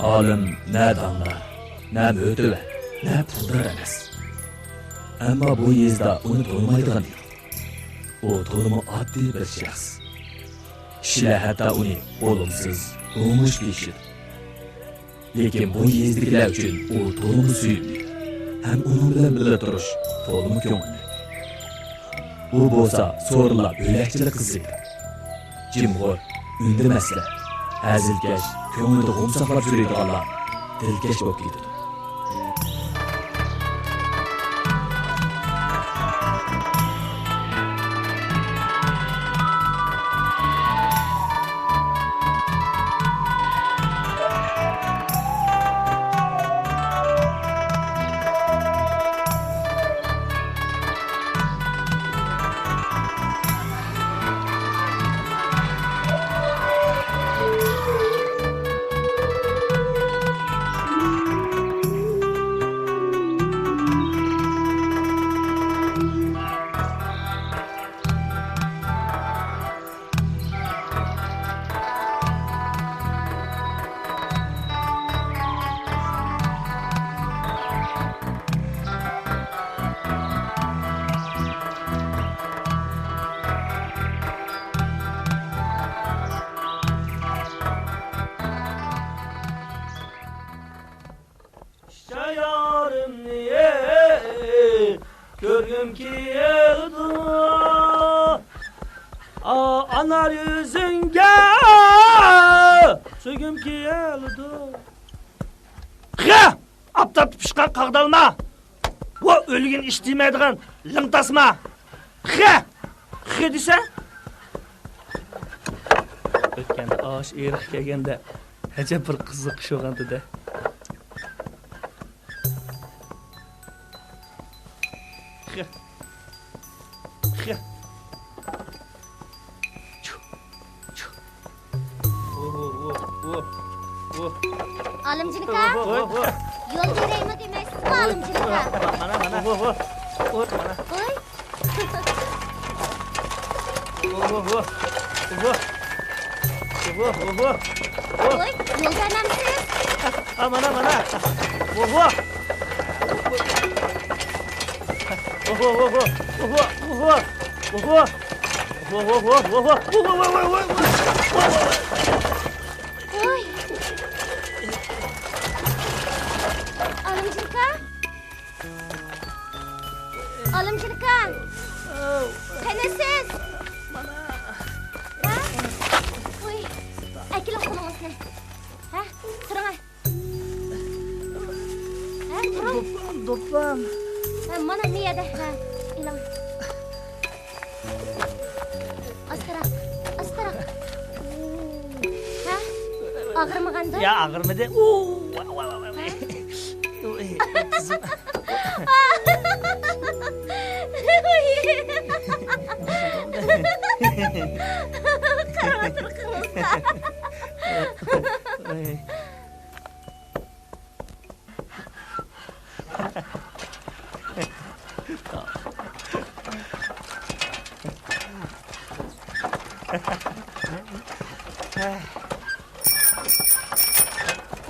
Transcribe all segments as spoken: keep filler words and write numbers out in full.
ئالىم نە داڭدار، نە مۆتىۋەر، نە پۇلدار ئەمەس. ئەمما بۇ يېزىدا ئۇنى تونۇمايدىغان يوق. ئۇ تولىمۇ ئاددىي بىر شەخس. كىشىلەر ھەتتا ئۇنى بولۇمسىز، گومۇش دېيىشىدۇ. لېكىن بۇ يېزىدىكىلەر ئۈچۈن ئۇ تولىمۇ سۆيۈملۈك ھەم ئۇنىڭ بىلەن بىللە تۇرۇش تولىمۇ كۆڭۈللۈك. ئۇ بولسا سورۇنلار بۆلەكچىلىك قىزىيدۇ. جىمخور، ئۈندىمەسلەر، ھەزىلكەش، كۆڭلىدە غۇم ساقلاپ يۈرىدىغانلار دىلكەش بولۇپ كېتىدۇ. ئىشچان يارىمنى كۆرگۈم كېلىدۇ. ئا، ئانار يۈزۈڭگە سۆيگۈم كېلىدۇ. خە! ئاپتاپتا پىشقان قاغدالما! ۋو، ئۆلگەن ئىش دېمەيدىغان لىڭ تاسما! خە! خە دېسە! ئۆتكەندە ئاشۇ ئېرىققا كەلگەندە ئەجەب بىر قىزىق ئىش بولغانتىدە. خە. خە. چۇ. چۇ. ئالىمجان ئاكا، يول بېرەيمۇ دېمەيسىزمۇ، ئالىمجان ئاكا؟ مانا، مانا. مانا. ۋوي. ۋوي، يول بەرمەمسىز؟ ھا، مانا، مانا. ۋوي. ۋوي، ۋوي، ۋوي. ۋوي. ئالىمجان ئاكا؟ ئالىمجان ئاكا! قېنى سىز؟ ھە؟ ۋوي، ئەكېلىڭ قولىڭىزنى. ھە؟ تۇرۇڭ. ھە، تۇرۇڭ. دوپپام، دوپپام. ھە، مانا مۇ يەردە. ھە، ئېلىڭ. ئاستىراق، ئاستىراق. ھە؟ ئاغرىمىغاندۇ؟ يا، ئاغرىمىدى. ئۇ، ۋا، ۋا، ۋا، ۋا. ھە؟ ئۇي، قىزىم. قاراۋاتىدىغىنىڭىزغا. ئۇي.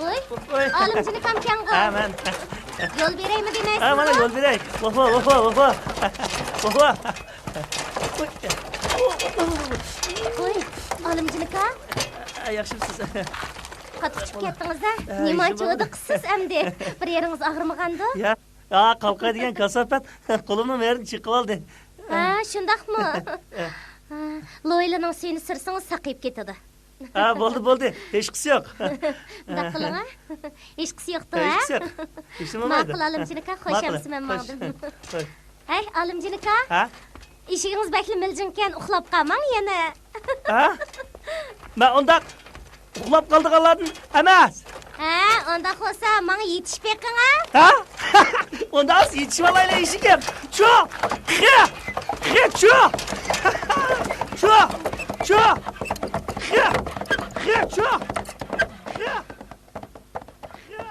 ۋوي، ۋوي. ئالىمجان ئاكامكەنغۇ. ھە، مەن. يول بېرەيمۇ دېمەيسىزغۇ؟ ھە، مانا يول بېرەي. ۋوي، ۋوي، ۋوي، ۋوي. ۋوي. ۋوي، ئالىمجان ئاكا. ھە، ياخشىمۇسىز؟ قاتتىق چۈشۈپ كەتتىڭىز-دە. ھە، نېمانچە ھېچنېمە. ھودۇقىسىز ئەمدى؟ بىر يېرىڭىز ئاغرىمىغاندۇ؟ يا، يا، قالقاي دېگەن كاساپەت قولۇمنىڭ مەيدىنى چېقىۋالدى. ھە، شۇنداقمۇ؟ ھە، لويلىنىڭ سۈيىنى سۈرسىڭىز ساقىيىپ كېتىدۇ. ھە، بولدى، بولدى. ھېچقىسى يوق. مۇنداق قىلىڭ، ھە؟ ھېچقىسى يوقتۇ، ھە؟ ھېچقىسى يوق. ھېچنېمە بولمايدۇ. ماقۇل، ئالىمجان ئاكا، خوش ئەمىسە مەن ماڭدىم. خوش. ھەي، ئالىمجان ئاكا. ھە؟ ئېشىكىڭىز بەكلا مىلجىڭكەن، ئۇخلاپ قالماڭ يەنە. ھە؟ مەن ئۇنداق ئۇخلاپ قالىدىغانلاردىن ئەمەس. ھە، ئۇنداق بولسا ماڭا يېتىشىپ بېقىڭ، ھە؟ ھە؟ ئۇنداق بولسا يېتىشىۋالايلى ئېشىكىم. چۇ! خى! خى، چۇ! چۇ! چۇ! خى! خى، چۇ! خى! خى!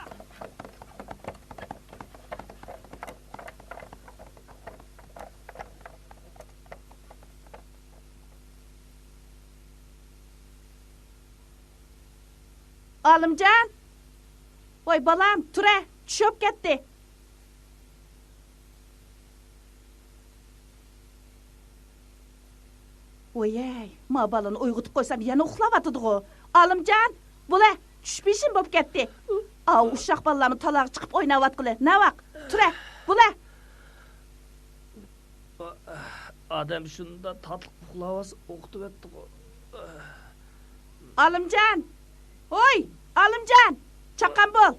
ئالىمجان! ۋاي بالام، تۇرە، چۈش بوپ كەتتى. ۋويەي، ما بالىنى ئويغىتىپ قويسام يەنە ئۇخلاۋاتىدىغۇ. ئالىمجان، بولە، چۈش پېشىم بوپ كەتتى. ئاۋۇ ئۇششاق بالىلارمۇ تالاغا چىقىپ ئويناۋاتقىلى. نەۋاق، تۇرە، بولە. ئادەم شۇنداق تاتلىق ئۇخلاۋالسا ئوقۇتۇۋەتتىغۇ. ئالىمجان! ھوي، ئالىمجان! چاققان بول!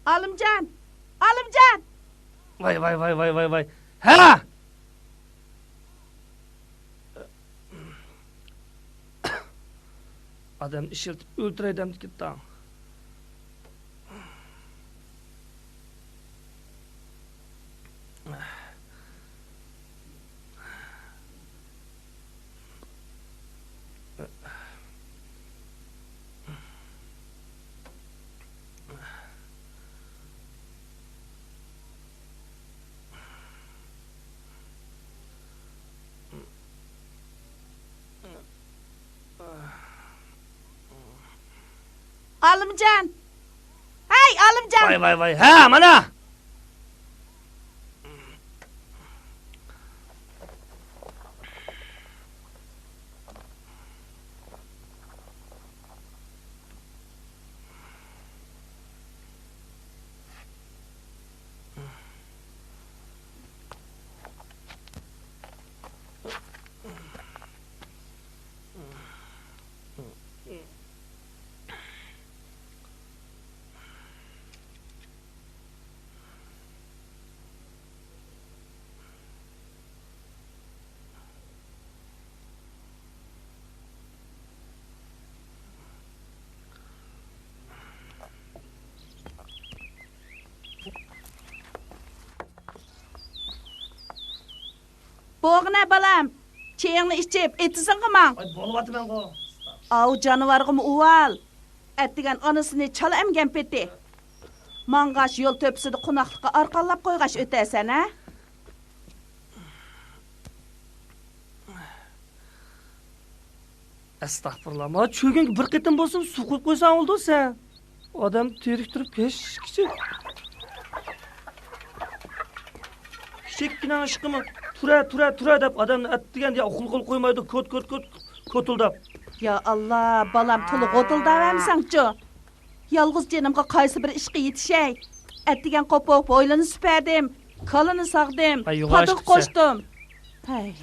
ئالىمجان! ئالىمجان! ۋاي، ۋاي، ۋاي، ۋاي، ۋاي، ۋاي. ھە! ئادەمنى ئىشلىتىپ ئۆلتۈرەي دەمدىكىن تاڭ. ئالىمجان! ھەي، ئالىمجان! ۋاي، ۋاي، ۋاي، ھە، مانا! بوغىنە بالام، چېيىڭنى ئىچىپ، ئېتىزىڭغا ماڭ. ۋاي، بولۇۋاتىمەنغۇ. ئاۋۇ جانىۋارغىمۇ ئۇۋال. ئەتىگەن ئانىسىنى چالا ئەمگەن پېتى. ماڭغاچ يول تۆپىسىدە قوناقلىققا ئارقانلاپ قويغاچ ئۆتەسەن، ھە؟ ئەستەغپۇرۇللا، ما چۆگۈنگە بىر قېتىم بولسىمۇ سۇ قۇيۇپ قويساڭ بولىدۇ سەن. ئادەم تىرىك تۇرۇپ كەچكىچە. كىچىككىنە ئىشقىمۇ تۇرە، تۇرە، تۇرە دەپ ئادەمنى ئەتىگەندە ئۇخلىغىلى قويمايدۇ. كوت، كوت، كوت، كوتۇلداپ. يا ئاللا، بالام تولا غوتۇلداۋەرمىسەڭچۇ. يالغۇز جېنىمغا قايسى بىر ئىشقا يېتىشەي؟ ئەتىگەن قوپۇپ ھويلىنى سۈپەردىم، كالىنى ساغدىم، ھەي، يوغان پاتىغا ئىشقىسە. قوشتۇم. ھەي.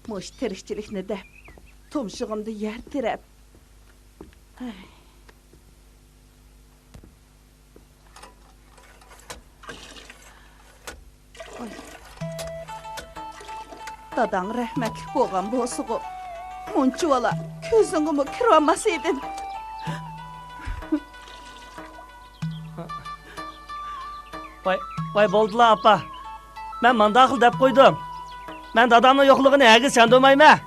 مۇشۇ تىرىكچىلىكنى دەپ، تۇمشۇغۇمدا يەر تىرەپ. ھەي. ۋاي. داداڭ رەھمەتلىك بولغان بولسىغۇ، مۇنچىۋالا كۆزۈڭگىمۇ كىرىۋالماس ئىدىم. ۋاي، ۋاي، بولدىلا، ئاپا. مەن مانداقلا دەپ قويدۇم. مەن دادامنىڭ يوقلۇقىنى ھەرگىز چاندۇرمايمەن.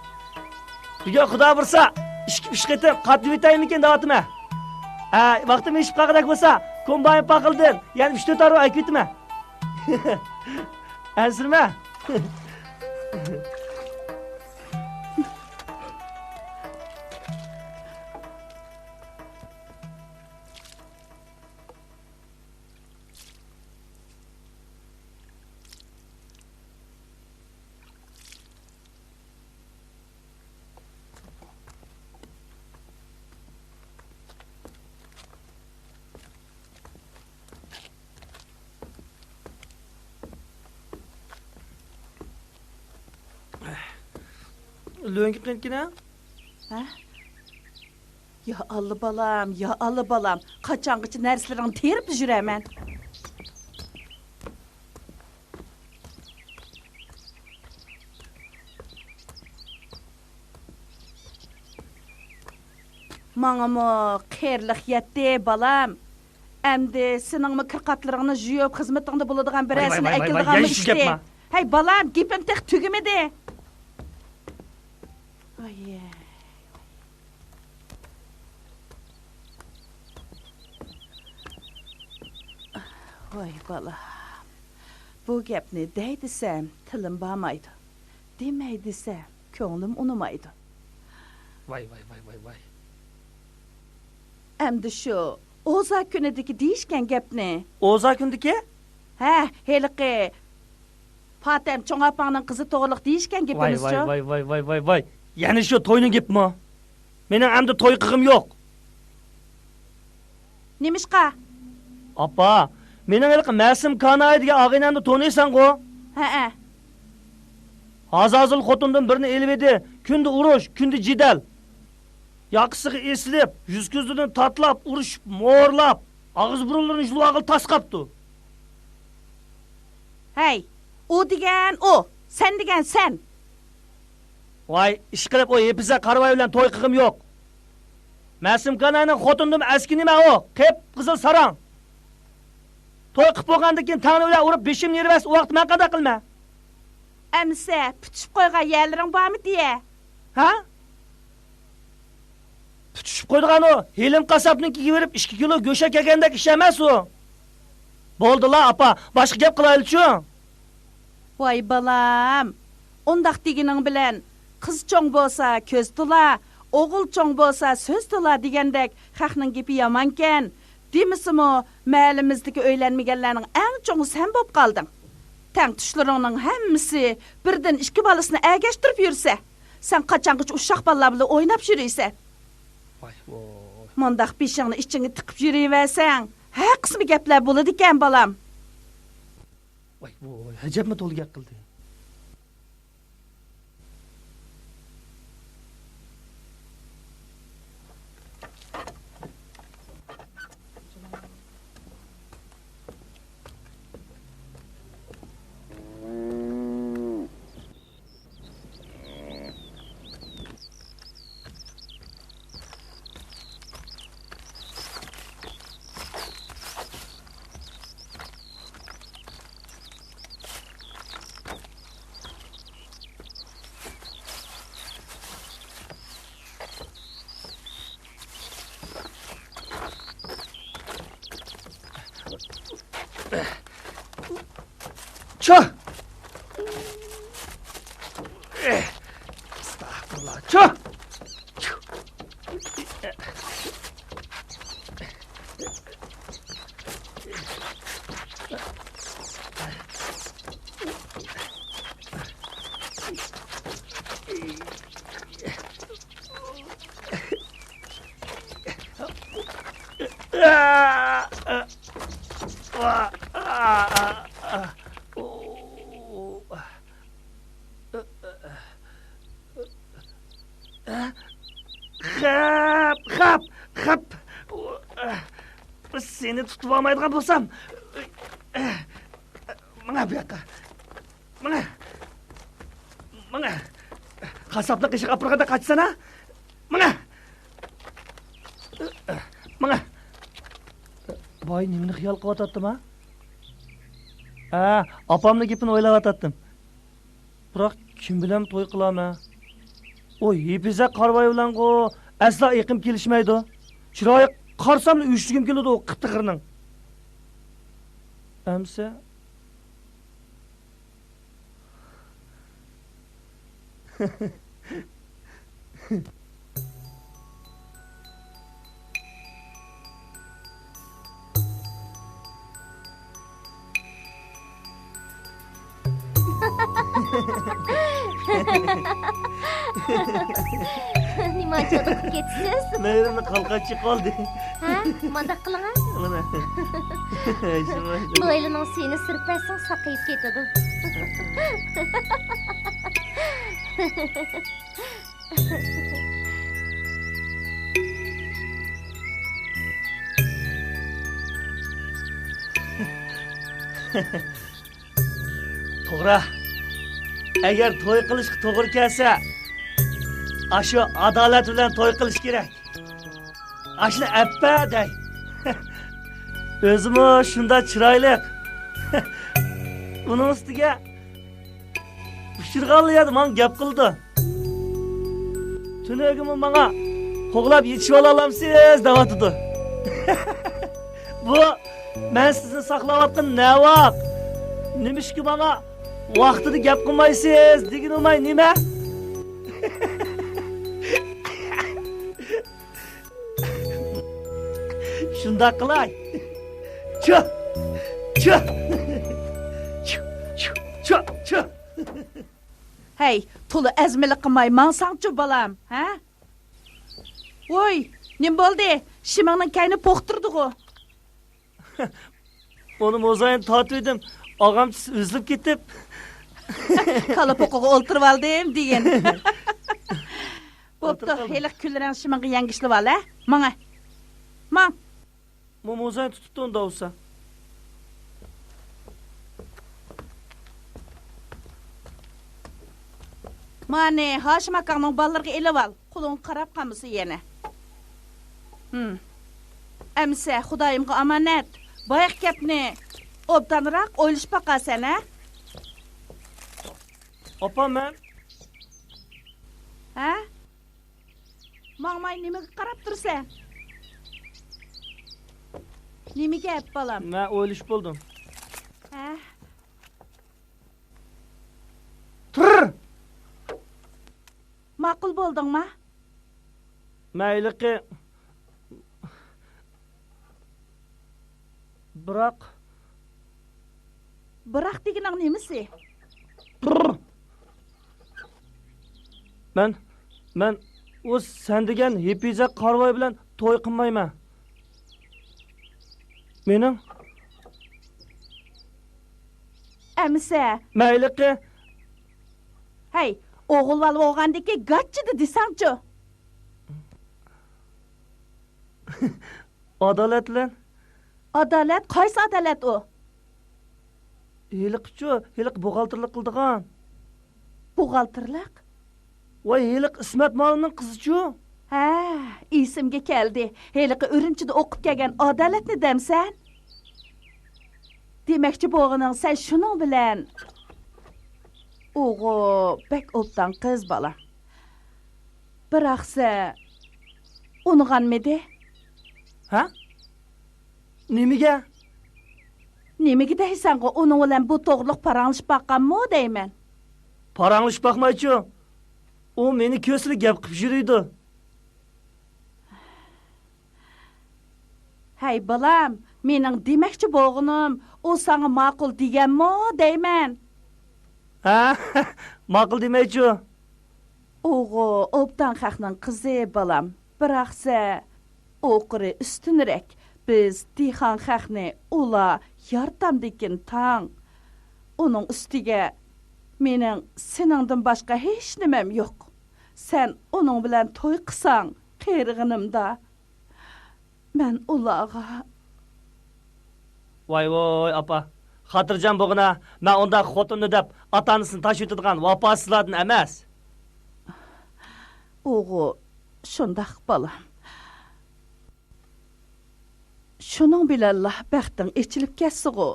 بۈگۈن خۇدا بۇيرۇسا، ئىككى، ئۈچ قېتىم قاتنىۋېتەيمىكىن دەۋاتىمەن. ھە، ۋاقتىم ئېشىپ قالغۇدەك بولسا، كومباين پاخىلدىن يەنە ئۈچ، تۆت ھارۋا ئەكىۋېتىمەن. ئەنسىرىمە. لۆڭگە قېنىكىنە؟ ھە؟ يا ئاللا بالام، يا ئاللا بالام، قاچانغىچە نەرسىلىرىڭنى تېرىپلا يۈرەمەن؟ ماڭىمۇ قېرىلىق يەتتى، بالام. ئەمدى سېنىڭمۇ كىر-قاتلىرىڭنى يۇيۇپ، خىزمىتىڭدە بولىدىغان بىرەرسىنى ئەكېلىدىغانمۇ ئىشتى. ھەي، بالام، گېپىم تېخى تۈگىمىدى. ۋاي. ۋاي بالام، بۇ گەپنى دەي دېسەم، تىلىم بارمايدۇ. دېمەي دېسەم، كۆڭلۈم ئۇنىمايدۇ. ۋاي، ۋاي، ۋاي، ۋاي، ۋاي. ئەمدى شۇ ئوزا كۈنىدىكى دېيىشكەن گەپنى. ئوزا كۈندىكى؟ ھە، ھېلىقى پاتەم چوڭ ئاپاڭنىڭ قىزى توغرىلىق دېيىشكەن ۋاي، گېپىمىزچۇ؟ ۋاي، ۋاي، ۋاي، ۋاي، ۋاي، ۋاي. يەنە شۇ توينىڭ گېپىمۇ؟ مېنىڭ ئەمدى توي قىلغۇم يوق. نېمىشقا؟ ئاپا، مېنىڭ ھېلىقى مەسىم كاناي دېگەن ئاغىنەمنى تونۇيسەنغۇ؟ ھەئە. ھازازۇل خوتۇندىن بىرنى ئېلىۋىدى. كۈندە ئۇرۇش، كۈندە جېدەل. ياقىسىغا ئېسىلىپ، يۈز-كۆزلىرىنى تاتىلاپ، ئۇرۇشۇپ، مورلاپ، ئاغزى بۇرۇنلىرىنى يۇلۇۋالغىلى تاس قاپتۇ. ھەي، ئۇ دېگەن ئۇ، سەن دېگەن سەن. ۋاي، ئىشقىلىپ ئۇ ھېپىزە قارىۋاي بىلەن توي قىلغۇم يوق. مەسىم كاناينىڭ خوتۇنىدىن ئەسكى نېمە ئۇ؟ قىپقىزىل ساراڭ. توي قىلىپ بولغاندىن كېيىن تەڭنە بىلەن ئۇرۇپ بېشىمنى يېرىۋەتسە ئۇ ۋاقىتتا مەن قانداق قىلىمەن؟ ئەمىسە پۈتۈشۈپ قويغان يەرلىرىڭ بارمىدى؟ ھە؟ پۈتۈشۈپ قويىدىغان ئۇ ھېلىم قاسساپنىڭكىگە بېرىپ ئىككى كىلو گۆشەك يېگەندەك ئىش ئەمەس ئۇ. بولدىلا ئاپا، باشقا گەپ قىلايلىچۇ. ۋاي بالام، ئۇنداق دېگىنىڭ بىلەن قىز چوڭ بولسا كۆز تولا، ئوغۇل چوڭ بولسا سۆز تولا دېگەندەك خەقنىڭ گېپى يامانكەن. دېمىسىمۇ، مەھەللىمىزدىكى ئۆيلەنمىگەنلەرنىڭ ئەڭ چوڭى سەن بوپ قالدىڭ. تەڭتۇشلىرىڭنىڭ ھەممىسى بىردىن ئىككى بالىسىنى ئەگەشتۈرۈپ يۈرسە، سەن قاچانغىچە ئۇششاق بالىلار بىلەن ئويناپ يۈرىسەن؟ ۋاي ۋوي. مۇنداق بېشىڭنى ئىچىڭگە تىقىپ يۈرۈۋەرسەڭ، ھەر قىسما گەپلەر بولىدىكەن، بالام. ۋاي ۋوي، ئەجەبمۇ تولا گەپ قىلدى. چۇھ! ئەستەغپۇرۇللا، چۇھ! خەپ، خەپ، خەپ. سېنى تۇتۇۋالمايدىغان بولسام. ماڭە بۇ ياققا. ماڭە. ماڭە. قاسساپنىڭ قېشىغا ئاپىرغاندا قاچىسانا. ماڭە. ماڭە. ۋاي، نېمىنى خىيال قىلىۋاتاتتىم ھە؟ ھە، ئاپامنىڭ گېپىنى ئويلاۋاتاتتىم. بىراق كىم بىلەن توي قىلامەن؟ ئۇ ھېپىزە قارىۋاي بىلەنغۇ ئەسلا ئېقىم كېلىشمەيدۇ. چىرايىغا قارىساملا ئۆچۈرگۈم كېلىدۇ ئۇ قىپتېخىرنىڭ. ئەمسە. نېمانچە ئۇدۇقۇپ كېتىسىز؟ مېھرىمنى قالقان چىقىۋالدى. ھە؟ مانداق قىلىڭا. مانا. شۇ. نويلىنىڭ سۈيىنى سۈرۈپ بەرسىڭىز ساقىيىپ كېتىدۇ. توغرا. ئەگەر توي قىلىشقا توغرا كەلسە، ئاشۇ ئادالەت بىلەن توي قىلىش كېرەك. ئاشۇنى ئەپپە دەي. ئۆزىمۇ شۇنداق چىرايلىق. ئۇنىڭ ئۈستىگە ئۇچرىغانلا يەردە ماڭا گەپ قىلىدۇ. تۈنۈگۈنمۇ ماڭا قوغلاپ يېتىشىۋالالامسىز دەۋاتىدۇ. بۇ مەن سىزنى ساقلاۋاتقان نەۋاق. نېمىشقا ماڭا ۋاقتىدا گەپ قىلمايسىز دېگىنى ئۇماي نېمە؟ شۇنداق قىلاي. چۇ! چۇ! چۇ! چۇ! چۇ! چۇ! ھەي، تولا ئەزمىلىك قىلماي ماڭساڭچۇ، بالام، ھە؟ ۋوي، نېمە بولدى؟ شىمىڭنىڭ كەينى پوق تۇردىغۇ. ئۇنى موزاينى تارتىۋىدىم، ئاغامچىسى ئۈزۈلۈپ كېتىپ. كالا پوقىغا ئولتۇرۇۋالدىم دېگىن. بوپتۇ، ئولتۇرۇپ قالدىم. ھېلىقى كۈلرەڭ شىمىڭغا يەڭگۈشلىۋال، ھە؟ ماڭە. ماڭ. مو-، موزاينى تۇتۇپتۇ ئۇندا بولسا. مانى، ھاشىم ئاكاڭنىڭ بالىلىرىغا ئېلىۋال. قولۇڭغا قاراپ قالمىسۇن يەنە. ھىم. ئەمىسە، خۇدايىمغا ئامانەت. بايىقى گەپنى ئوبدانراق ئويلىشىپ باقارسەن، ھە؟ ئاپا، مەن. ھە؟ ماڭماي نېمىگە قاراپ تۇرىسەن؟ نېمە گەپ، بالام؟ مەن ئويلىشىپ بولدۇم. ھە؟ تۇر! ماقۇل بولدۇڭما؟ مەن ھېلىقى، بىراق. بىراق دېگىنىڭ نېمىسى؟ مەن، مەن ئۇ سەن دېگەن ھېپىزە قارىۋاي بىلەن توي قىلمايمەن. مېنىڭ. ئەمىسە. مەن ھېلىقى. ھەي، ئوغۇل بالا بولغاندىكىن گاچچىدە دېسەڭچۇ. ئادالەت بىلەن. ئادالەت؟ قايسى ئادالەت ئۇ؟ ھېلىقىچۇ، ھېلىقى بوغالتىرلىق قىلىدىغان. بوغالتىرلىق؟ ۋاي، ھېلىقى ئىسمەت مالىمنىڭ قىزىچۇ. ھە، ئېسىمگە كەلدى. ھېلىقى ئۈرۈمچىدە ئوقۇپ كەلگەن ئادالەتنى دەمسەن؟ دېمەكچى بولغىنىڭ سەن شۇنىڭ بىلەن. ئۇغۇ بەك ئوبدان قىز بالا. بىراقسە، ئۇنىغانمىدى؟ ھە؟ نېمىگە؟ نېمىگە دەيسەنغۇ، ئۇنىڭ بىلەن بۇ توغرىلىق پاراڭلىشىپ باققانمۇ دەيمەن؟ پاراڭلىشىپ باقمايچۇ. ئۇ مېنى كۆرسىلا گەپ قىلىپ يۈرىدۇ. ھەي، بالام، مېنىڭ دېمەكچى بولغىنىم، ئۇ ساڭا ماقۇل دېگەنمۇ دەيمەن. ھە؟ ماقۇل دېمەيچۇ. ئۇغۇ ئوبدان خەقنىڭ قىزى، بالام. بىراقسە، ئۇ قېرى ئۈستۈنرەك. بىز دېھقان خەقنى ئۇلار يارىتامدىكىن تاڭ. ئۇنىڭ ئۈستىگە مېنىڭ سېنىڭدىن باشقا ھېچنېمەم يوق. سەن ئۇنىڭ بىلەن توي قىلساڭ، قېرىغىنىمدا مەن ئۇلارغا. ۋاي ۋوي، ئاپا. خاتىرجەم بولغىنا، مەن ئۇنداق خوتۇننى دەپ ئاتا-ئانىسىنى تاشلىۋېتىدىغان ۋاپاسىزلاردىن ئەمەس. ئۇغۇ، شۇنداق، بالام. شۇنىڭ بىلەنلا بەختىڭ ئېچىلىپ كەتسىغۇ،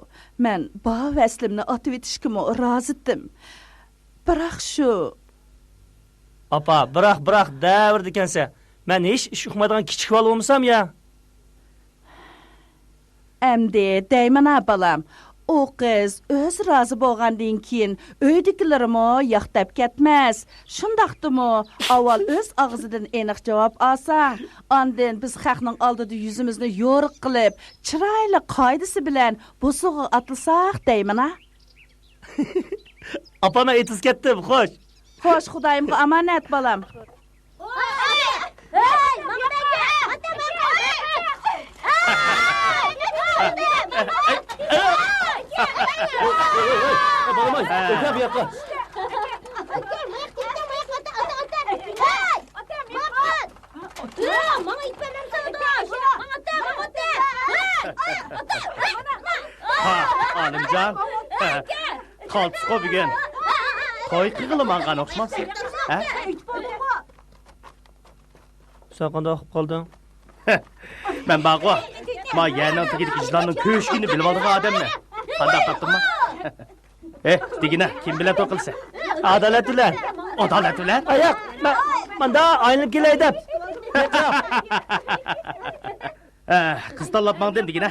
مەن بار ۋەسلىمنى ئاتىۋېتىشكىمۇ رازىتىم. بىراق شۇ. ئاپا، بىراق، بىراق دەۋېرىدىكەنسەن. مەن ھېچ ئىش ئۇقمايدىغان كىچىك بالا بولمىسام يا. ئەمدى دەيمەن-ھە، بالام. ئۇ قىز ئۆزى رازى بولغاندىن كېيىن، ئۆيدىكىلىرىمۇ ياق دەپ كەتمەس. شۇنداقتىمۇ، ئاۋۋال ئۆز ئاغزىدىن ئېنىق جاۋاب ئالساڭ، ئاندىن بىز خەقنىڭ ئالدىدا يۈزىمىزنى يورۇق قىلىپ، چىرايلىق قائىدىسى بىلەن بوسۇغىغا ئاتلىساق دەيمەن-ھە. ئاپا، مەن ئېتىز كەتتىم، خوش. خوش، خۇدايىمغا ئامانەت، بالام. بالام، ئۆتە بۇ ياققا. ھە، ئالىمجان. قالتىسقۇ بۈگۈن. توي قىلغىلى ماڭغان ئوخشىمامسەن. ھە؟ سەن قانداق ئۇقۇپ قالدىڭ؟ مەن بارغۇ، ما يەرنىڭ تېگىدىكى يىلاننىڭ كۆشۈكىنى بىلىۋالىدىغان ئادەممەن. قانداق تاپتىڭما؟ ئېھ، دېگىنە، كىم بىلەن توي قىلىسەن؟ ئادالەت بىلەن. ئادالەت بىلەن؟ ئاياق، مەن ماندا ئايلىنىپ كېلەي دەپ. ھە، قىز تاللاپ ماڭدىم دېگىنە.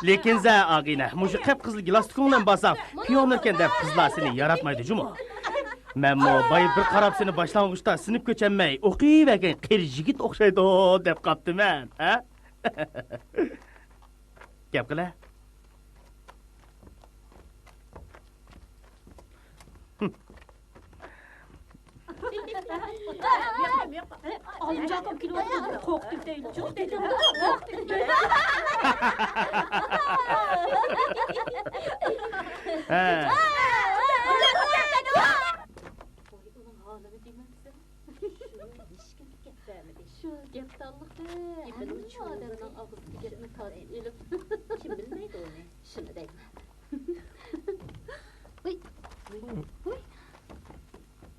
لېكىن سەن ئاغىنە، مۇشۇ قىپقىزىل گىلاستۇكۇڭ بىلەن بارساڭ، پىيونېركەن دەپ قىزلار سېنى ياراتمايدۇ جۇمۇ. مەنمۇ بايا بىر قاراپ سېنى باشلانغۇچتا سىنىپ كۆچەلمەي ئوقۇۋەرگەن قېرى يىگىت ئوخشايدۇ دەپ قاپتىمەن، ھە؟ گەپ قىلە. ئالىمجان ئاكام كېلىۋاتىدۇ، قورقۇتۇپ دەيلىچۇ. ھە. ۋاي، ئۇنىڭ ھالىنى دېمەمسەن. شۇ ھېچكىمگە گەپ بەرمىدى. شۇ گەپدانلىقتا ھەممە ئادەمنىڭ ئاغزىدىكى گەپنى تارتىپ ئېلىپ. كىم بىلمەيدۇ ئۇنى؟ شۇنى دەيمەن. ھۇي. ھۇي.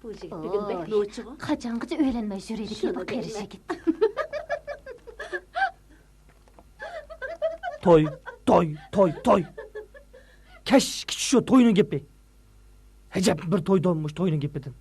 بۇ يىگىت بۈگۈن بەك نوچىغۇ. قاچانغىچە ئۆيلەنمەي يۈرىدىكى بۇ قېرى يىگىت. توي، توي، توي، توي. كەچكىچە شۇ توينىڭ گېپى. ئەجەب بىر توي دەمدۇ مۇشۇ توينىڭ گېپىدىن.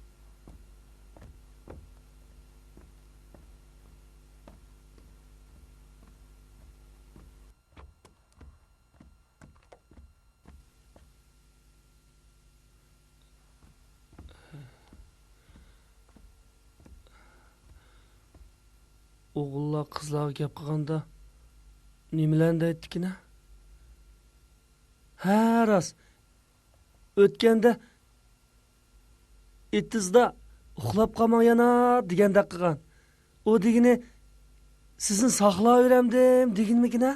ئوغۇللار قىزلارغا گەپ قىلغاندا نېمىلەرنى دەيتتىكىن ھە؟ ھە، راست. ئۆتكەندە ئېتىزدا ئۇخلاپ قالماڭ يەنە دېگەندەك قىلغان. ئۇ دېگىنى سىزنى ساقلاۋېرەمدىم دېگىنىمىكىن ھە؟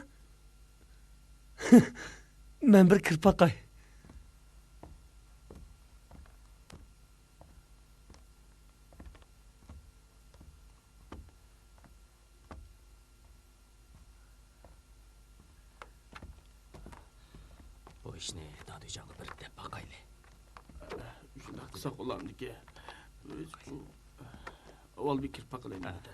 مەن بىر كىرىپ باقاي. بۇ ئىشنى دادۈيجانغا بىر دەپ باقايلى. شۇنداق قىلساق بولامدىكىن. ئاۋۋال بىر كىرىپ باقىلى نېمىدە.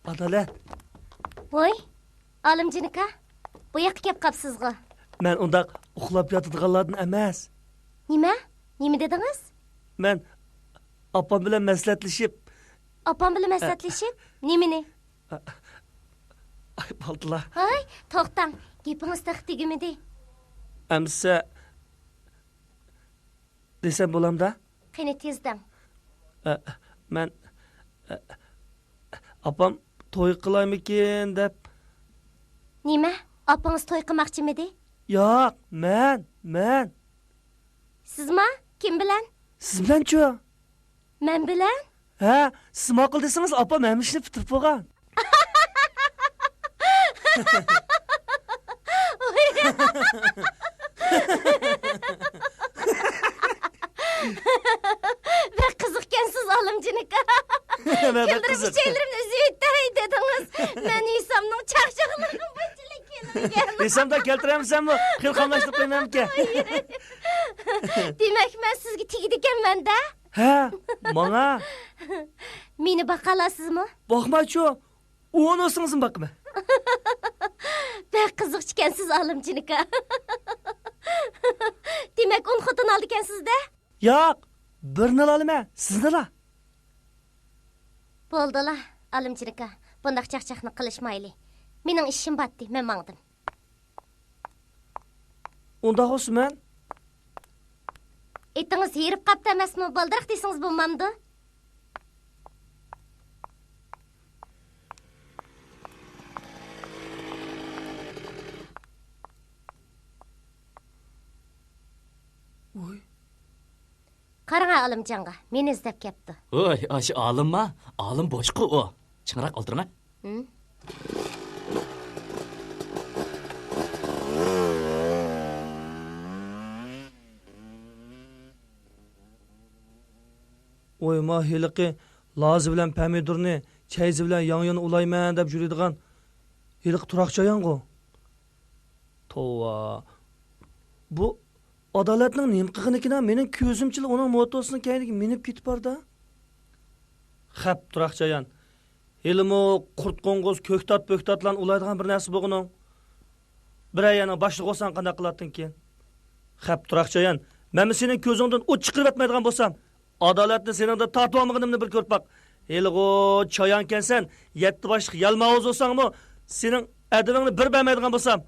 ئادالەت. ۋوي، ئالىمجان ئاكا، بۇ ياققا كەپ قاپسىزغۇ؟ مەن ئۇنداق ئۇخلاپ ياتىدىغانلاردىن ئەمەس. نېمە؟ نېمە دېدىڭىز؟ مەن ئاپام بىلەن مەسلىھەتلىشىپ. ئاپام بىلەن مەسلىھەتلىشىپ؟ نېمىنى؟ ئاي، بالدىلا. ھاي، توختاڭ، گېپىڭىز تېخى تۈگىمىدى. ئەمىسە، دېسەم بولامدا؟ قېنى، تېز دەڭ. ئە، مەن، ئە، ئاپام توي قىلايمىكىن دەپ. نېمە؟ ئاپىڭىز توي قىلماقچىمىدى؟ ياق، مەن، مەن. سىزما؟ كىم بىلەن؟ سىز بىلەنچۇ؟ مەن بىلەن؟ ھە، سىز ماقۇل دېسىڭىز، ئاپام ھەممە ئىشنى پۈتتۈرۈپ بولغان. بەك قىزىقكەنسىز، ئالىمجان ئاكا. كۈلدۈرۈپ ئۈچەيلىرىمنى ئۈزۈۋېتەي دېدىڭىز. مەن ھېسامنىڭ چاقچاقلىرىغا بۇنچىلىك كۈلمىگەن. ھېسامدا كەلتۈرەمسەنمۇ؟ خېلى قاملاشتۇرۇپ قويمامكەن. دېمەك، مەن سىزگە تېگىدىكەنمەن-دە؟ ھە، ماڭا. مېنى باقالارسىزمۇ؟ باقمايچۇ. ئۇنى ئۆزىڭىزمۇ باقىمەن. بەك قىزىقچىكەنسىز، ئالىمجان ئاكا. دېمەك، ئون خوتۇن ئالىدىكەنسىز-دە؟ ياق، بىرنىلا ئالىمەن، سىزنىلا. بولدىلا، ئالىمجان ئاكا، بۇنداق چاقچاقنى قىلىشمايلى. مېنىڭ ئىشىم باتتى، مەن ماڭدىم. ئۇنداق بولسا مەن. ئېتىڭىز ھېرىپ قاپتۇ ئەمەسمۇ؟ بالدۇراق دېسىڭىز بولمامدۇ؟ ۋوي. قاراڭا ئالىمجانغا، مېنى ئىزدەپ كەپتۇ. ۋوي، ئاشۇ ئالىمما؟ ئالىم بوشقۇ ئۇ. چىڭراق ئولتۇرۇڭە. ھىم؟ ۋوي، ما ھېلىقى لازا بىلەن پەمىدۇرنى، چەيزى بىلەن ياڭيۇنى ئۇلايمەن دەپ يۈرىدىغان ھېلىقى تۇراقچى ئايانغۇ؟ توۋا. بۇ ئادالەتنىڭ نېمە قىلغىنىكىنا، مېنىڭ كۆزۈمچىلا ئۇنىڭ موتوسىنىڭ كەينىگە مىنىپ كېتىپ باردا. خەپ، تۇراقچى ئايان. ھېلىمۇ قۇرت-قوڭغۇز، كۆكتات-پۆكتاتلارنى ئۇلايدىغان بىر نەرسە بولغىنىڭ. بىرەر يەرنىڭ باشلىقى بولساڭ قانداق قىلاتتىڭكىن؟ خەپ، تۇراقچى ئايان. مەنمۇ سېنىڭ كۆزۈڭدىن ئوت چىقىرىۋەتمەيدىغان بولسام، ئادالەتنى سېنىڭدىن تارتىۋالمىغىنىمنى بىر كۆرۈپ باق. ھېلىغۇ چايانكەنسەن، يەتتە باشلىق يالماۋۇز بولساڭمۇ، سېنىڭ ئەدىپىڭنى بىر بەرمەيدىغان بولسام.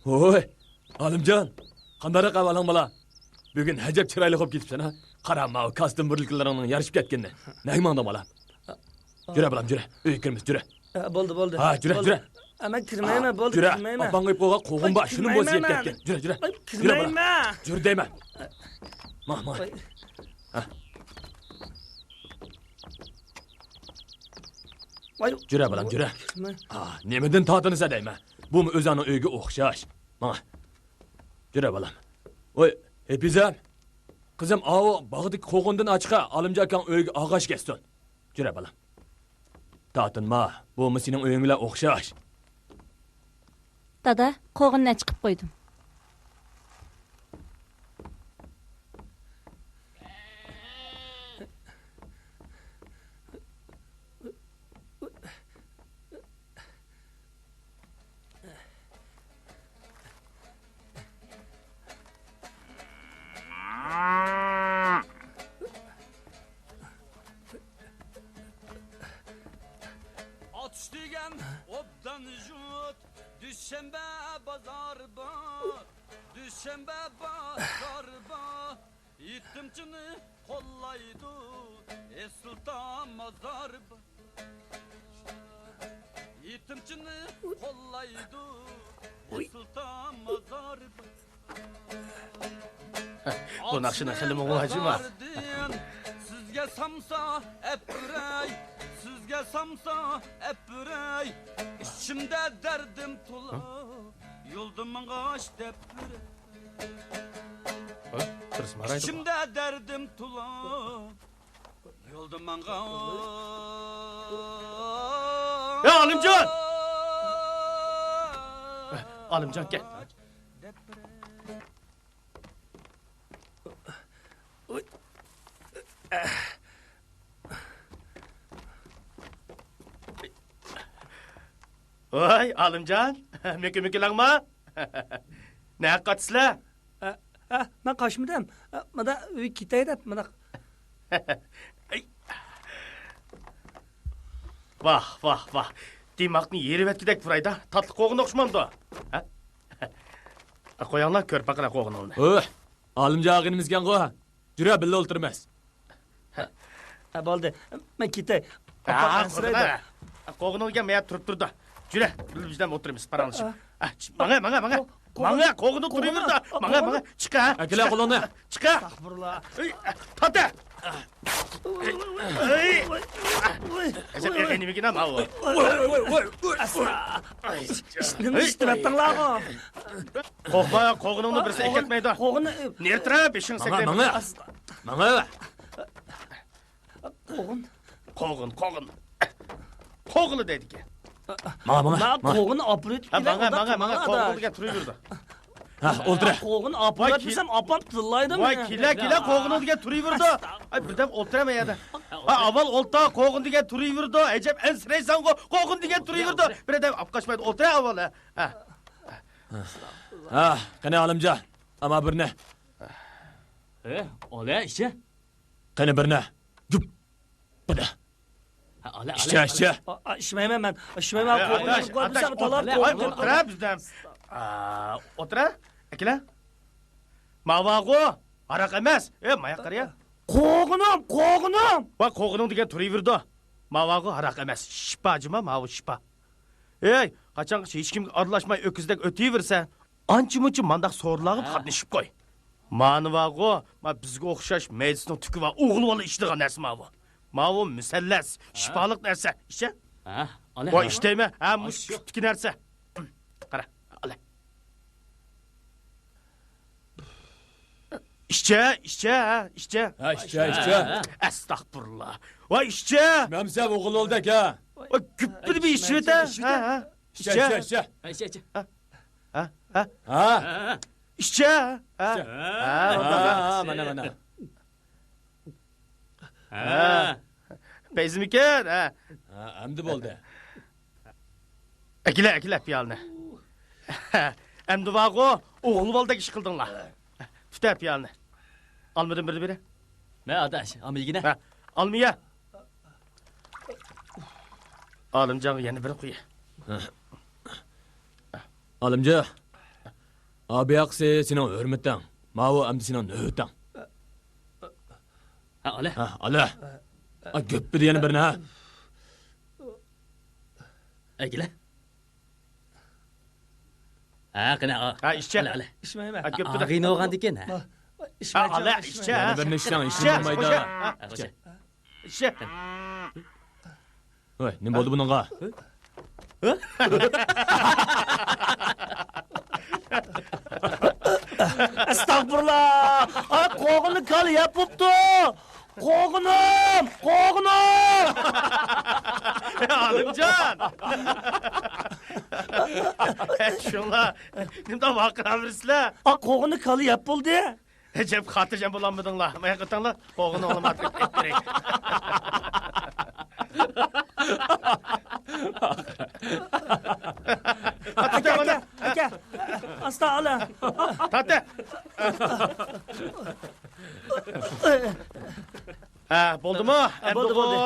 ھوي، ئالىمجان، قانداقراق ئەھۋالىڭ بالا؟ بۈگۈن ئەجەب چىرايلىق بولۇپ كېتىپسەن ھە. قارا، ماۋۇ كاستيۇم بۇرۇلكىلىرىڭنىڭ يارىشىپ كەتكىنىنى. نەگە ماڭدىڭ بالا؟ جۈرە بالام، جۈرە. ئۆيگە كىرىمىز، جۈرە. ئە، بولدى، بولدى. ھا، جۈرە، بولدى. جۈرە. ئە، مەن كىرمەيمەن، بولدى، جۈرە. كىرمەيمەن. ئاپاڭغا ئېيتىپ قويغان قوغۇن بار، شۇنىڭ بويىسى يەپ كەتكىن. جۈرە، جۈرە. جۈرە بالام. كىرمەيمەن. جۈر دەيمەن. ماڭ، ماڭ. ھا. جۈرە بالام، جۈرە. ئا، نېمىدىن تارتىنىسەن دەيمەن. بۇمۇ ئۆزۈڭنىڭ ئۆيىگە ئوخشاش. ماڭا. جۈرە بالام. ۋاي، ھېپىزەم. قىزىم، ئاۋۇ باغدىكى قوغۇندىن ئاچقا، ئالىمجان ئاكاڭ ئۆيىگە ئاغاش كەتسۇن. جۈرە بالام. تارتىنما، بۇمۇ سېنىڭ ئۆيۈڭ بىلەن ئوخشاش. دادا، قوغۇننى ئەچىقىپ قويدۇم. ئاتۇش دېگەن ئوبدان يۇرت، دۈشەنبە بازار بار، دۈشەنبە بازار بار. يېتىمچىنى قوللايدۇ ئېسىل تامازار بار. يېتىمچىنى قوللايدۇ ئېسىل تامازار بار. بۇ ناخشىنىڭ خېلى مۇڭى ئاجىما. سىزگە سامسا ئەپ بېرەي، سىزگە سامسا ئەپ بېرەي. ئىچىمدە دەردىم تولا، يولدا ماڭغاچ دەپ بېرەي. ئىچىمدە دەردىم تولا، يولدا ماڭغان. يا ئالىمجان! ئالىمجان، كەل. ۋاي، ئالىمجان، مۆكۈ-مۆكۈلەڭما؟ نەگە قاچىسىلەر؟ ئە، ئە، مەن قاچمىدىم. ئە، مانا ئۆيگە كېتەي دەپ، مانا. ۋاھ، ۋاھ، ۋاھ. دىماغنى يېرىۋەتكۈدەك پۇرايدا. تاتلىق قوغۇن ئوخشىمامدۇ؟ ھە؟ قويۇڭلار، كۆرۈپ باقىلا قوغۇنۇڭنى. ھوي، ئالىمجان ئاغىنىمىزكەنغۇ. جۈرە، بىللە ئولتۇرىمىز. ھە، بولدى. مەن كېتەي. ھە، ئاپام ئەنسىرەيدۇ. قوغۇن، قوغۇنۇڭ دېگەن مەيەر تۇرۇپ تۇرىدۇ. جۈرە، بىللە بىزدەن ئولتۇرىمىز، پاراڭلىشىپ. ھە، چىق، ماڭە، ماڭە، ماڭە. ماڭە، قوغۇننى تۇرۇۋېرىدۇ. ماڭە، ماڭە. چىق، ھە. ئەكېلە قولۇڭنى. چىق، ھە. ئەستەغپۇرۇللا. ئەي، تارت، ھە. ئەي. ئەي، نېمىگىنە ماۋۇ؟ ۋاي، ۋاي، ۋاي، ۋاي. نېمە ئىش قىلىۋەتتىڭلارغۇ؟ قورقما، قوغۇنۇڭنى بىرسى ئەكەتمەيدۇ. قوغۇن. نېرى تۇرۇپ، بېشىڭ سەكرەپ. ماڭا، ماڭا. قوغۇن. قوغۇن، قوغۇن. قوغۇنلا دەيدىكەن. ماڭا، ماڭا، ماڭا. قوغۇن ئاپىرىۋېتىپ كېلە، ماڭا، ماڭا، ماڭا، قوغۇن دېگەن تۇرۇۋېرىدۇ. ھە، ئولتۇر. قوغۇن ئاپىرىۋەتمىسەم، ئاپام تىللايدۇ مېنى. ۋاي، كېلە، كېلە، قوغۇن دېگەن تۇرۇۋېرىدۇ. ئاي، بىردەم ئولتۇرە ما يەردە. ھە، ئاۋۋال ئولتۇر، قوغۇن دېگەن تۇرۇۋېرىدۇ. ئەجەب ئەنسىرەيسەنغۇ، قوغۇن دېگەن تۇرۇۋېرىدۇ. بىردەم ئاپقاچمايدۇ، ئولتۇر ئاۋۋال، ھە. ھە. ھە، قېنى، ئالىمجان، ئاما بىرنى. ھە، ئالە، ئىچە. قېنى بىرنى. جۈپ. بىرنى. ھە، ئالە، ئىچە، ئالە. ئىچە. ئا، ئا، ئىچمەيمەن مەن. ئىچمەيمەن. ئە، قوغۇن ئاداش، ئاداش، تالاپ، ئولتۇرە، قوغۇن. ئولتۇرە بىردەم. ئا، ئولتۇرە. ئەكېلە. ماۋاغۇ، ھاراق ئەمەس. ئە، ماياق قارىيا. قوغۇنۇم، قوغۇنۇم. ۋاي، قوغۇنۇڭ دېگەن تۇرۇۋېرىدۇ. ماۋاغۇ ھاراق ئەمەس، شىپا جۇما، ماۋۇ شىپا. ئەي، قاچانغىچە ھېچكىمگە ئارىلاشماي ئۆكۈزدەك ئۆتۈۋېرىسەن. ئانچە-مۇنچە مانداق سورۇنلارغا ھە. قاتنىشىپ قوي. مانىۋاغۇ، ما بىزگە ئوخشاش مەيدىسىنىڭ تۈكى بار ئوغلى بالا ئىچىدىغان نەرسە ماۋۇ. ماۋۇ مۇسەللەس، ھە. شىپالىق نەرسە. ئىچە. ھە، ئالە. ۋاي، ھە. ئىچتەيمەن. ھە، مۇشۇ ئاشۇ. كۆكتىكى نەرسە. قارا، ئالە. ئىچە، ئىچە، ھە، ئىچە. ھە، ئىچە، ئىچە. ئەستەغپۇرۇللا. ۋاي، ئىچە. مەمسە ئوغۇل ئولدەك، ھە. ۋاي، گۈپپىدە بىر ئىچىۋېتە. ھە، ھە. ئىچە، ئىچە، ئىچە. ھە، ئىچە، ئىچە. ھە، ھە. ھە. ئىچە. ھە. ئىچە. ھە، ھە، مانا، مانا. ھە. پەيزىمىكىن، ھە. ھە، ئەمدى بولدى. ئەكىلە، ئەكىلە پىيالىنى. ئەمدى بارغۇ، ئوغلىۋالدەك ئىش قىلدىڭلار. تۇتە پىيالىنى. ئالمىدىن بىرنى بېرە. مە ئاداش، ئالما يېگىنە. ھە، ئالما يە. ئالىمجانغا يەنە بىر قۇيە. ئالىمجان، ئا بۇياققىسى سېنىڭ ھۆرمىتىڭ، ماۋۇ ئەمدى سېنىڭ نۆۋىتىڭ. ھە، ئالە. ھە، ئالە. ئا، گۆپپىدە يەنە بىرنى، ھە. ئەكىلە. ھە، قېنى، ئا. ھە، ئىچچە. ئالە، ئالە. ئىچمەيمەن. ھە، گۆپپىدە. ئاغىنە بولغاندىكىن، ھە. ھە، ئالە، ئىچچە. يەنە بىرنى ئىچسەڭ، ئىچكىلى بولمايدۇ. ھە، خوش. ئىچە. ۋاي، نېمە بولدى بۇنىڭغا؟ ئەستەغپۇرۇللا! ئاي، قوغۇننى كالا يەپ بوپتۇ! قوغۇنۇم! قوغۇنۇم! ئالىمجان! شۇڭلار، نېمىدەپ ۋارقىراۋېرىسىلەر؟ ئا، قوغۇننى كالا يەپ بولدى! ئەجەب خاتىرجەم بولالمىدىڭلار. ماياق ئۆتەڭلار. قوغۇننى ئوغلۇم ئاتىرىپ ئەكىرەي. ئاكا، ئاكا، ئاكا. ئاستا ئالا. تارتە. ھە، بولدىمۇ؟ ھە، بولدى، بولدى.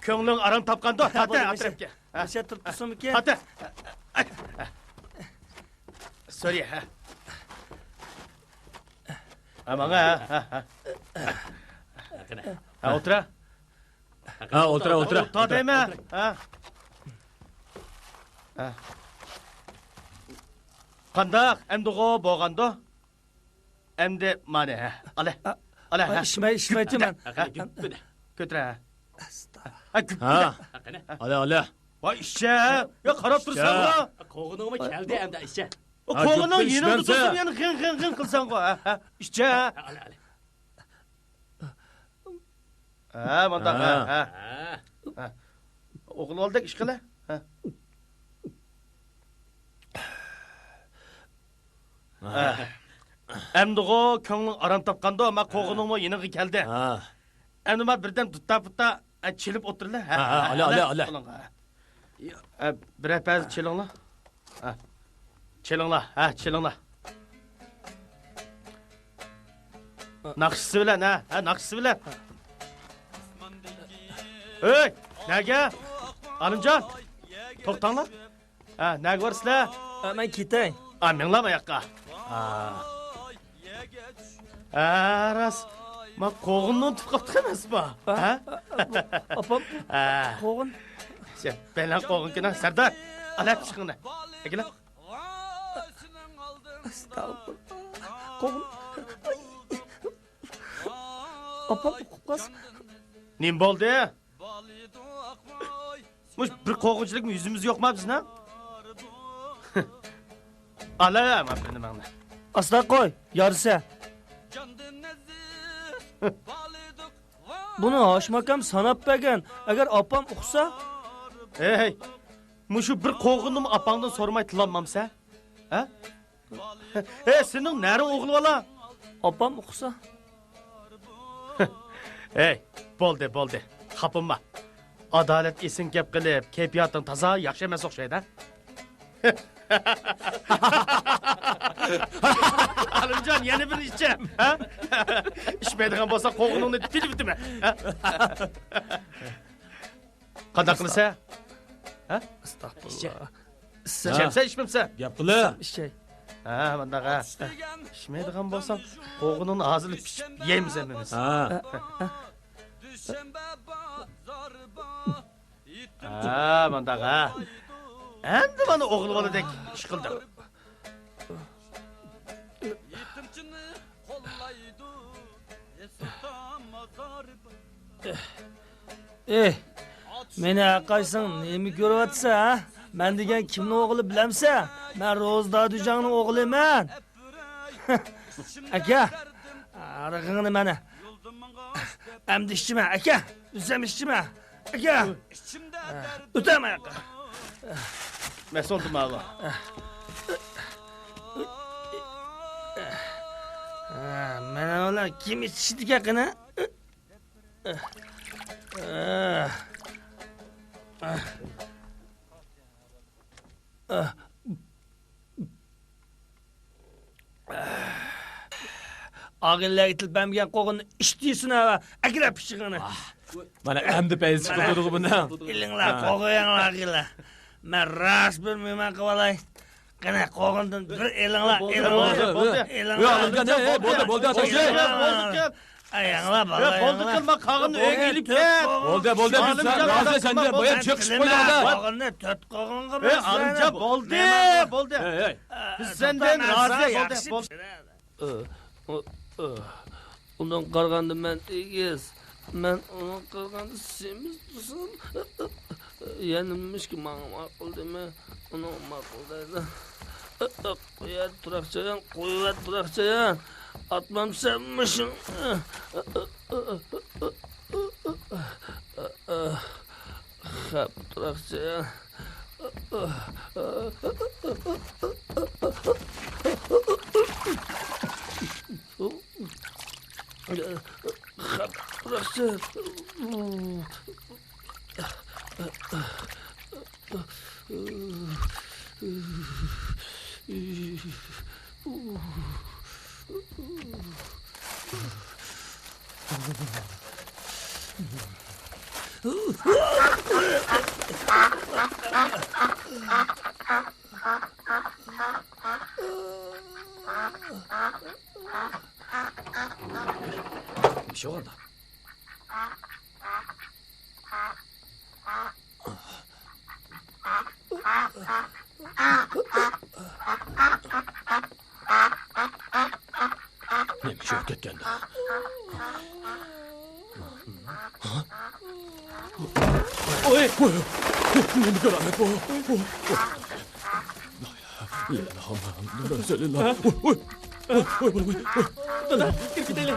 كۆڭلۈڭ ئارام تاپقاندۇ؟ تارتە، بولدى، ئاتىرىپكە. ھە. مىشە تۇرۇپ تۇرسۇنمىكىن؟ تارتە. سورى، ھە. ھە، ماڭا، ھە، ھە، ھە. ھە، ئولتۇرە. ھە، ئولتۇرە، ئولتۇرە. ئولتۇر دەيمەن. ھە. ھە. قانداق؟ ئەمدىغۇ بولغاندۇ؟ ئەمدى مانى، ھە. ئالە. ئالە، ھە. ئىچمەي، ئىچمەيتتىم مەن. ھە. كۆتۈرە، ھە. ھە، گۈپپىدە. ئالە، ئالە. ۋاي، ئىچە. يا، قاراپ تۇرساڭغۇ. قوغۇنۇڭمۇ كەلدى ئەمدى، ئىچە. قوغۇننىڭ يېنىڭدا تۇرسام يەنە غىڭ، غىڭ، غىڭ قىلساڭغۇ، ھە، ھە. ئىچە. ئالە، ئالە. ھە، مۇنداق، ھە، ھە. ھە. ئوغلۇۋالدەك ئىش قىلە. ھە. ھە. ئەمدىغۇ كۆڭلۈڭ ئارام تاپقاندۇ، ما قوغۇنۇڭمۇ يېنىڭغا كەلدى. ھە. ئەمدى ما بىردەم دۇتتا-پۇتتا، ھە، چېلىپ ئولتۇرلا. ھە، ھە، ھە، ئالە، ئالە، ئالە. ھە، بىرەر پەز چېلىڭلار. ھە. چېلىڭلار، ھە، چېلىڭلار. ناخشىسى بىلەن، ھە، ھە، ناخشىسى بىلەن. ھەي، نەگە؟ ئالىمجان، توختاڭلار. ھە، نەگە بارىسىلەر؟ ئە، مەن كېتەي. ئا، مېڭلام ئاياققا. ئا. ھە، راست. ما قوغۇننى ئۇنتۇپ قاپتىق ئەمەسمۇ؟ ھە؟ ھە؟ ئاپام، ھە. قوغۇن. شە، بەلەن قوغۇن كېنە، سەردار. ئالا، پىشقىنە. ئەكېلە. ئەستەغپۇرۇللا. قوغۇن. ئاپام ئۇقۇپ قالسا. نېمە بولدى؟ مۇشۇ بىر قوغۇنچىلىكمۇ يۈزىمىز يوقما بىزنىڭ؟ ئالا، ما بىر نېمەڭنى. ئاستا قوي، يارىسە. بۇنى ھاشىم ئاكام ساناپ بەرگەن. ئەگەر ئاپام ئۇقسا. ھەي، مۇشۇ بىر قوغۇننىمۇ ئاپاڭدىن سورىماي تىلالمامسەن؟ ھە؟ ھەي، سېنىڭ نەرىڭ ئوغلى بالا؟ ئاپام ئۇقسا. ھەي، بولدى، بولدى. خاپىما. ئادالەت ئېسىڭ گەپ قىلىپ، كەيپىياتىڭ تازا ياخشى ئەمەس ئوخشايدۇ. ئالىمجان، يەنە بىر ئىچەم، ھە؟ ئىچمەيدىغان بولساڭ، قوغۇنۇڭنى تېلىۋېتىمەن، ھە؟ قانداق قىلىسەن؟ ھە؟ ئەستەغپۇرۇللا. ئىچەمسەن، ئىچمەمسەن؟ گەپ قىلە. ئىچەي. ھە، مۇنداق، ھە. ئىچمەيدىغان بولساڭ، قوغۇنۇڭنى ھازىرلا پىچىپ يەيمىز ھەممىمىز. ھە. ھە، مۇنداق، ھە. ئەمدى مانا ئوغلى بالىدەك ئىش قىلدىڭ. ئېھ، مېنى ھەرقايسىڭ نېمە كۆرۈۋاتىسەن، ھە؟ مەن دېگەن كىمنىڭ ئوغلى بىلەمسەن؟ مەن روزى دادۈجاڭنىڭ ئوغلىمەن. ئاكا، ھارىقىڭنى مانا. ئەمدى ئىچىمەن، ئاكا. ئۆزۈم ئىچىمەن، ئاكا. ئۆتەمەن، ئاكا. مەسئۇل دېمە، ئاللا. مانا ئۇلار كىم ئىچىشىدىكەن قېنى؟ ئاغىنىلەرگە تىلىپ بەرمىگەن قوغۇننى ئىشتىسىنا ئەكىرە پىششىقىنى. مانا ئەمدى پەيزى چىقىپ تۇرىدۇ بۇنىڭ. ئېلىڭلار، قوغۇياڭلار ئاغىنىلەر. مەن راست بىر مېھمان قىلىۋالاي. قېنى، قوغۇندىن بىر ئېلىڭلار، ئېلىڭلار. بولدى، بولدى. ئېلىڭلار. بولدى، بولدى، بولدى. ئەي، ئاڭلا، بالا، بولدى، ئەڭلا. قىلما، قاغىننى ئۆيگە ئېلىپ كەت. بولدى، بولدى، بىز رازى سەندىن. بايا چېقىشىپ قويدۇق. قاغىننى تۆت قوغۇنغا بۆلسەڭ. ئەي، ئالىمجان، بولدى، بولدى. ئەي، ئەي. بىز سەندىن رازى، بولدى، بولدى. ئۇنىڭغا قارىغاندا مەن ئېگىز، مەن ئۇنىڭغا قارىغاندا سېمىز تۇرسام، يەنە مۇشۇ ماڭا ماقۇل دېمە، ئۇنىڭغا ماقۇل دەيدۇ. قويۇۋەت، تۇراقچىيان، قويۇۋەت، تۇراقچىيان. ئاتمامسەن مۇشۇ. خەپ، تۇراقچىيان. خەپ، تۇراقچىيان. نېمە ئىش بولۇپ كەتكەندۇ؟ ئوي! نېمە كارامەت بۇ؟ لا ئىلاھە ئىللەللاھ مۇھەممەدۇر رەسۇلۇللاھ. ۋوي، ۋوي. ۋوي، ۋوي، ۋوي، ۋوي، ۋوي. دادا، كىرىپ كېتەيلى.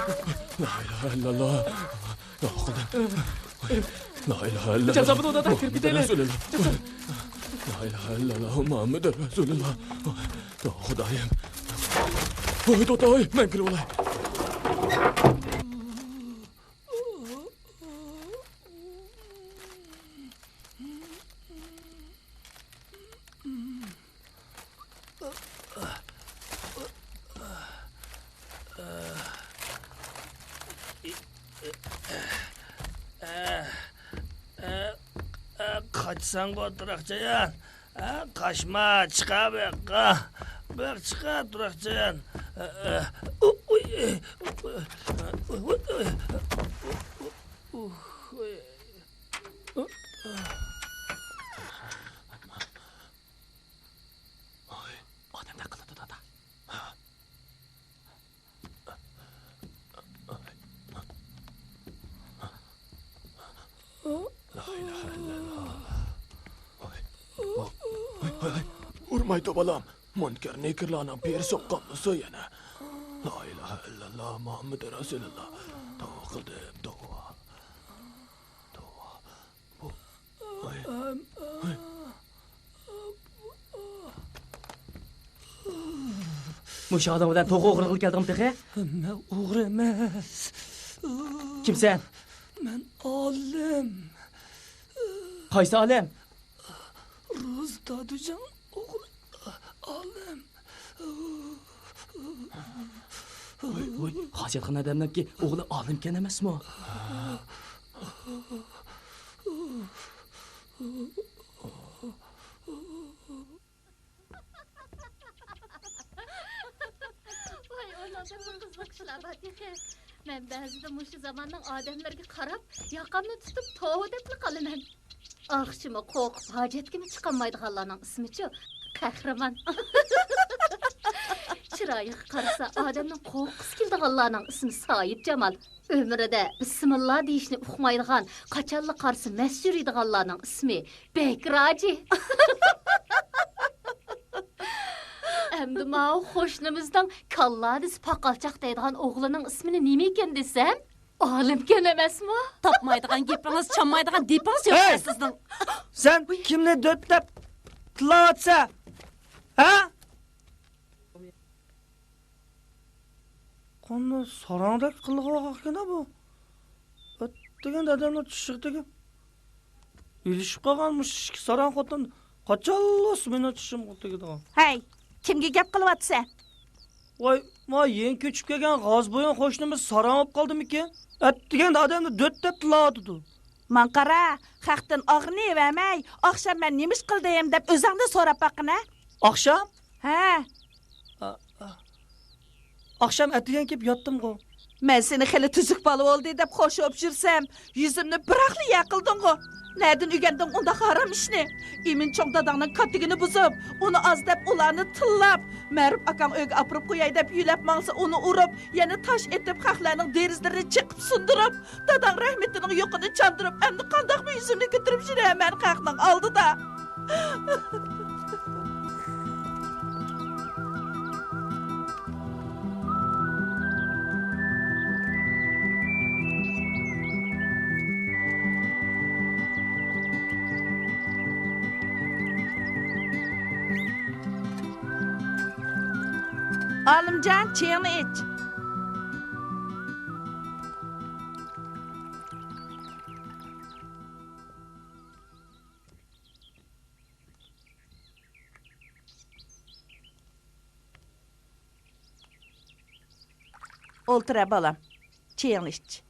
لا ئىلاھە ئىللەللاھ. يوق، خۇدا. لا ئىلاھە ئىللەللاھ. جازا بۇنى، دادا، كىرىپ كېتەيلى. مۇھەممەدۇر رەسۇلۇللاھ. لا ئىلاھە ئىللەللاھ مۇھەممەدۇر رەسۇلۇللاھ. يوق، خۇدايىم. ۋوي، توختاي، مەن كىرىۋالاي. قاچساڭغۇ، تۇراقچىيان. ھە، قاچما، چىقار بۇ ياققا. بۇ ياققا چىقار، تۇراقچىيان. ھە، ھە. ئۇ-، ئۇي. ئۇي، ئۇي، ئۇي. ئۇي. ئادەم تاقىلىدۇ، دادا. لا ئىلاھە ئىللەللاھ. ۋاي. ۋاي، ۋاي، ۋاي. ئۇرمايدۇ، بالام. مۇنكەر نېكىرلارنىڭ بىرى سوققانمىسۇ يەنە؟ لا ئىلاھە ئىللەللاھ مۇھەممەدۇر رەسۇلۇللاھ. توۋا قىلدىم، توۋا. توۋا. بۇ، ۋاي. ۋاي. مۇشۇ ئادەم بىلەن توخۇ ئوغرىلىغىلى كەلدىڭمۇ تېخى؟ مەن ئوغرى ئەمەس. كىمسەن؟ مەن ئالىم. قايسى ئالىم؟ روزى دادۈجاڭ ئوغلى ئالىم. ۋوي، ۋوي، ھاجەتخانا ئادەمنىڭكى ئوغلى ئالىمكەن ئەمەسمۇ؟ ۋاي، ئۇنىڭدىنمۇ قىزىق ئىشلار بار تېخى. مەن بەزىدە مۇشۇ زاماننىڭ ئادەملىرىگە قاراپ، ياقامنى تۇتۇپ، توۋا دەپلا قالىمەن. ئاخشىمى قورقۇپ، ھاجەتكىمۇ چىقالمايدىغانلارنىڭ ئىسمىچۇ؟ قەھرىمان. چىرايىغا قارىسا، ئادەمنىڭ قورققۇسى كېلىدىغانلارنىڭ ئىسمى ساھىبجامال. ئۆمرىدە بىسمىللا دېيىشنى ئۇقمايدىغان، قاچانلا قارىسا مەست يۈرىدىغانلارنىڭ ئىسمى بەك راجى. ئەمدى ماۋۇ قوشنىمىزنىڭ كاللا دېسە پاقالچاق دەيدىغان ئوغلىنىڭ ئىسمىنى نېمىكەن دېسەم، ئالىمكەن ئەمەسمۇ؟ تاپمايدىغان گېپىڭىز، چانمايدىغان دېپىڭىز يوق ھەي! سىزنىڭ. سەن كىمنى دۆتلەپ تىللاۋاتىسەن؟ ھە؟ قانداق ساراڭدەك قىلغىۋالغانكەن بۇ. ئۆت. ئەتىگەن دادامنىڭ چىشىغا تېگىپ، ئېلىشىپ قالغان مۇشۇ ئىككى ساراڭ خوتۇن قاچانلا مېنىڭ چىشىمغا تېگىدىغان. ھەي، كىمگە گەپ قىلىۋاتىسەن؟ ۋاي، ما يېڭى كۆچۈپ كەلگەن غازبويۇن قوشنىمىز ساراڭ بولۇپ قالدىمىكىن؟ ئەتىگەن دادامنى دۆت دەپ تىللاۋاتىدۇ. ماڭا قارا، خەقتىن ئاغرىنىۋەرمەي، ئاخشام مەن نېمە ئىش قىلدىم دەپ ئۆزۈڭدىن سوراپ باققىنە. ئاخشام؟ ھە. ئا، ئا. ئاخشام ئەتىگەن كېلىپ ياتتىمغۇ. مەن سېنى خېلى تۈزۈك بالا بولدى دەپ خوش بولۇپ يۈرسەم، يۈزۈمنى بىراقلا يەر قىلدىڭغۇ. نەدىن ئۆگەندىڭ ئۇنداق ھارام ئىشنى؟ ئىمىن چوڭ داداڭنىڭ كاتتىكىنى بۇزۇپ، ئۇنى ئاز دەپ ئۇلارنى تىللاپ، مەرۇپ ئاكاڭ ئۆيگە ئاپىرىپ قوياي دەپ يۆلەپ ماڭسا، ئۇنى ئۇرۇپ، يەنە تاش ئېتىپ، خەقلەرنىڭ دېرىزىلىرىنى چېقىپ سۇندۇرۇپ، داداڭ رەھمىتىنىڭ يوقىنى چاندۇرۇپ، ئەمدى قانداقمۇ يۈزۈمنى كۆتۈرۈپ يۈرەمەن خەقنىڭ ئالدىدا؟ ئالىمجان، چېيىڭنى ئىچ. ئولتۇر ھە، بالام. چېيىڭنى ئىچ.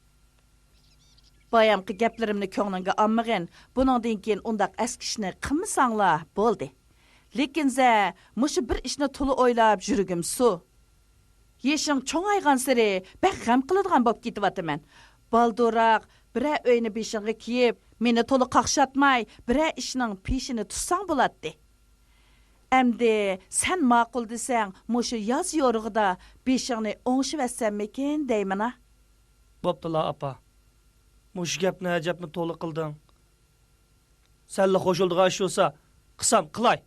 بايامقى گەپلىرىمنى كۆڭلۈڭگە ئالمىغىن. بۇنىڭدىن كېيىن ئۇنداق ئەسكى ئىشنى قىلمىساڭلا بولدى. لېكىن زە، مۇشۇ بىر ئىشنى تولا ئويلاپ يۈرىكىم سۇ. يېشىڭ چوڭايغانسېرى بەك غەم قىلىدىغان بولۇپ كېتىۋاتىمەن. بالدۇرراق بىرەر ئۆينى بېشىڭغا كىيىپ، مېنى تولا قاقشاتماي، بىرەر ئىشنىڭ پېشىنى تۇتساڭ بولاتتى. ئەمدى سەن ماقۇل دېسەڭ، مۇشۇ ياز يورۇقىدا بېشىڭنى ئوڭشىۋەتسەممىكىن دەيمەن-ە. بوپتۇلا، ئاپا. مۇشۇ گەپنى ئەجەبمۇ تولا قىلدىڭ. سەنلا خوش بولىدىغان ئىش بولسا، قىلسام قىلاي.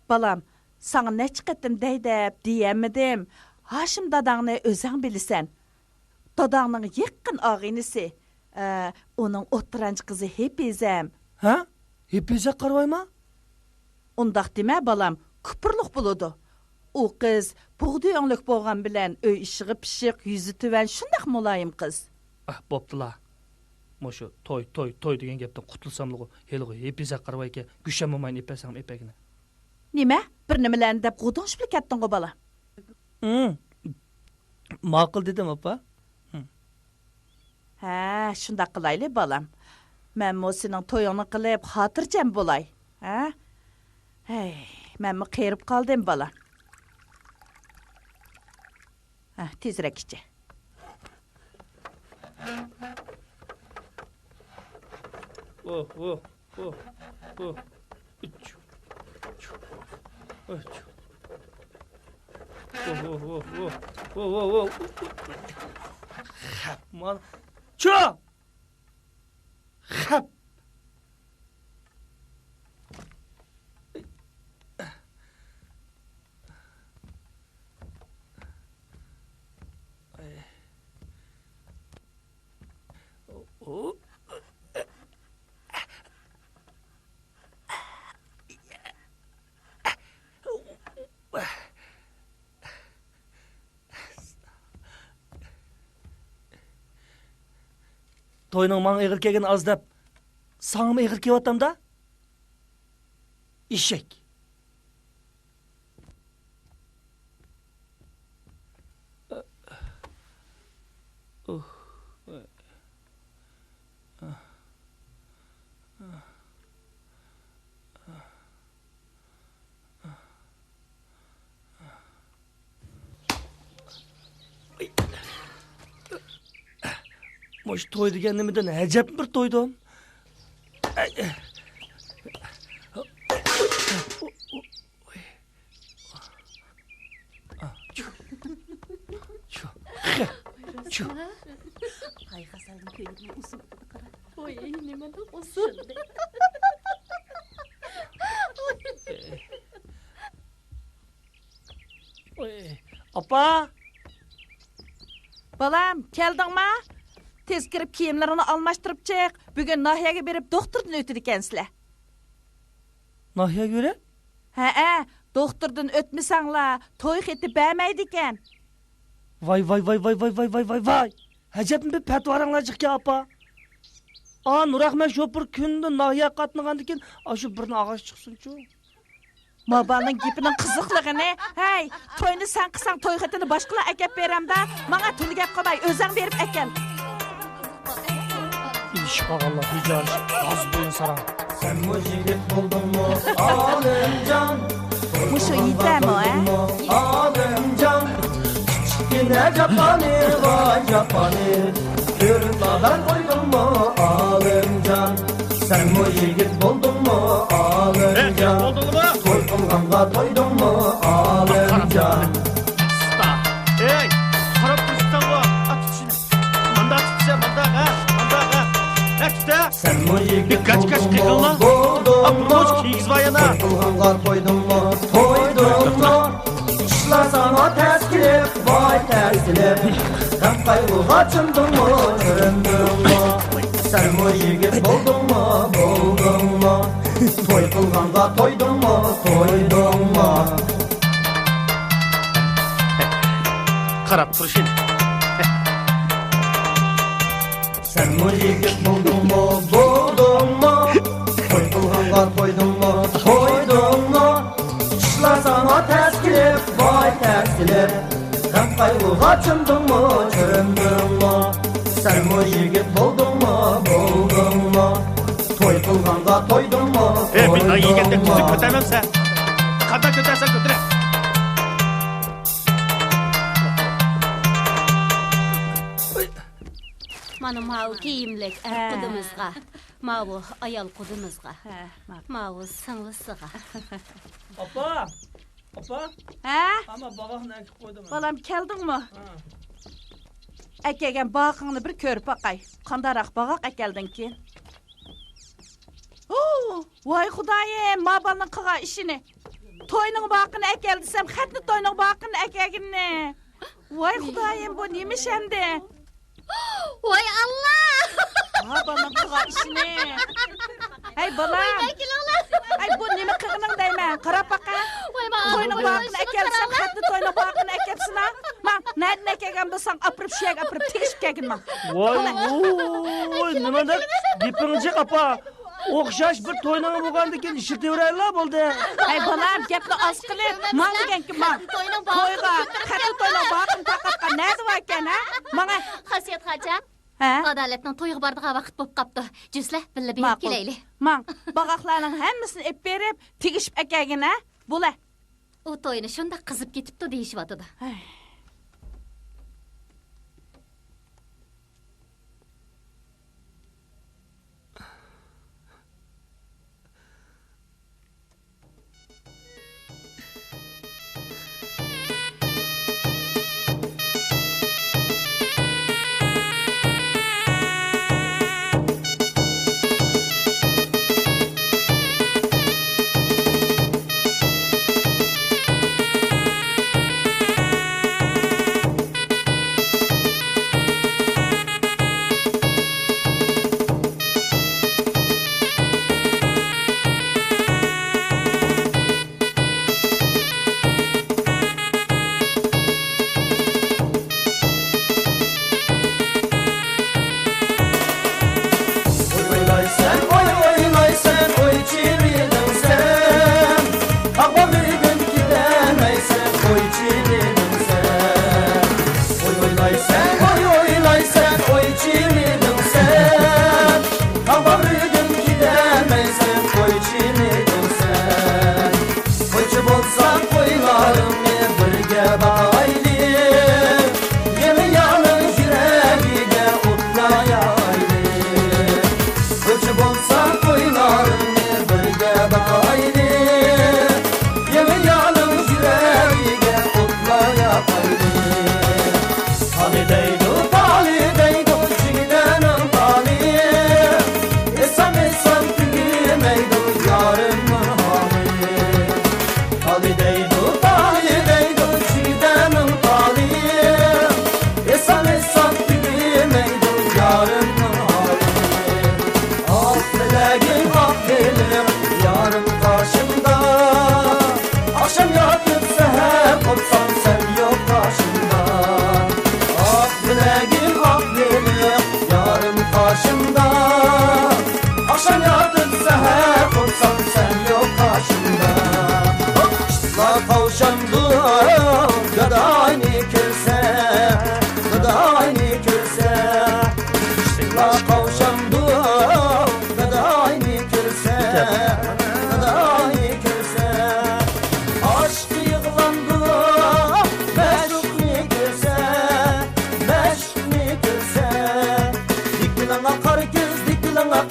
بالام، ساڭا نەچچە قېتىم دەي دەپ دېيەلمىدىم. ھاشىم داداڭنى ئۆزۈڭ بىلىسەن. داداڭنىڭ يېقىن ئاغىنىسى، ئە، ئۇنىڭ ئوتتۇرانچە قىزى ھېپىزەم. ھە؟ ھېپىزە قارىۋايما؟ ئۇنداق دېمە، بالام، كۇپۇرلۇق بولىدۇ. ئۇ قىز بۇغدىي ئۆڭلۈك بولغان بىلەن ئۆي ئىشىغا پىششىق، يۈزى تۆۋەن، شۇنداق مۇلايىم قىز. ئاھ، بوپتۇلا. مۇشۇ توي، توي، توي دېگەن گەپتىن قۇتۇلساملىغۇ، ھېلىغۇ ھېپىزە قارىۋايكەن، گۈشەم بولمايىن ئېپەسەڭ ئېپەگىنە. نېمە؟ بىر نېمىلەرنى دەپ غۇدۇڭشىپلا كەتتىڭغۇ، بالا؟ ھىم. ماقۇل دېدىم، ئاپا. ھىم. ھە، شۇنداق قىلايلى، بالام. مەنمۇ سېنىڭ تويۇڭنى قىلىپ، خاتىرجەم بولاي. ھە؟ ھەي، مەنمۇ قېرىپ قالدىم، بالام. ھە، تېزرەك ئىچە. ئوھ، ئوھ، ئوھ، ئوھ. ئۈچ. ئۈچ. ئوھ، ئوھ، ئوھ، ئوھ. ئوھ، ئوھ، ئوھ. خەپ، مانا. چۇ! خەپ! توينىڭ ماڭا ئېغىر كەلگىنى ئاز دەپ، ساڭىمۇ ئېغىر كېلىۋاتامدا؟ ئېشەك. مۇشۇ توي دېگەن نېمىدىن ئەجەب بىر تويدۇم. قايغا سەلدىن كۆيۈنۈپ ئۇزۇن قارا. ۋاي، نېمانداق ئۇزۇن. ئاپا! بالام، كەلدىڭما؟ تېز كىرىپ كىيىملىرىڭنى ئالماشتۇرۇپ چىق. بۈگۈن ناھىيەگە بېرىپ دوختۇردىن ئۆتىدىكەنسىلەر. ناھىيەگە بېرىپ؟ ھەئە، دوختۇردىن ئۆتمىسەڭلار توي خېتى بەرمەيدىكەن. ۋاي، ۋاي، ۋاي، ۋاي. ئەجەبمۇ بىر پەتىۋاراڭلار جىقكەن، ئاپا. ئا، نۇرئەخمەت شوپۇر كۈندە ناھىيەگە قاتنىغاندىكىن، ئاشۇ بىرنى ئاغاچ چىقسۇنچۇ. مابالنىڭ گېپىنىڭ قىزىقلىقىنى. ھەي، توينى سەن قىلساڭ، توي خېتىنى باشقىلار ئەكەپ بېرەمدا. ماڭا تۈنلە گەپ قىلماي، ئۆزەڭ بېرىپ ئەكەل. ئېلىشىپ قالغانلار ھىجايىش، ھازىر بويۇن ساراڭ. سەنمۇ يىگىت بولدۇڭمۇ، ئالىمجان؟ مۇشۇ يېتەرمۇ، ھە؟ ئالىمجان. كىچىككىنە جاپانى، ۋاي جاپانى. كۆرۈپ نادان قويدۇڭمۇ، ئالىمجان؟ سەنمۇ يىگىت بولدۇڭمۇ، ئالىمجان؟ توي قىلغانغا تويدۇڭمۇ، ئالىمجان؟ ئۇستا. ئەي، قاراپ تۇرۇپسەنغۇ. ئات ئىچىنى. مانداق تۇتسا، مانداق، ھە؟ مانداق، ھە؟ ھە، تۇت، ھە؟ سەنمۇ يىگىت بولدۇڭمۇ، بولدۇڭمۇ؟ توي قىلغانغا تويدۇڭمۇ، تويدۇڭمۇ؟ ئىشلار ساڭا تەس كېلىپ، ۋاي تەس كېلىپ. غەم قايغۇغا چۆمدۈڭمۇ، چۆمدۈڭمۇ؟ سەنمۇ يىگىت بولدۇڭمۇ، بولدۇڭمۇ؟ توي قىلغانغا تويدۇڭمۇ، تويدۇڭمۇ؟ قاراپ تۇرۇشىنى. سەنمۇ يىگىت بولدۇڭمۇ، بولدۇڭمۇ؟ توي قىلغانغا تويدۇڭمۇ، تويدۇڭمۇ؟ ئىشلار ساڭا تەس كېلىپ، ۋاي تەس كېلىپ. غەم قايغۇغا چۆمدۈڭمۇ، چۆمدۈڭمۇ؟ سەنمۇ يىگىت بولدۇڭمۇ، بولدۇڭمۇ؟ توي قىلغانغا تويدۇڭمۇ، ئەي، بىر ئاي يېگەندەك تۈزۈك كۆتەرمەمسەن؟ قانداق كۆتەرسەڭ كۆتۈرە. مانا ماۋۇ كىيىملىك ھە. قۇدىمىزغا، ماۋۇ ئايال قۇدىمىزغا، ھە، ماۋۇ. ماۋۇ سىڭلىسىغا. ئاپا! ئاپا! ھە؟ ئاما، باغاقنى ئەكىپ قويدۇم. بالام، كەلدىڭمۇ؟ ھە. ئەكەلگەن باغىقىڭنى بىر كۆرۈپ باقاي. قانداقراق باغاق ئەكەلدىڭكىن؟ ھو! ۋاي خۇدايىم، ما بالىنىڭ قىلغان ئىشىنى. توينىڭ باغىقىنى ئەكەل دېسەم، خەتنە توينىڭ باغىقىنى ئەكەلگىنىنى. ۋاي خۇدايىم، بۇ نېمە ئىش ئەمدى؟ ۋاي ئاللا! ھا، بالام قىلغان ئىشىنى. ھەي بالام. ۋاي كېلىڭلار. ھەي، بۇ نېمە قىلغىنىڭ دەيمەن، قاراپ باقە. ۋاي، ما توينىڭ باغىقىنى ئەكەلسەڭ، خەتنە توينىڭ باغىقىنى ئەكەپسىنا. ما، نەدىن ئەكەلگەن بولساڭ، ئاپىرىپ شۇ يەرگە ئاپىرىپ تېشىپ كەلگىن ماڭ. ۋاي، ۋوي، نېمە دەپ گېپىڭ جىق، ئاپا. ئوخشاش بىر توينىڭ بولغاندىكىن ئىشلىتىۋېرەيلا بولدى. ھەي بالام، گەپنى ئاز قىلىپ، ماڭ دېگەنكىن ماڭ. تويغا، خەتنە توينىڭ باغىقىنى تارقاتقان نەدە باركەن، ھە؟ ماڭە. خاسىيەت خاچام. ھە؟ ئادالەتنىڭ تويغا بارىدىغان ۋاقىت بوپ قاپتۇ. جۈسلە، بىللە بېرىپ كېلەيلى. ماڭ. باغاقلارنىڭ ھەممىسىنى ئېلىپ بېرىپ، تېگىشىپ ئەكەلگىن، ھە؟ بولە. ئۇ توينى شۇنداق قىزىپ كېتىپتۇ دېيىشىۋاتىدۇ. ھەي.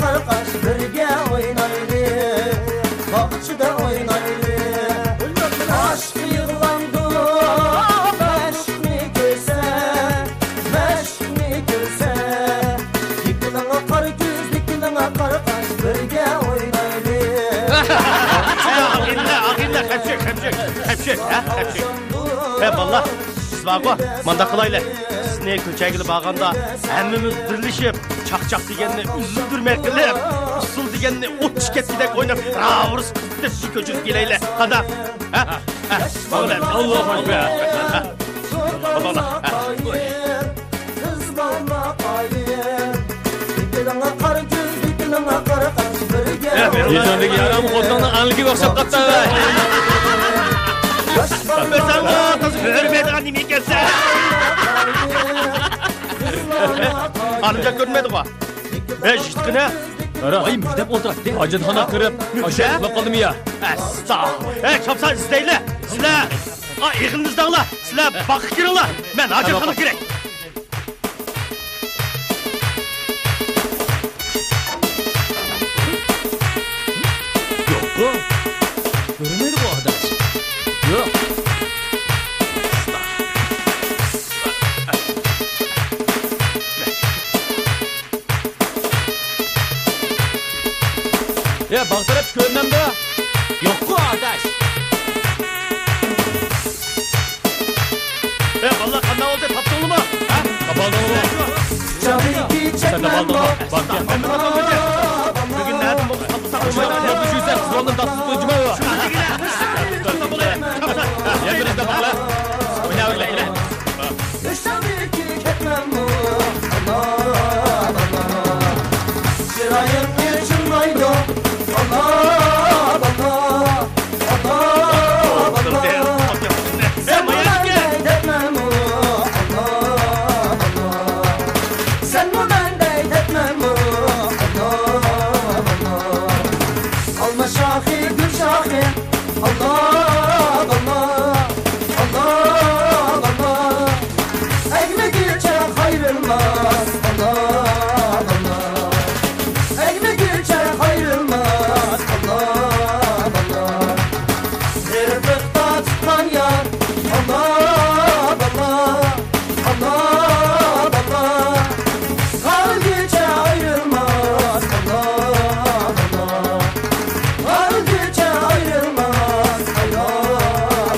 قارقاش بىرگە ئوينايلى، باغچىدا ئوينايلى. ئاشىق يىغلايدۇ، مەشۇقنى كۆرسە، مەشۇقنى كۆرسە. يېقىنىڭغا قارا كۆز، يېقىنىڭغا قارقاش بىرگە ئوينايلى. ئاغىنىلەر، ئاغىنىلەر، خەپچۈك، خەپچۈك، خەپچۈك، ھە، خەپچۈك. ھە، بالىلار، سىز بارغۇ، مانداق قىلايلى. سىزنى كۆچەگىلى بارغاندا ھەممىمىز بىرلىشىپ، چاقچاق دېگەننى ئۈزۈلدۈرمەي قىلىپ، ئۇسسۇل دېگەننى ئوت چىقىپ كەتكۈدەك ئويناپ، راۋۇرۇس قىزىتىپ كۆچۈرۈپ كېلەيلى. قانداق؟ ھە؟ ھە؟ ماڭىلى. ئاللاھۇ ئەكبەر. ماڭىلى. ھە. يېتىڭدىكى يارام خوتۇننىڭ ئەلگە ئوخشاپ قاپتۇ. بىزەڭغۇ قىز ھۆرمەيدىغان نېمە ئىكەنسەن؟ ئالىمجان كۆرۈنمەيدىغۇ. ھە، يىگىتقىنە. ۋاي، مۈشە دەپ ئولتۇراتتى. ھاجەتخانا كىرىپ، مۈشە ئۇخلاپ قالدىمۇ يا؟ ئەستا. ھە، چاپسان ئىزدەيلى. سىلەر، ئا، ئېغىننى ئىزدەڭلار. سىلەر باغقا كىرىڭلار. مەن ھاجەتخانىغا كىرەي. يوققۇ. كۆرۈنمەيدىغۇ ئاداش. يوق. يا، باغ تەرەپ كۆرۈنەمدۇ؟ يوققۇ ئاداش. ئە، بالىلار، قانداق بولدى؟ تاپتىڭلىمۇ؟ ھە؟ تاپالدىڭلىمۇ؟ سەن تاپالدىڭمۇ؟ باركەن. بۈگۈن نەدىن بولدى؟ تاپساق بولمايدۇ. شۇ يۈزە قىز بالىنى تاپسىز قويجىما. يەنە بىرىنى تاپاقلا. ئويناۋەرلە. ئۆشتەڭدىكى كەتمەنمۇ، ئانا، ئانا. چىرايىڭ ئېچىلمايدۇ، ئانا، ئانا، ئانا، ئانا. سەن ماندەك دەپمەنمۇ، ئانا، ئانا. سەنمۇ مەندەك دەپمەنمۇ، ئانا، ئانا. ئالما شاخى، گۈل شاخى. ئاللا، ئاللا، ئاللا، ئاللا. ئەگمىگىچە قايرىلماس. ئاللا، ئاللا. ئەگمىگىچە قايرىلماس. ئاللا، ئاللا. غېرىبلىقتا تۇتقان يار. ئاللا، ئاللا. ئانا، ئانا، قالغىچە ئايرىلماس، ئانا، ئانا، قالغىچە ئايرىلماس، ئانا،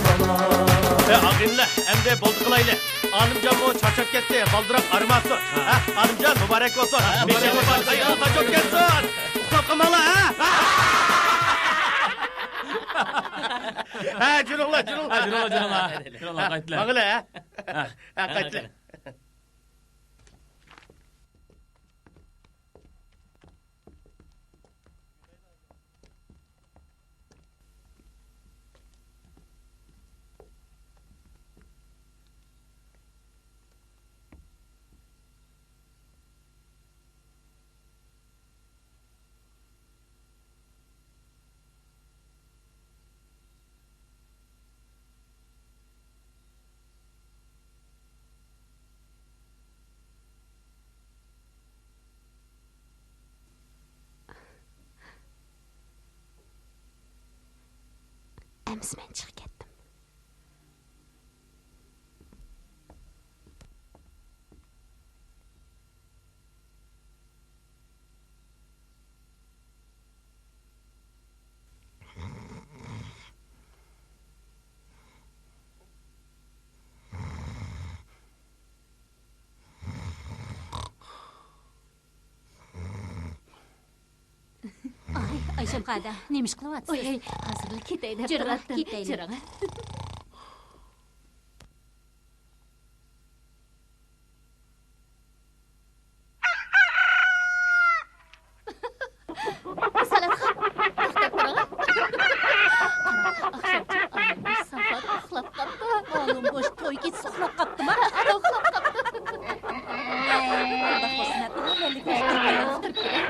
ئانا. ئە، ئاغىنىلەر، ئەمدى بولدى قىلايلى. ئالىمجانمۇ چارچاپ كەتتى، بالدۇراق ئارام ئالسۇن. ھە، ئالىمجان، مۇبارەك بولسۇن. ھە، بېشىڭ مۇبارەك بولسۇن. ئايال قاچۇپ كەتسۇن. ئۇخلاپ قالماڭلار، ھە؟ ھە، جۈرۈڭلار، جۈرۈڭلار. ھە، جۈرۈڭلار، جۈرۈڭلار. جۈرۈڭلار، قايتىلەر. ماڭىلى، ھە؟ ھە، ھە، قايتىلى. ئەمىسە مەن چىقىپ كەتتىم. ئاي، ئايشەم قادە، نېمە ئىش قىلىۋاتىسىز؟ ۋاي، ھازىرلا كېتەي دەپ تۇراتتىم. جۈرۈڭ، كېتەيلى. سالاتخان، توختاپ تۇرۇڭ. قاراڭ، ئاخشامچە ئالىم بوش ساپات ئۇخلاپ قاپتۇ. ئالىم بوش توي كېچىسى ئۇخلاپ قاپتىما؟ ئانا ئۇخلاپ قاپتۇ. ئۇنداق بولسا مەن ئۇنىڭ مەلىكە ئۇختۇرۇپ كېلەي.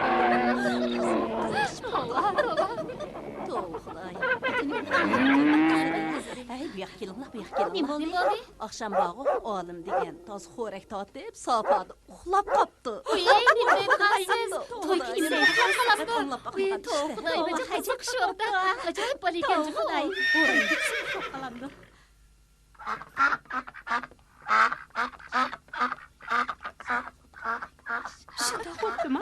توۋا، توۋا. توۋا، خۇدايىم. كېلىڭلار، بۇ ياققا كېلىڭلار. نېمە بولدى، نېمە بولدى؟ ئاخشام بارغۇ، ئالىم دېگەن تازا خورەك تارتىپ، ساپادا ئۇخلاپ قاپتۇ. ئۇي، نېمە دەيدىغانسىز؟ توي كۈنى ئۇخلاپ قاپتۇ. ئۇي، توۋا، توۋا، توۋا. ئاجايىپ بالا ئىكەن، جۇمۇ خۇداي. شۇنداق بوپتۇما؟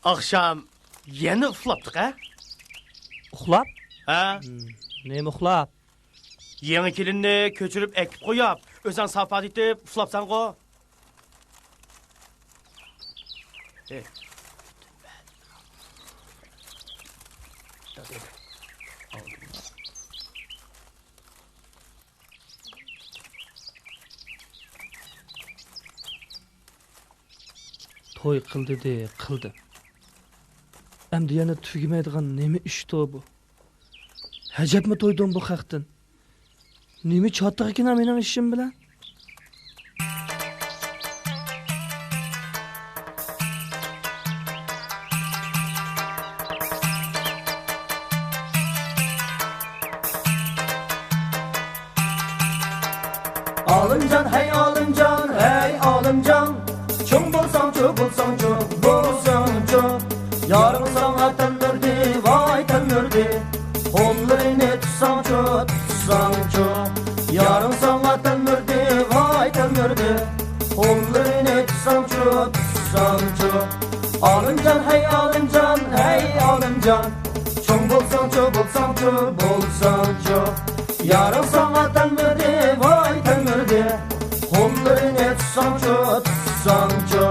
ئاخشام يەنە ئۇخلاپتىق ھە؟ ئۇخلاپ؟ ھە. نېمە ئۇخلاپ؟ يېڭى كېلىننى كۆچۈرۈپ ئەكىپ قويۇپ، ئۆزەڭ ساپادا يېتىپ ئۇخلاپسەنغۇ؟ توي قىل دېدى، قىلدىم. ئەمدى يەنە تۈگىمەيدىغان نېمە ئىشتۇ بۇ؟ ھەجەپمۇ تويدۇم بۇ خەقتىن؟ نېمە چاتىقكىنا مېنىڭ ئىشىم بىلەن؟ ئالىمجان، ھەي ئالىمجان، ھەي ئالىمجان، چوڭ بولساڭچۇ، بولساڭچۇ، بولساڭچۇ، يارىڭ ساڭا تەلمۈردى، ۋاي تەلمۈردى، قوللىرىنى تۇتساڭچۇ، تۇتساڭچۇ، يارىڭ ساڭا تەلمۈردى، ۋاي تەلمۈردى، قوللىرىنى تۇتساڭچۇ، تۇتساڭچۇ، ئالىمجان، ھەي ئالىمجان، ھەي ئالىمجان، چوڭ بولساڭچۇ، بولساڭچۇ، بولساڭچۇ، يارىڭ ساڭا تەلمۈردى، ۋاي تەلمۈردى، قوللىرىنى تۇتساڭچۇ، تۇتساڭچۇ.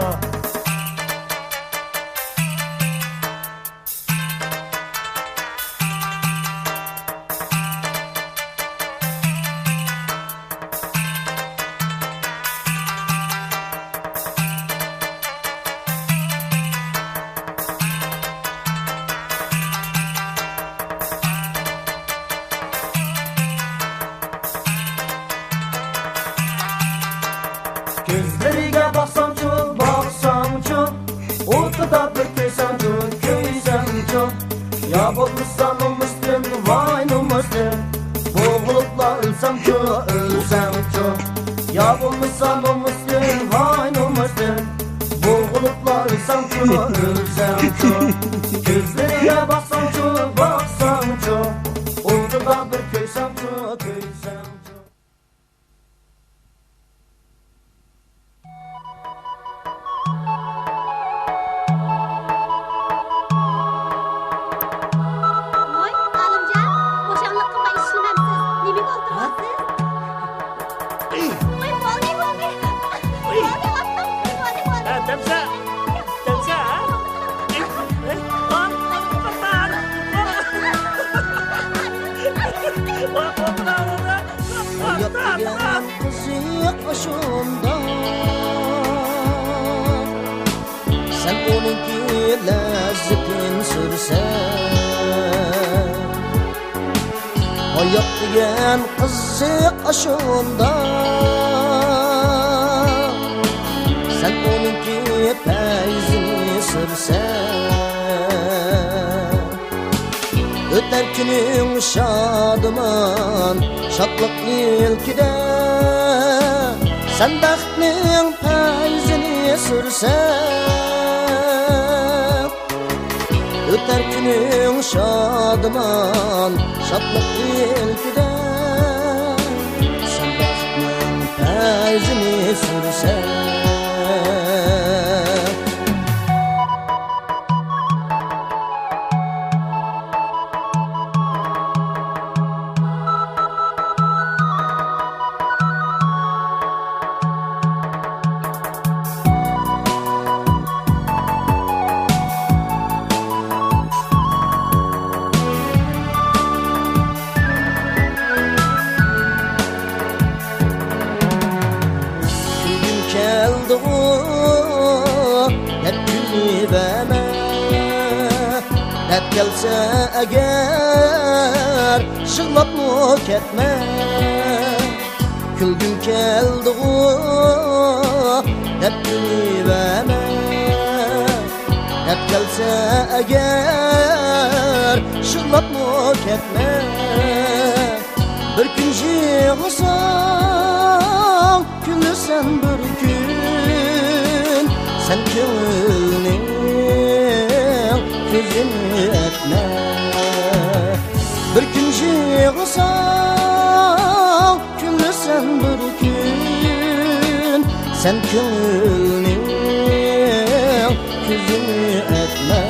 كۆزلىرىگە باقساڭچۇ، باقساڭچۇ، ئوتىدا بىر كۆيسەڭچۇ، كۆيسەڭچۇ، يا بولمىسا نومۇستىن، ۋاي نومۇستىن، بوغۇلۇپلا ئۆلسەڭچۇ، ئۆلسەڭچۇ، يا بولمىسا نومۇستىن، ۋاي نومۇستىن، بوغۇلۇپلا ئۆلسەڭچۇ، ئۆلسەڭچۇ، كۆزلىرىگە باقساڭچۇ، باقساڭچۇ، ئوتىدا بىر كۆيسەڭچۇ، كۆيسەڭچۇ. ۋاي، ئالىمجان، خۇشاللىق قىلماي ئىشلىمەمسىز؟ نېمىگە ئولتۇرۇۋاتىسىز؟ ۋاي، بولدى، بولدى. بولدى، بولدى، بولدى. ھە، دەمسە. دەمسە، ھە؟ ھايات دېگەن قىزىق ئاشۇنداق، سەن ئۇنىڭكى لەززىتىنى سۈرسەڭ. ھايات دېگەن قىزىق ئاشۇنداق، سەن ئۇنىڭكى پەيزىنى سۈرسەڭ. ئۆتەر كۈنۈڭ شادىمان، شادلىق ئىلكىدە، سەن بەختنىڭ پەيزىنى سۈرسەڭ. ئۆتەر كۈنۈڭ شادىمان، شادلىق ئىلكىدە، سەن بەختنىڭ پەيزىنى سۈرسەڭ. كەلسە ئەگەر، يىغلاپمۇ كەتمە. كۈلگۈم كەلدىغۇ دەپ كۈلۈۋەرمە. دەپ كەلسە ئەگەر، يىغلاپمۇ كەتمە. بىر كۈن يىغلىساڭ، كۈلىسەن بىر كۈن، سەن كۆڭۈلنىڭ كۆزىنى ئەتمە. بىر كۈن يىغلىساڭ، كۈلىسەن بىر كۈن، سەن كۆڭۈلنىڭ كۆزىنى ئەتمە.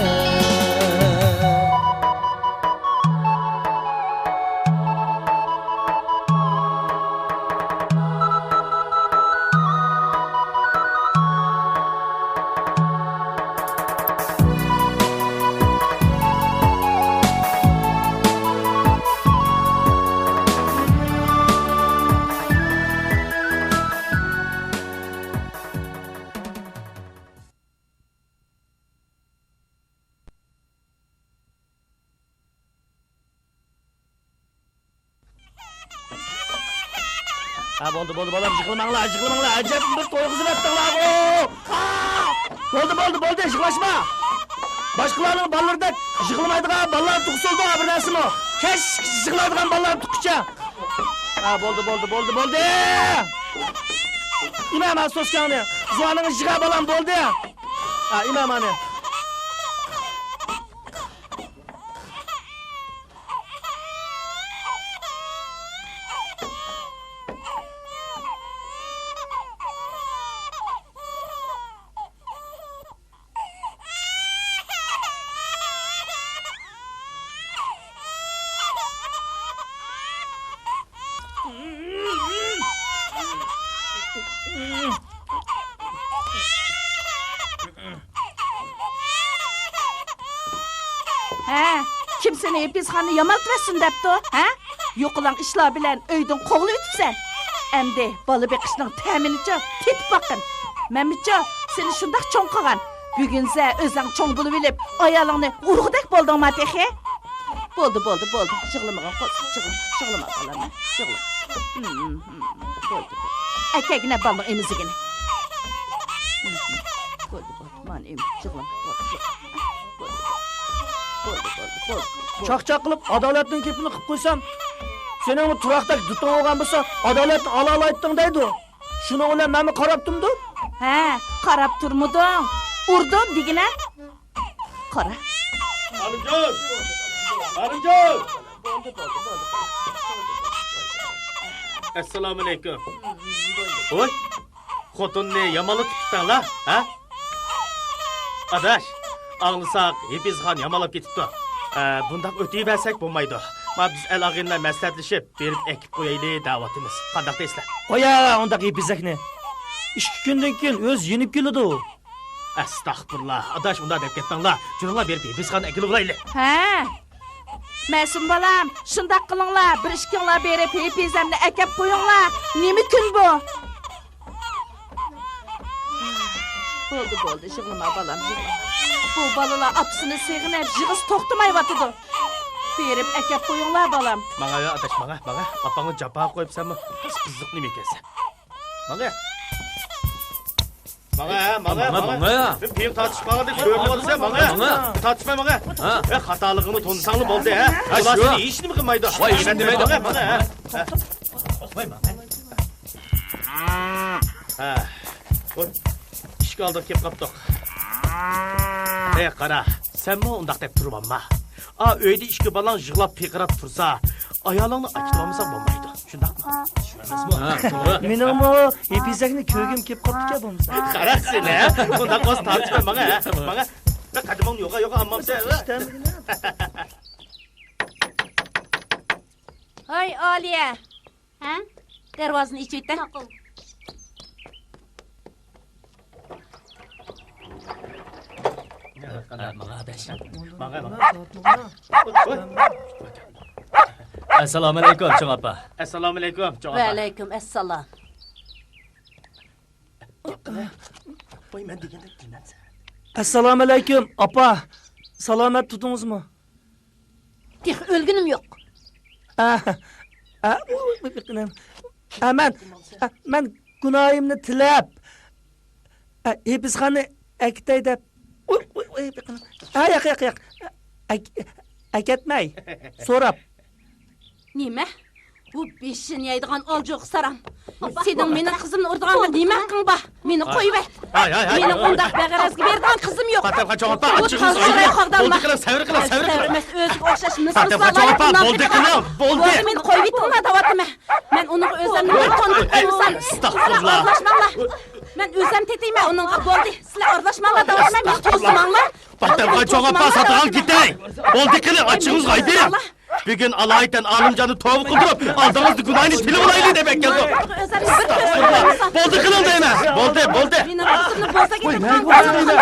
ھە، بولدى، بولدى، بالام، يىغلىماڭلار، يىغلىماڭلار، ئەجەب بىر توي قىزىۋەتتىڭلارغۇ! ئا! بولدى، بولدى، بولدى، يىغلاشما! باشقىلارنىڭ بالىلىرىدەك يىغلىمايدىغان بالىلار تۇغسىلىدۇ، بىر نەرسىمۇ. كەچ يىغلايدىغان بالىلار تۇغقىچە. ھە، بولدى، بولدى، بولدى، بولدى! ئىمە، ئىمە، سوسكاڭنى. زۇۋانىڭنى يىغا، بالام، بولدى. ھە، ئىمە، مانى. ھە، كىم سېنى ھېپىزخاننى يامالتىۋەتسۇن دەپتۇ، ھە؟ يوقىلاڭ ئىشلار بىلەن ئۆيدىن قوغلىۋېتىپسەن. ئەمدى بالا بېقىشنىڭ تەمىنىچۇ تېتىپ باققىن. مەنمۇچۇ سېنى شۇنداق چوڭ قىلغان. بۈگۈنسە ئۆزۈڭ چوڭ بولۇۋېلىپ، ئايالىڭنى ئۇرغۇدەك بولدۇڭما تېخى؟ بولدى، بولدى، بولدى. يىغلىمىغىن قوزا، يىغلىما، يىغلىما بالام، يىغلىما. ھىم، ھىم، ھىم. بولدى، بولدى. ئەكەلگىنە بالىنىڭ ئېمىزىكىنى. ھىم، ھىم. بولدى، بولدى. مانا ئېمىز، يىغلىما. بولدى، بولدى. بولدى، بولدى، بولدى، بولدى. چاقچاق قىلىپ، ئادالەتنىڭ گېپىنى قىلىپ قويسام، سېنىڭمۇ تۇراقتەك دۇتۇڭ بولغان بولسا، ئادالەتنى ئالالايتتىڭ دەيدۇ. شۇنىڭ بىلەن مەنمۇ قاراپ تۇرمىدىم. ھە، قاراپ تۇرمىدىڭ. ئۇردۇم دېگىنە. قارا. ئالىمجان! ئالىمجان! ئەسسالامۇئەلەيكۇم. ۋوي، خوتۇننى يامانلىتىپ كېتىڭلار، ھە؟ ئاداش، ئاڭلىساق، ھېپىزخان يامانلاپ كېتىپتۇ. ئە، بۇنداق ئۆتۈۋەرسەك بولمايدۇ. ما بىز ئەل-ئاغىنىلەر مەسلىھەتلىشىپ، بېرىپ ئەكىپ قويايلى دەۋاتىمىز. قانداق دەيسىلەر؟ قويە ئۇنداق ھېپىزەكنى. ئىككى كۈندىن كېيىن ئۆزى يېنىپ كېلىدۇ. ئەستەغپۇرۇللا. ئاداش، ئۇنداق دەپ كەتمەڭلار. جۈرۈڭلار بېرىپ ھېپىزخاننى ئەكېلىۋالايلى. ھە. مەسۇم بالام، شۇنداق قىلىڭلار. بىر ئىككىڭلار بېرىپ ھېپىزەمنى ئەكەپ قويۇڭلار. نېمە كۈن بۇ؟ بولدى، بولدى، يىغلىما بالام، يىغلىما. بۇ بالىلار ئاپىسىنى سېغىنىپ يىغىسى توختىمايۋاتىدۇ. بېرىپ ئەكەپ قويۇڭلار بالام. ماڭە يا ئاداش، ماڭە، ماڭە. ئاپاڭنى جاپاغا قويۇپسەنمۇ؟ قىزىق نېمە ئىكەنسەن؟ ماڭە. ماڭە، ماڭە، ماڭە، ماڭە. ماڭە. سەن پېيىڭ تارتىشىپ قالغاندەك كۆرۈنۈۋاتىسەن، ماڭە. ماڭە. تارتىشماي ماڭە. ھە. ئە، خاتالىقىڭنى تونۇساڭلا بولدى، ھە؟ ھە، ئۇلار شۇ. سېنى ھېچنېمە قىلمايدۇ. ۋاي، ھېچنېمە دېمەيدۇ. ماڭە، ماڭە، ھە. ھە. ھە. ۋاي، ئىشىك ئالدىغا كېلىپ قاپتۇق. ھەي، قارا، سەنمۇ ئۇنداق دەپ تۇرۇۋالما. ئا، ئۆيدە ئىككى بالاڭ يىغلاپ پىرقىراپ تۇرسا، ئايالىڭنى ئاكىتىۋالمىساڭ بولمايدۇ. شۇنداقمۇ؟ ھە، توغرا. مېنىڭمۇ ھېپىزەكنى كۆرگۈم كېلىپ قاپتىكەن بولمىسا. قارا سېنى، ھە؟ ئۇنداق بولسا تارتىشما، ماڭە، ھە؟ ماڭە. قەدىمىڭنى يوقا، يوقا ئالمامسەن، ھە؟ ھاي، ئالىيە! ھە؟ دەرۋازىنى ئېچىۋېتە. ماقۇل. ماڭا ئاداش. ماڭا، ماڭا. ئەسسالامۇئەلەيكۇم، چوڭ ئاپا. ئەسسالامۇئەلەيكۇم، چوڭ ئاپا. ۋەئەلەيكۇم ئەسسالام. ۋاي، مەن دېگەندەك دېمەمسەن. ئەسسالامۇئەلەيكۇم، ئاپا. سالامەت تۇردىڭىزمۇ؟ تېخى ئۆلگىنىم يوق. ئا، ئا، ئۇ، ئۇ، ئۇ، ئۇ، ئا، مەن، ئا، مەن گۇناھىمنى تىلەپ، ئا، ھېپىزخانىنى ئەكېتەي دەپ. ئۇ، ئۇ، ئۇ، ئا، ياق، ياق، ياق. ئەك-، ئەكەتمەي. سوراپ. نېمە؟ بۇ بېشىنى يەيدىغان ئالجوغا ساراڭ. سېنىڭ مېنىڭ قىزىمنى ئۇرىدىغان بىر نېمە ھەققىڭ بار؟ مېنى قويۇۋەت. ھاي، ھاي، ھاي. مېنىڭ ئۇنداق بەغەرەزگە بېرىدىغان قىزىم يوق. پاتەمخان چوڭ ئاپا، بۇ ئاچچىقىڭىز تال ئايدىڭ. شىراي قاغدالما. بولدى قىلىڭ، سەۋر قىلىڭ، سەۋر قىلىڭ. ئۆزىگە ئوخشاش مىسكىن پاتەمخان چوڭ ئاپا، بولدى قىلىڭ، بولدى. بولدى، مېنى قويۇۋېتىڭلار دەۋاتىمەن. مەن ئۇنىڭغا ئۆزۈمنى بىر تونۇتۇپ قويمىسام، ئەستەغپۇرۇللا. ئارىلاشماڭلار. مەن ئۆزۈم تېتىيمەن ئۇنىڭغا، بولدى. سىلەر ئارىلاشماڭلار دەۋاتىمەن، مېنى توسماڭلار. پاتەمخان چوڭ ئاپا، ساتىۋال كېتەي. بولدى قىلىڭ، ئاچچىقىڭىز ئايدىڭ. بۈگۈن ئالايىتەن ئالىمجاننى توۋا قىلدۇرۇپ، ئالدىڭىزدا گۇناھنى تىلىۋالايلى دەپ ئەكەلدۇق. ئەستەغپۇرۇللا. بولدى قىلىڭ دەيمەن. بولدى، بولدى. مېنىڭ قىزىمنى بوزەك ئېتىپ قالدى.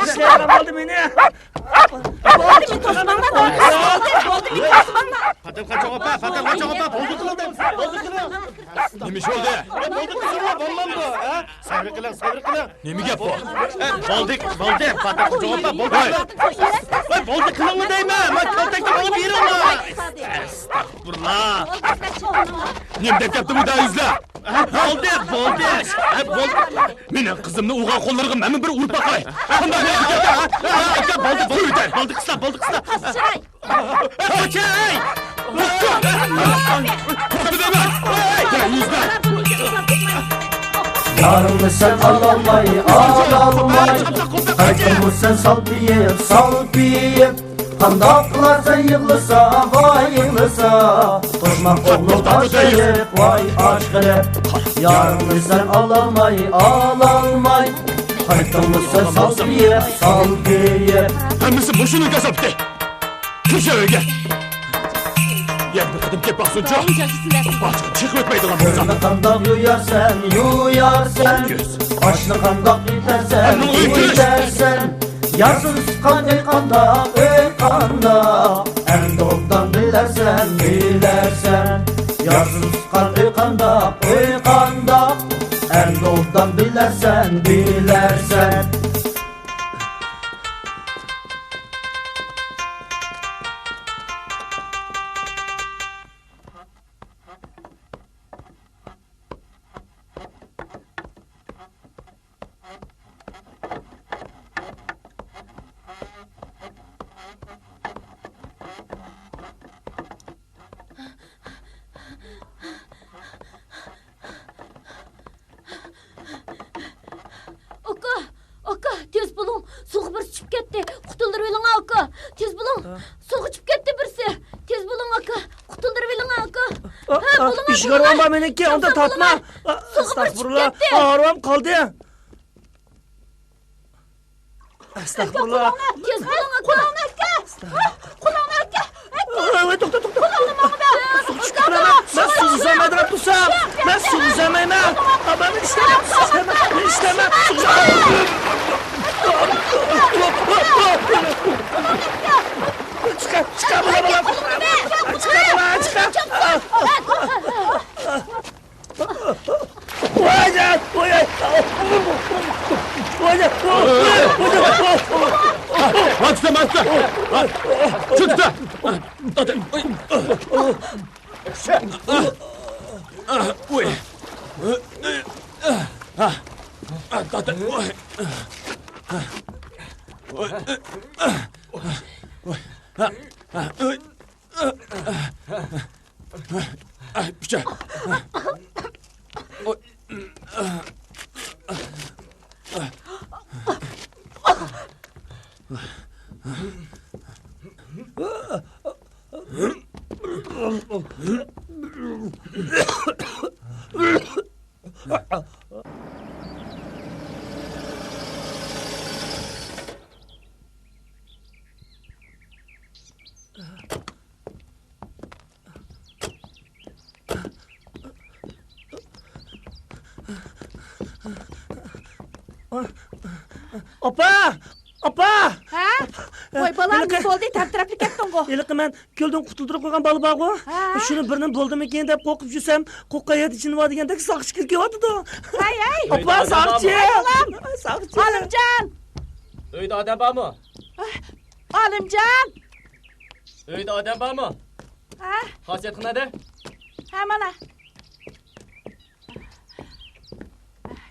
ئىشلەيۋەرمەيدۇ مېنى. بولدى، مېنى توسماڭلار. بولدى، بولدى، مېنى توسماڭلار. پاتەمخان چوڭ ئاپا، پاتەمخان چوڭ ئاپا، بولدى قىلىڭ دەيمەن. بولدى قىلىڭ. نېمە ئىش بولدى؟ بولدى قىلىڭ، بولمامدۇ، ھە؟ سەۋر قىلىڭ، سەۋر قىلىڭ. نېمە گەپ بۇ؟ ئە، بولدى، بولدى، پاتەمخان چوڭ ئاپا، بولدى. ۋاي، بولدى قىلىڭلا دەيمەن، مانا كالتەكنى ماڭا بېرىڭلا. ئەستەغپۇرۇللا. نېمە دەپ كەپتۇ بۇ دەيۈزلەر؟ ھە، بولدى، بولدى. ھە، بولدى. مېنىڭ قىزىمنى ئۇرغان قوللىرىغا مەنمۇ بىر ئۇرۇپ باقاي. قانداق بولدى گەپ، ھە؟ ھە، بولدى، بولدى، بولدى قىسلا، بولدى قىسلا. يارىڭنى سەن ئالالماي، ئالالماي، قايتىمۇ سەن سالپىيىپ، سالپىيىپ. قانداق قىلارسەن يىغلىسا، ۋاي يىغلىسا، توشماق قولنى تاشلاپ، ۋاي ئاشقىرىپ. يارىڭنى سەن ئالالماي، ئالالماي، قايتىمۇ سەن سالپىيىپ، سالپىيىپ. ھەممىسى مۇشۇنىڭ كاساپىتى. كىرسە ئۆيگە. يەنە بىر قېتىم كېلىپ باقسۇنچۇ. باغچىغا چىقىپ ئۆتمەيدىغان بولسام. كىرنى قانداق يۇيارسەن، يۇيارسەن. ئاشنى قانداق ئېتەرسەن، ئېتەرسەن. يارسىز تۇتقان ئۆي قانداق، ئۆي قانداق. ئەمدى ئوبدان بىلەرسەن، بىلەرسەن. يارسىز تۇتقان ئۆي قانداق، ئۆي قانداق. ئەمدى ئوبدان بىلەرسەن، بىلەرسەن. ئاكا، ئاكا، تېز بولۇڭ، سۇغا بىرسى چۈشۈپ كەتتى، قۇتۇلدۇرۇۋېلىڭ ئاكا، تېز بولۇڭ، سۇغا چۈشۈپ كەتتى بىرسى، تېز بولۇڭ ئاكا، قۇتۇلدۇرۇۋېلىڭ ئاكا. ھە، بولۇڭ، ئىشىك بولۇڭ. ئارىۋام بار مېنىڭكى، ئۇندا تارتما. سۇغا بىرسى چۈشۈپ كەتتى. ئارىۋام قالدى. ئەستەغپۇرۇللا. تېز بولۇڭ، قولۇڭنى ئەكە. قولۇڭنى ئەكە. ۋاي، ۋاي، توختا، توختا. قولۇڭنى ماڭا بەر. سۇغا چۈشۈپ كېتىمەن. مەن سۇغا ئۈزەلمەيدىغان تۇرسام. مەن سۇغا ئۈزەلمەيمەن. مەن ئىشلەيمەن، ئىشلەيمەن، ئىشلەيمەن. چىقار، چىقار، بۇلار، بۇلار. چىقار، بۇلار، چىقار. ۋاي، تۇتە، مانا تۇتە. شۇ تۇتە. ئاپا! ئاپا! ھە؟ ۋاي بالام، ھېلىقى، نېمە بولدى؟ تەمتىرەپلا كەتتىڭغۇ؟ ھېلىقى مەن كۆلدىن قۇتۇلدۇرۇپ قويغان بالا بارغۇ؟ ھە. شۇنى بىرنېمە بولدىمىكىن دەپ قورقۇپ يۈرسەم، قوققان يەردە جىن بار دېگەندەك ساقچى كىرىپ كېلىۋاتىدۇ. ھەي، ھەي! ئاپا، ساقچى! ۋاي بالام! ساقچى! ئالىمجان! ئۆيدە ئادەم بارمۇ؟ ئالىمجان! ئۆيدە ئادەم بارمۇ؟ ھە؟ خاسىيەت قىلمىدى؟ ھە، مانا.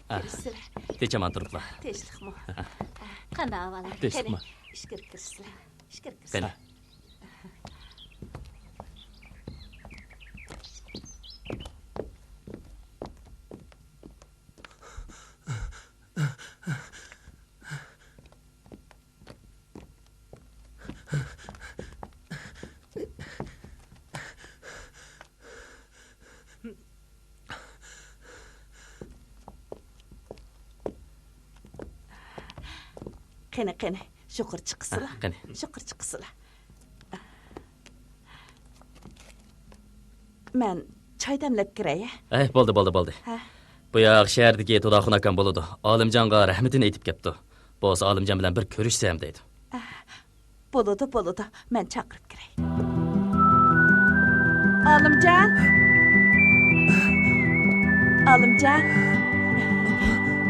ھە. كىرىشسىلە. تىنچ-ئامان تۇرۇپلا. تىنچلىقمۇ؟ قانداق ئەھۋالىڭ؟ تىنچلىقمۇ؟ قېنى، ئىچكىرى كىرىشسىلە. ئىچكىرى كىرىسىلە. قېنى. قېنى، قېنى، يۇقىرى چىققىسىلا. ھە، قېنى. يۇقىرى چىققىسىلا. مەن چاي دەملەپ كىرەي، ھە؟ ئەي، بولدى، بولدى، بولدى. ھە. بۇ ياق شەھەردىكى تۇداخۇن ئاكام بولىدۇ. ئالىمجانغا رەھمىتىنى ئېيتىپ كەپتۇ. بولسا ئالىمجان بىلەن بىر كۆرۈشسەم دەيدۇ. ئە، بولىدۇ، بولىدۇ. مەن چاقىرىپ كىرەي. ئالىمجان! ئالىمجان!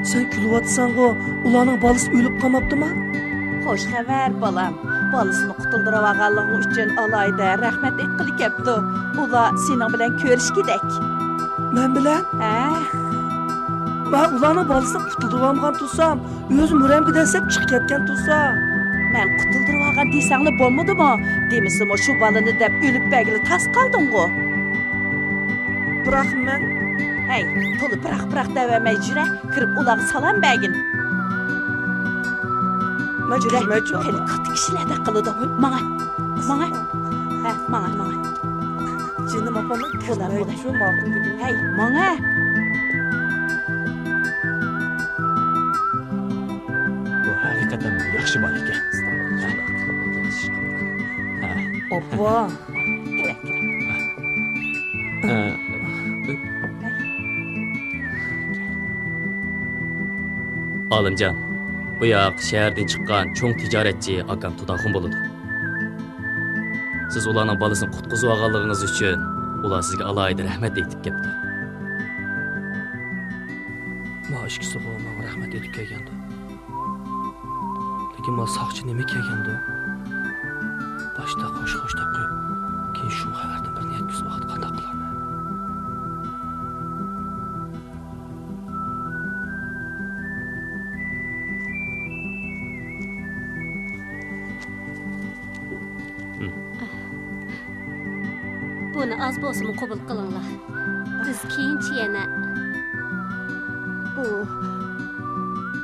سەن كۈلۈۋاتىسەنغۇ؟ ئۇلارنىڭ بالىسى ئۆلۈپ قالماپتىما؟ خوش خەۋەر، بالام. بالىسىنى قۇتۇلدۇرۇۋالغانلىقىڭ ئۈچۈن ئالاھىدە رەھمەت ئېيتقىلى كەپتۇ. ئۇلار سېنىڭ بىلەن كۆرۈشكۈدەك. مەن بىلەن؟ ھە. مەن ئۇلارنىڭ بالىسىنى قۇتۇلدۇرۇۋالمىغان تۇرسام، ئۆزى مۈرەمگە دەسسەپ چىقىپ كەتكەن تۇرسا. مەن قۇتۇلدۇرۇۋالغان دېسەڭلا بولمىدىمۇ؟ دېمىسىمۇ شۇ بالىنى دەپ ئۆلۈپ بەرگىلى تاس قالدىڭغۇ؟ بىراق مەن. ھەي، تولا بىراق-بىراق دەۋەرمەي يۈرە، كىرىپ ئۇلارغا سالام بەرگىن. مەن يۈرە، كىرمەيچۇ، قېنى، ئاپا. كاتتا كىشىلەردەك قىلىدۇ. ماڭە، ماڭە. ھە، ماڭە، ماڭە. جېنىم ئاپا، مەن بولار، بولار. كىرمەيچۇ، ماقۇل دېدىم. ھەي، ماڭە. بۇ ھەقىقەتەن ياخشى بالا ئىكەن. ھە. ئاپا. ئالىمجان، بۇ ياق شەھەردىن چىققان چوڭ تىجارەتچى ئاكام تۇداخۇن بولىدۇ. سىز ئۇلارنىڭ بالىسىنى قۇتقۇزۇۋالغانلىقىڭىز ئۈچۈن ئۇلار سىزگە ئالاھىدە رەھمەت ئېيتىپ كەپتۇ. ما ئىككىسىغۇ ماڭا رەھمەت ئېيتىپ كەلگەندۇ. لېكىن ما ساقچى نېمە كەلگەندۇ؟ باشتا خوش خوش دەپ قويۇپ، كېيىن شۇ خەۋەردىن بىرنى يەتكۈزۈۋالغاندا قانداق قىلارمەن؟ بۇنى ئاز بولسىمۇ قوبۇل قىلىڭلار. بىز كېيىنچە يەنە. بۇ،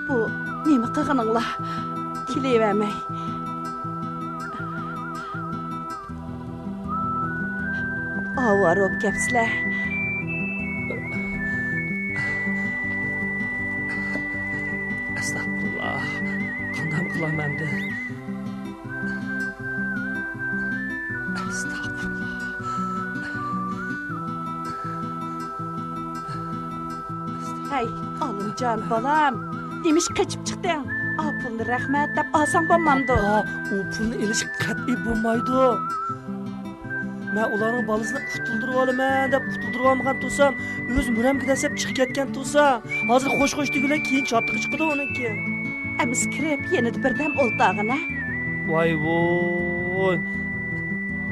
بۇ نېمە قىلغىنىڭلار؟ كېلىۋەرمەي. ئاۋارە بولۇپ كەپسىلەر. ئەستەغپۇرۇللا. قانداق قىلامەن ئەمدى؟ ئەستەغپۇرۇللا. ھەي، ئالىمجان، بالام، نېمىشقا قېچىپ چىقتىڭ؟ ئا، پۇلنى رەھمەت دەپ ئالساڭ بولمامدۇ؟ ئاپا، ئۇ پۇلنى ئېلىش قەتئىي بولمايدۇ. مەن ئۇلارنىڭ بالىسىنى قۇتۇلدۇرۇۋالىمەن دەپ قۇتۇلدۇرۇۋالمىغان تۇرسام، ئۆزى مۈرەمگە دەسسەپ چىقىپ كەتكەن تۇرسا، ھازىر خوش خوش دېگۈلەر كېيىن چاتىقى چىقىدۇ ئۇنىڭكى. ئەمىسە كىرىپ، يېنىدا بىردەم ئولتۇرغىنە. ۋاي ۋوي.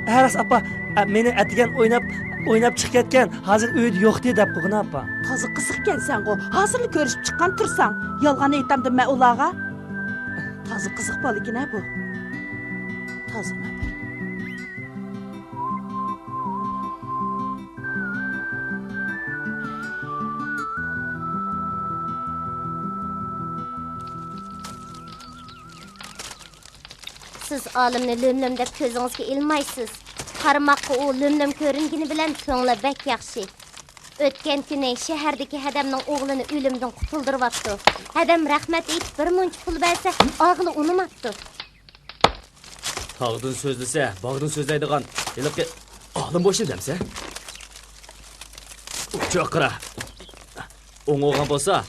ھە، راست، ئاپا. ئە، مېنى ئەتىگەن ئويناپ، ئويناپ چىقىپ كەتكەن، ھازىر ئۆيدە يوقتى دەپ قويغىنا، ئاپا. تازا قىزىقكەنسەنغۇ، ھازىرلا كۆرۈشۈپ چىققان تۇرساڭ. يالغان ئېيتامدىم مەن ئۇلارغا؟ تازا قىزىق بالىكىن ھە بۇ. تازا مەبىر. سىز ئالىمنى لۆم-لۆم دەپ كۆزىڭىزگە ئىلمايسىز. قارىماققا ئۇ لۆم-لۆم كۆرۈنگىنى بىلەن كۆڭلى بەك ياخشى. ئۆتكەن كۈنى شەھەردىكى ھەدەمنىڭ ئوغلىنى ئۆلۈمدىن قۇتۇلدۇرۇۋاپتۇ. ھەدەم رەھمەت ئېيتىپ بىر مۇنچە پۇل بەرسە، ئاغىلى ئۇنىماپتۇ. تاغدىن سۆزلىسە، باغدىن سۆزلەيدىغان ھېلىقى ئالىم بوشىدى دەمسە؟ ئۇچۇق قارا. ئوڭ بولغان بولسا،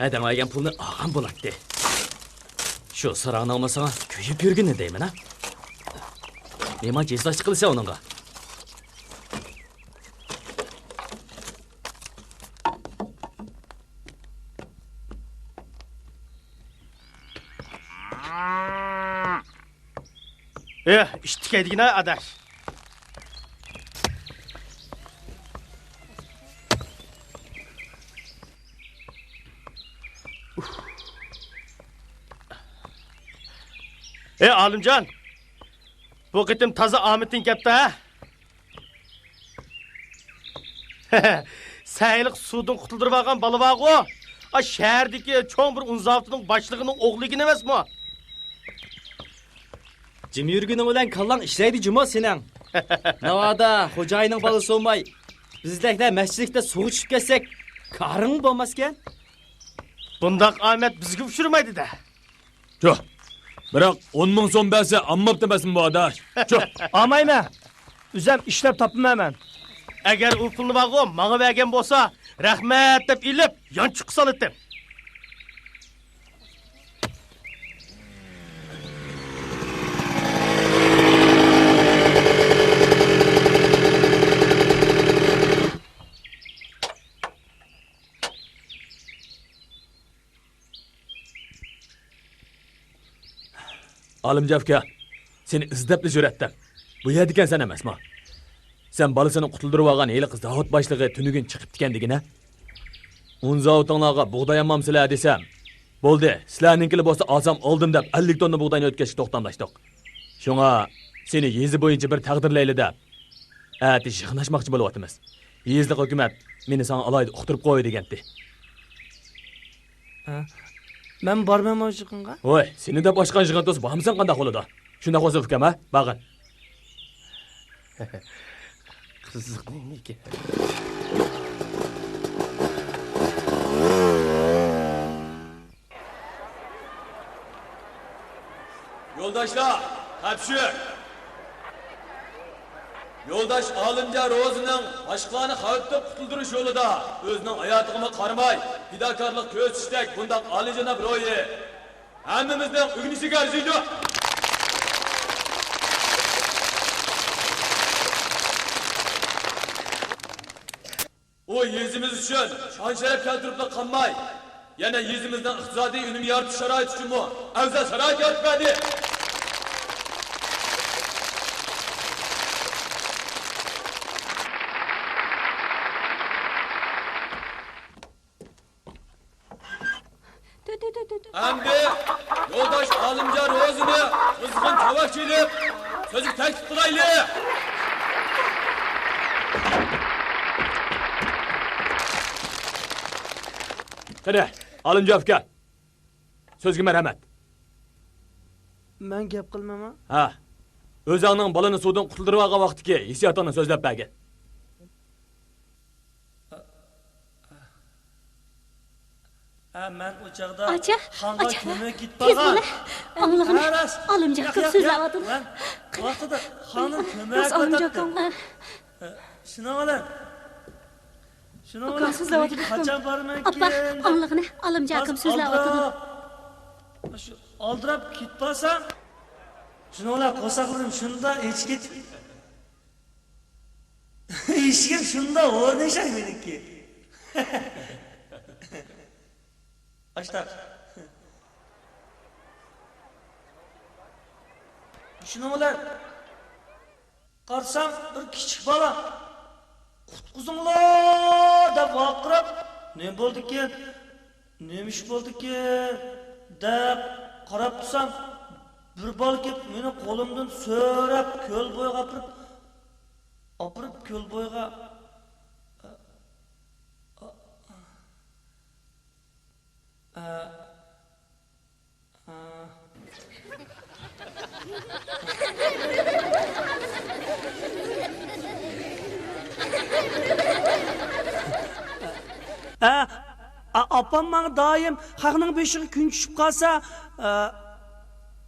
ھەدەڭ بەرگەن پۇلنى ئالغان بولاتتى. شۇ ساراڭنىڭمۇ ساڭا كۆيۈپ يۈرگىنى دەيمەن ھە. نېمانچە ھېسداشلىق قىلىسەن ئۇنىڭغا؟ ئېھ، ئىشتىكەيدىگىنە ئاداش. ئېي، ئالىمجان، بۇ قېتىم تازا ئامىتىڭ كەپتۇ، ھە؟ سەھىيلىك سۇدىن قۇتۇلدۇرۇۋالغان بالا بارغۇ، ئا، شەھەردىكى چوڭ بىر ئۇن زاۋۇتىنىڭ باشلىقىنىڭ ئوغلى ئىكەن ئەمەسمۇ؟ جىم يۈرگىنىڭ بىلەن كاللاڭ ئىشلەيدۇ جۇمۇ سېنىڭ. ناۋادا خوجايىننىڭ بالىسى بولماي، بىزدەكلەر مەسچىتلىكتە سۇغا چۈشۈپ كەتسەك، كارىڭمۇ بولماسكەن؟ بۇنداق ئامەت بىزگە ئۇچرىمايدۇ-دە. چۇھ. بىراق ئون مىڭ سوم بەرسە ئالماپتۇ ئەمەسمۇ بۇ ئاداش؟ چۇھ. ئالمايمەن. ئۆزۈم ئىشلەپ تاپىمەن مەن. ئەگەر ئۇ پۇلنى بارغۇ ماڭا بەرگەن بولسا، رەھمەت دەپ ئېلىپ، يانچۇققا سالاتتىم. ئالىمجان ئاكا، سېنى ئىزدەپلا يۈرەتتىم. بۇ يەردىكەنسەن ئەمەسما؟ سەن بالىسىنى قۇتۇلدۇرۇۋالغان ھېلىقى زاۋۇت باشلىقى تۈنۈگۈن چىقىپتىكەن دېگىنە؟ ئۇن زاۋۇتۇڭلارغا بۇغداي ئالمامسىلەر دېسەم، بولدى، سىلەرنىڭكىلا بولسا ئالسام ئالدىم دەپ ئەللىك توننا بۇغداينى ئۆتكەشكە توختاملاشتۇق. شۇڭا سېنى يېزا بويىچە بىر تەقدىرلەيلى دەپ، ئەتە يىغىن ئاچماقچى بولۇۋاتىمىز. يېزىلىق ھۆكۈمەت مېنى ساڭا ئالاھىدە ئۇقتۇرۇپ قوي دېگەنتى. ھە؟ مەن بارمەنمۇ يىغىنغا؟ ۋاي، سېنى دەپ ئاچقان يىغىن تۇرسا بارمىساڭ قانداق بولىدۇ؟ شۇنداق بولسا ئۇكام، ھە؟ بارغىن. قىزىق نېمىكەن؟ يولداشلار، تەپشۈر! يولداش ئالىمجان روزىنىڭ باشقىلارنى خەۋپتىن قۇتۇلدۇرۇش يولىدا ئۆزىنىڭ ھاياتىغىمۇ قارىماي، پىداكارلىق كۆرسىتىشتەك بۇنداق ئالىيجاناب روھى ھەممىمىزنىڭ ئۆگىنىشىگە ئەرزىيدۇ. ئۇ يېزىمىز ئۈچۈن شان-شەرەپ كەلتۈرۈپلا قالماي، يەنە يېزىمىزنىڭ ئىقتىسادىي ئۈنۈم يارىتىش شارائىتى ئۈچۈنمۇ ئەۋزەل شارائىت يارىتىپ بەردى. ئەمدى يولداش ئالىمجان روزىنى قىزغىن چاۋاك چېلىپ، سۆزگە تەكلىپ قىلايلى. قېنى، ئالىمجان ئاكا، سۆزگە مەرھەمەت. مەن گەپ قىلمايمەن. ھە، ئۆزۈڭنىڭ بالىنى سۇدىن قۇتۇلدۇرۇۋالغان ۋاقتىكى ھېسسىياتىڭنى سۆزلەپ بەرگىن. ھە، مەن ئۇ چاغدا ئاچا، خانغا ئاچا، كۆمەك كېتىپ تېز بولە. ئاڭلىغىنا، ھە، راست. ئالىمجان ئاكام سۆزلەۋاتىدۇ. مەن ۋاقتىدا خانغا كۆمەك راست، ئالىمجان ئاتاتتىم. ئاكام. شۇنىڭ بىلەن، شۇنىڭ ئاكام بىلەن سۆزلەۋاتىدۇ. قاچان بارىمەنكىن ئاپا، دەپ ئاڭلىغىنە، ئالىمجان ئاكام سۆزلەۋاتىدۇ. ئالدىراپ، شۇ ئالدىراپ كېتىپ بارسام، شۇنىڭ بىلەن قورساقلىرىم شۇنداق ئېچىپ كېتىپ، ئىشىكىم شۇنداق ھورنىشاي مېنىڭكى. ئاشتاق. شۇنىڭ بىلەن قارىسام، بىر كىچىك بالا، «قۇتقۇزۇڭلار!» دەپ ۋارقىراپ، «نېمە بولدىكىن؟ نېمە ئىش بولدىكىن؟» دەپ قاراپ تۇرسام، بىر بالا كېلىپ، مېنى قولۇمدىن سۆرەپ، كۆل بويىغا ئاپىرىپ، ئاپىرىپ كۆل بويىغا، ئە، ئە، ئە، ئە. ئە، ئا-، ئاپام ماڭا دائىم، «خەقنىڭ بېشىغا كۈن چۈشۈپ قالسا، ئە،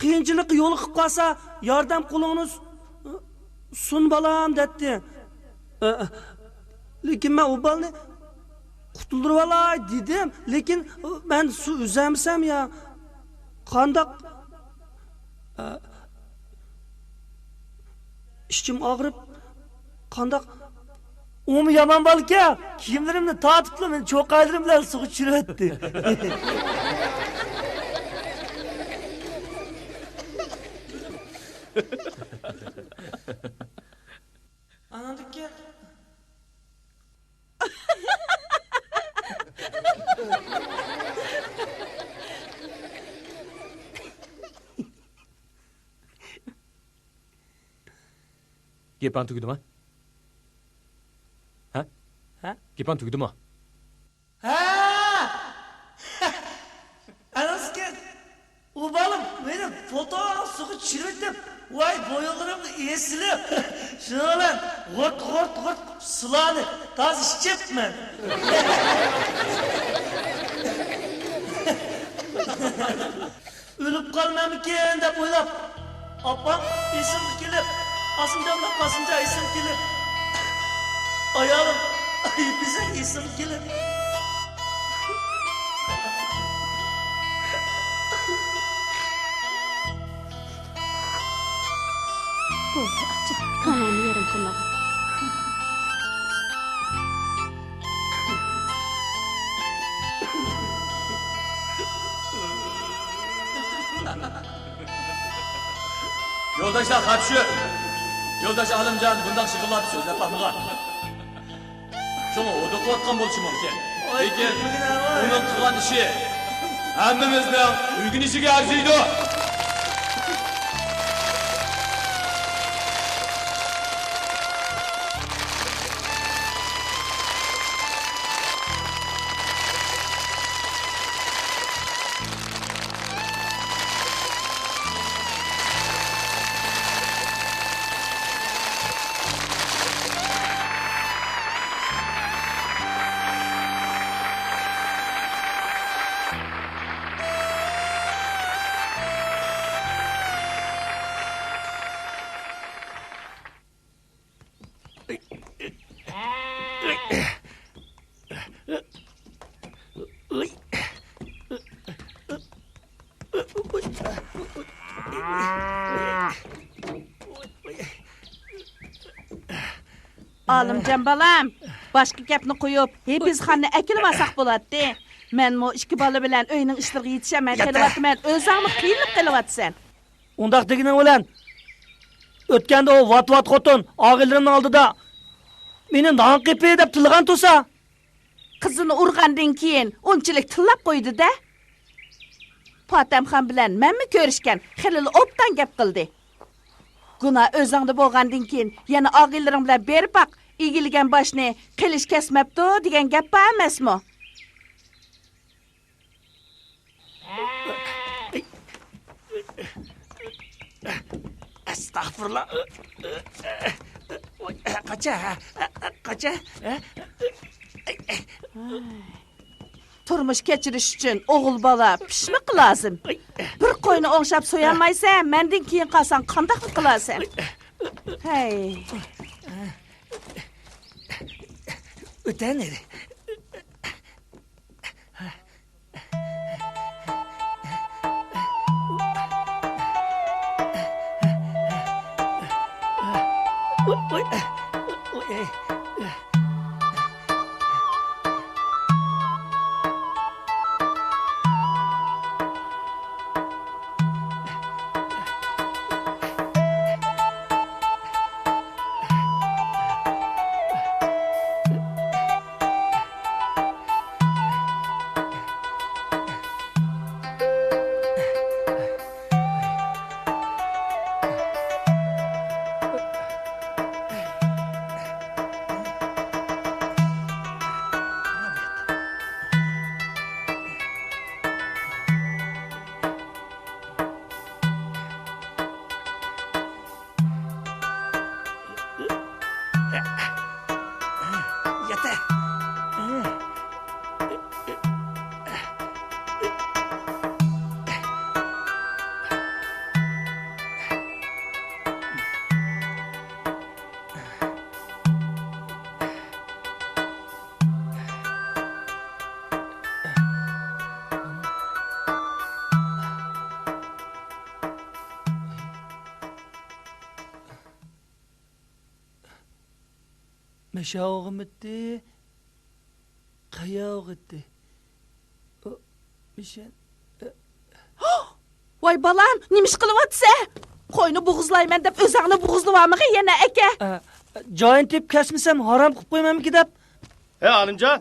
قىيىنچىلىققا يولۇقۇپ قالسا، ياردەم قولۇڭنى س-، سۇن، بالام» دەيتتى. ئە، لېكىن مەن ئۇ بالىنى قۇتۇلدۇرۇۋالاي دېدىم، لېكىن مەن سۇ ئۈزەلمىسەم يا قانداق؟ ئىچىم ئاغرىپ، قانداق؟ ئۇمۇ يامان بالىكەن، كىيىملىرىمنى تارتىپلا مېنى چوقايلىرىم بىلەن سۇغا چۈشۈرۈۋەتتى. ئاناندىكى گېپىڭ تۈگىدىما؟ ھە؟ ھە؟ گېپىڭ تۈگىدىما؟ ھە! ئەنىسكەن، ئۇ بالام مېنى فوتوغا سۇغا چۈشۈرۈۋېتىپ، ۋاي، بويۇنلىرىمغا ئېسىلىپ، شۇنىڭ بىلەن غۇرت، غۇرت، غۇرت سۇلارنى تازا ئىچىپمەن. ئۆلۈپ قالمامكىن دەپ ئويلاپ، ئاپام ئېسىمگە كېلىپ، قاسىمجانمۇ قاسىمجان ئېسىمگە كېلىپ، ئايالىم يىپىزەك ئېسىمگە كېلىپ. بولدى، ئاچا، كۆڭلۈڭنى يېرىم قىلمىغىن. يولداشلار خاپا چۈشۈپ، يولداش ئالىمجان بۇنداق يىغلاپ سۆزلەپ باقمىغان. شۇڭا ھودۇقۇۋاتقان بولۇشى مۇمكىن. لېكىن ئۇنىڭ قىلغان ئىشى ھەممىمىزنىڭ ئۆگىنىشىگە ئەرزىيدۇ. ئالىمجان بالام، باشقا گەپنى قويۇپ، ھېپىزخاننى ئەكېلىۋالساق بولاتتى. مەنمۇ ئىككى بالا بىلەن ئۆينىڭ ئىشلىرىغا يېتىشەلمەي قېلىۋاتىمەن، ئۆزۈڭمۇ قىينىلىپ قېلىۋاتىسەن. ئۇنداق دېگىنىڭ بىلەن، ئۆتكەندە ئۇ ۋات-ۋات خوتۇن ئاغىنىلىرىمنىڭ ئالدىدا مېنى نان قېپى دەپ تىللىغان تۇرسا. قىزىنى ئۇرغاندىن كېيىن ئۇنچىلىك تىللاپ قويدى-دە. پاتەمخان بىلەن مەنمۇ كۆرۈشكەن، خېلىلا ئوبدان گەپ قىلدى. گۇناھ ئۆزۈڭدە بولغاندىن كېيىن يەنە ئاغىنىلىرىڭ بىلەن بېرىپ باق، ئىگىلىگەن باشنى قىلىچ كەسمەپتۇ دېگەن گەپ بار ئەمەسمۇ؟ ئەستەغپۇرۇللا. قاچا، قاچا. تۇرمۇش كەچۈرۈش ئۈچۈن ئوغۇل بالا پىشمىقى لازىم. بىر قوينى ئوڭشاپ سويالمايسەن، مەندىن كېيىن قالساڭ قانداقمۇ قىلارسەن؟ ھەي. ئۆتەنىدى. مەشاۋغىمىتى، قاياۋغىتى. ئۇ، مىشەن، ئە. ۋاي بالام، نېمە ئىش قىلىۋاتىسەن؟ قوينى بوغۇزلايمەن دەپ ئۆزەڭنى بوغۇزلىۋالمىغىن يەنە، ئەكە. ئە، جايىنى تېپىپ كەسمىسەم ھارام قىلىپ قويمامىكىن دەپ. ھە، ئالىمجان.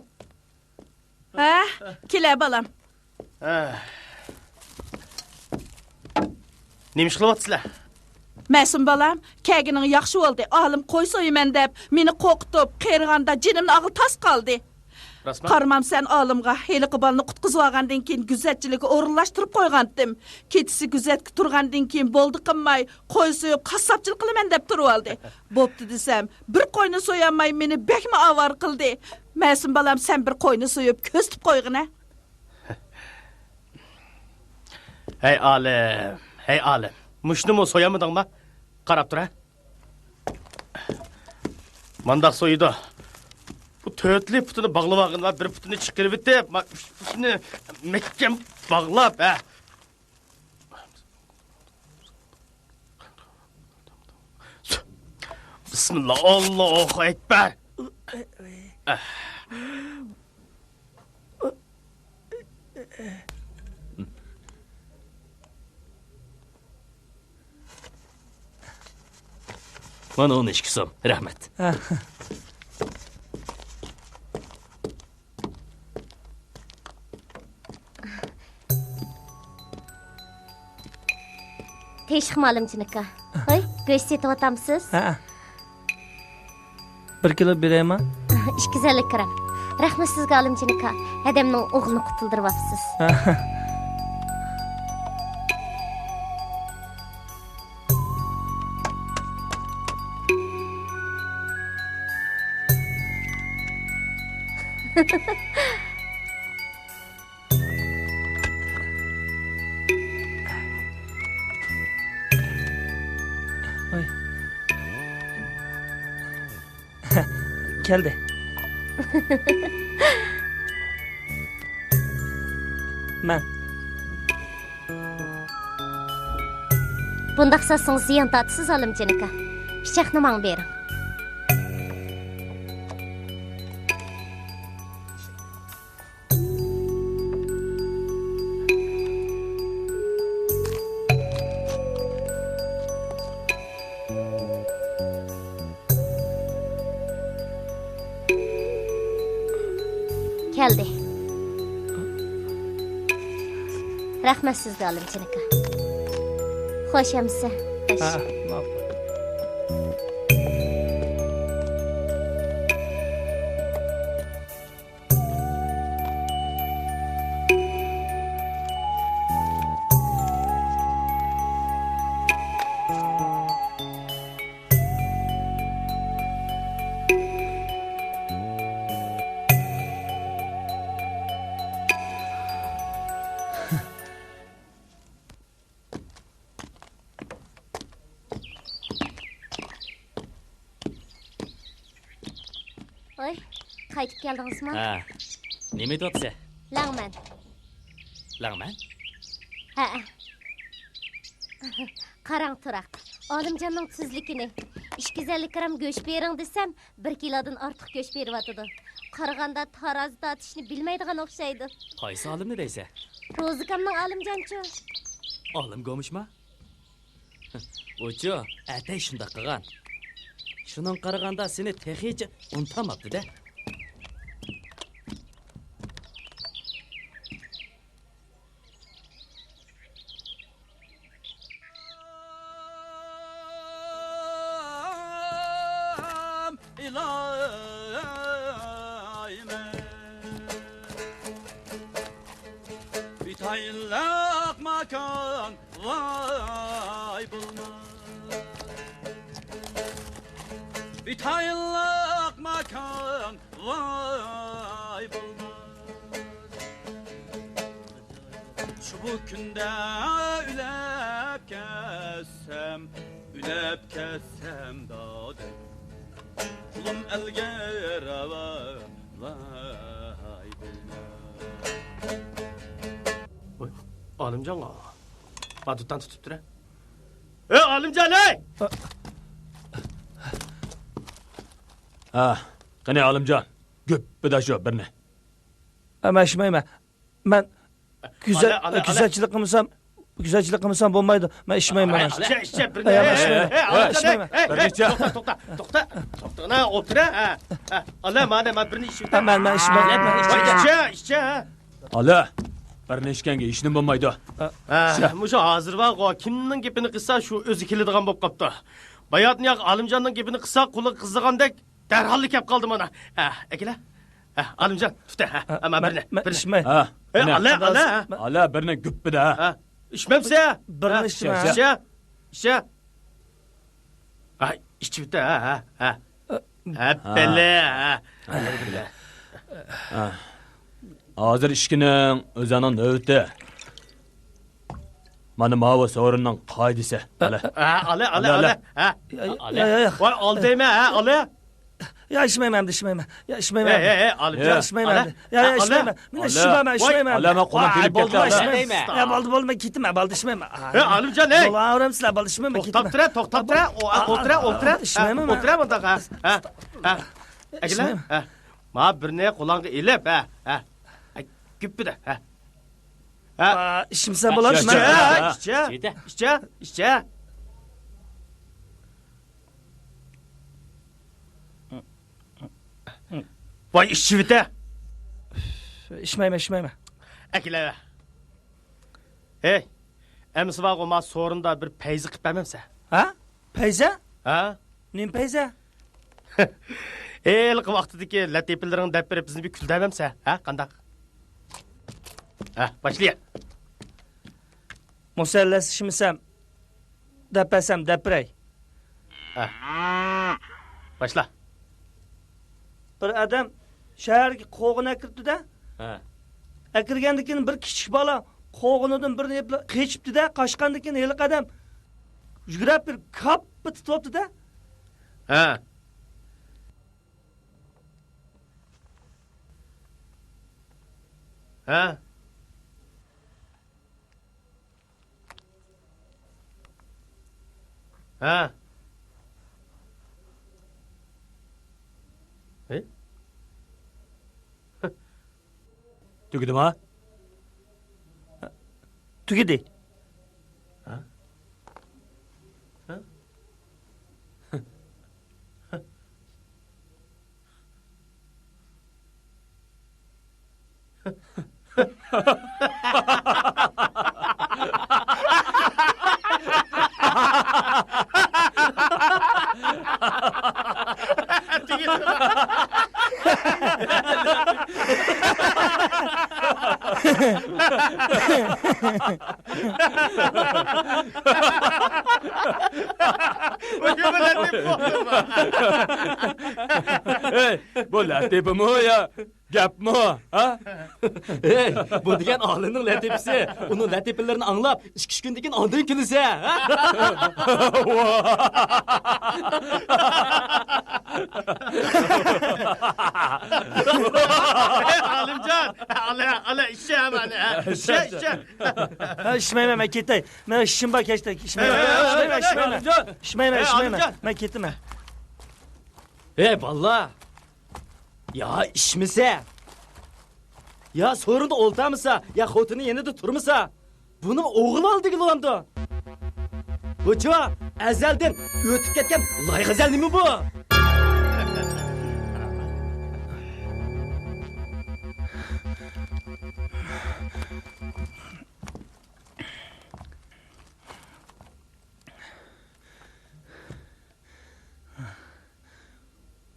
ھە، كېلە بالام. ھە. نېمە ئىش قىلىۋاتىسىلەر؟ مەسۇم بالام، كەلگىنىڭ ياخشى بولدى. ئالىم قوي سويىمەن دەپ، مېنى قورقۇتۇپ، قېرىغاندا جېنىمنى ئالغىلى تاس قالدى. راستمۇ؟ قارىمامسەن ئالىمغا، ھېلىقى بالىنى قۇتقۇزۇۋالغاندىن كېيىن گۆزەتچىلىككە ئورۇنلاشتۇرۇپ قويغانتىم. كېچىسى گۆزەتكە تۇرغاندىن كېيىن بولدى قىلماي، قوي سويۇپ، قاسساپچىلىق قىلىمەن دەپ تۇرۇۋالدى. بوپتۇ دېسەم، بىر قوينى سويالماي مېنى بەكمۇ ئاۋارە قىلدى. مەسۇم بالام، سەن بىر قوينى سويۇپ، كۆزىتىپ قويغىنە. ھەي ئالىم، ھەي ئالىم، مۇشۇنىمۇ سويالمىدىڭما؟ قاراپ تۇر ھە. مانداق سويىدۇ. بۇ تۆتلى پۇتىنى باغلىۋالغىنىلا، بىر پۇتىنى چىقىرىۋېتىپ، ما-، شۇنى مەھكەم باغلاپ، ھە. بىسمىللا، ئاللاھۇ ئەكبەر. مانا ئون ئىككى سوم، رەھمەت. ھە. تىنچلىقمۇ ئالىمجان ئاكا؟ ھوي، گۆش سېتىۋاتامسىز؟ ھە. بىر كىلو بېرەيما؟ ئىككى يۈز ئەللىك گرام. رەھمەت سىزگە ئالىمجان ئاكا، ھەدەمنىڭ ئوغلىنى قۇتۇلدۇرۇۋاپسىز. ھە. ۋاي. كەلدى. مەن. بۇنداق ساتسىڭىز زىيان تارتىسىز، ئالىمجان ئاكا. پىچاقنى ماڭا بېرىڭ. كەلدى. رەھمەت سىزگە، ئالىمجان ئاكا. خوش ئەمىسە. خوش. ھە، ماقۇل. ۋاي، قايتىپ كەلدىڭىزمۇ؟ ھە. نېمە ئېتىۋاتىسەن؟ لەڭمەن. لەڭمەن؟ ھەئە. قاراڭ تۇراق، ئالىمجاننىڭ تۈزلۈكىنى. ئىككى يۈز ئەللىك گرام گۆش بېرىڭ دېسەم، بىر كىلودىن ئارتۇق گۆش بېرىۋاتىدۇ. قارىغاندا تارازا تارتىشنى بىلمەيدىغان ئوخشايدۇ. قايسى ئالىمنى دەيسەن؟ روزىكامنىڭ ئالىمجانچۇ. ئالىم گومۇشما؟ ئۇچۇ ئەتەي شۇنداق قىلغان. شۇنىڭغا قارىغاندا سېنى تېخىچە ئۇنتالماپتۇ-دە. ئىلاھىم، بىتايىنلىق ماكان ۋاي بولماس. بىتايىنلىق ماكان ۋاي بولماس. شۇ بۇ كۈندە ئۆلۈپ كەتسەم، ئۆلۈپ كەتسەم دادىم، قۇلۇم ئەلگە راۋا ۋاي بولماس. ۋاي، ئالىمجانغا ما دۇتان تۇتۇپ تۇرە. ئەي ئالىمجان، ئەي! ھە، قېنى ئالىمجان، گۈپپىدە شۇ بىرنى. ھە، مەن ئىچمەيمەن. مەن گۈزەل، ئالە، ئالە، ئالە. گۈزەلچىلىك قىلمىسام، گۈزەلچىلىك قىلمىسام بولمايدۇ. مەن ئىچمەيمەن. ئەي، ئىچە، ئىچە، بىرنى. ئەي، مەن ئىچمەيمەن. ئەي، ئەي، ئەي، ئالىمجان، ئەي، ئەي، ئەي، توختا، توختا، توختا، ئەنە ئولتۇر، ھە، ھە. ئالە، مانا، مانا بىرنى ئىچىۋېتە. مەن، مەن ئىچمەيمەن. مەن ئىچمەيمەن. ئىچە، ئىچە، ھە. ئالە، بىرنى ئىچكەنگە ھېچنېمە بولمايدۇ. ھە، مۇشۇ ھازىر بارغۇ، كىمنىڭ گېپىنى قىلسا، شۇ ئۆزى كېلىدىغان بولۇپ قاپتۇ. باياتىن ياق ئالىمجاننىڭ گېپىنى قىلسا، قۇلىقى قىزىغاندەك دەرھاللا كەپ قالدى مانا. ھە، ئەكېلە. ھە، ئالىمجان، تۇتە، ھە، ھە، مانا بىرنى، مەن بىرنى. ئىچمەي. ھە، ھە، ئالە، ئالە، ھە. ئالە، بىرنى گۈپپىدە، ھە. ھە، ئىچمەمسە؟ بىرنى ھە، ئىچمە. ئىچە، ئىچە. ھە، ئىچىۋېتە، ھە، ھە، ھە. ھە، ھە. بەلە، ھە. ھە. ھازىر ئىچكىنىڭ ئۆزۈڭنىڭ نۆۋىتى. مانا ماۋۇ سورۇننىڭ قائىدىسى. ئالە. ھە، ئالە، ئالە، ئالە، ئالە. ئالە. ھە. يا، يا، ئالە. يا، يا، يا. ۋاي، ئالدايمەن، ھە، ئالە. يا، ئىچمەيمەن ئەمدى، ئىچمەيمەن. يا، ئىچمەيمەن ئەمدى. يا، ئىچمەيمەن ئەمدى. يا، يا، ئىچمەيمەن. مېنى ئالە. ئىچمەيمەن، ئىچمەيمەن. ئالە، مانا قولۇم تېگىپ كەتتى، ئالە. يا، بولدى، بولدى، مەن كېتىمەن، بولدى، ئىچمەيمەن. ھە، ئالىمجان، ھەي. بولدى، ئاۋارە ئەمسىلەر، بولدى، ئىچمەيمەن، كېتىمەن. توختاپ تۇرە، توختاپ تۇرە. ئولتۇرە، ئولتۇرە. ئىچمەيمەن. ئولتۇرە مۇنداق، ھە. ھە، ھە. ئەكېلە. ئىچمەيمەن. ھە. مانا بىرنى قولۇڭغا ئېلىپ، ھە، ھە. گۈپپىدە، ھە. ھە. ئىچمىسە بولامدۇ؟ ئىچە، ئىچە، ئىچە، ئىچە. ۋاي، ئىچىۋېتە. ئىچمەيمەن، ئىچمەيمەن. ئەكېلە. ھەي، ئەمىسە بارغۇ، ما سورۇندا بىر پەيزە قىپ بەرمەمسە؟ ھە؟ پەيزە؟ ھە؟ نېمە پەيزە؟ ھېلىقى ۋاقتىدىكى لەتىپىلىرىڭنى دەپ بېرىپ، بىزنى بىر كۈلدۈرمەمسە؟ ھە، قانداق؟ ھە، باشلىيە. مۇسەللەسلىشمىسەم، دەپ بەرسەم، دەپ بېرەي. ھە. باشلا. بىر ئادەم شەھەرگە قوغۇن ئەكىرىپتۇ-دە. ھە. ئەكىرگەندىن كېيىن بىر كىچىك بالا قوغۇنىدىن بىرنى يەپ قېچىپتۇ-دە. قاچقاندىن كېيىن ھېلىقى ئادەم يۈگۈرۈپ بېرىپ كاپپا تۇتۇۋاپتۇ-دە. ھە. ھە. ھە. ھە؟ تۈگىدىما؟ تۈگىدى. ھە؟ ھە؟ ھەي، بۇ لەتىپىمۇ يا گەپمۇ، ھە؟ ھەي، بۇ دېگەن ئالىمنىڭ لەتىپىسى. ئۇنىڭ لەتىپىلىرىنى ئاڭلاپ، ئىككى-ئۈچ كۈندىن كېيىن ئاندىن كۈلىسە، ھە؟ ئالىمجان، ئالە، ئالە، ئىچە مانا، ھە؟ ئىچە، ئىچە. ھە، ئىچمەيمەن، مەن كېتەي. مەن ئىشىم بار كەچتە، ئىچمەيمەن. ئىچمەيمەن، ئىچمەيمەن. ئىچمەيمەن، ئىچمەيمەن. مەن كېتىمەن. ھەي، بالىلار! يا ئىچمىسە، يا سورۇندا ئولتۇرمىسا، يا خوتۇنى يېنىدا تۇرمىسا، بۇنىمۇ ئوغۇل ئالدى دېگىلى بولامدۇ؟ بۇچۇ ئەزەلدىن ئۆتۈپ كەتكەن لايغەزەل نېمە بۇ؟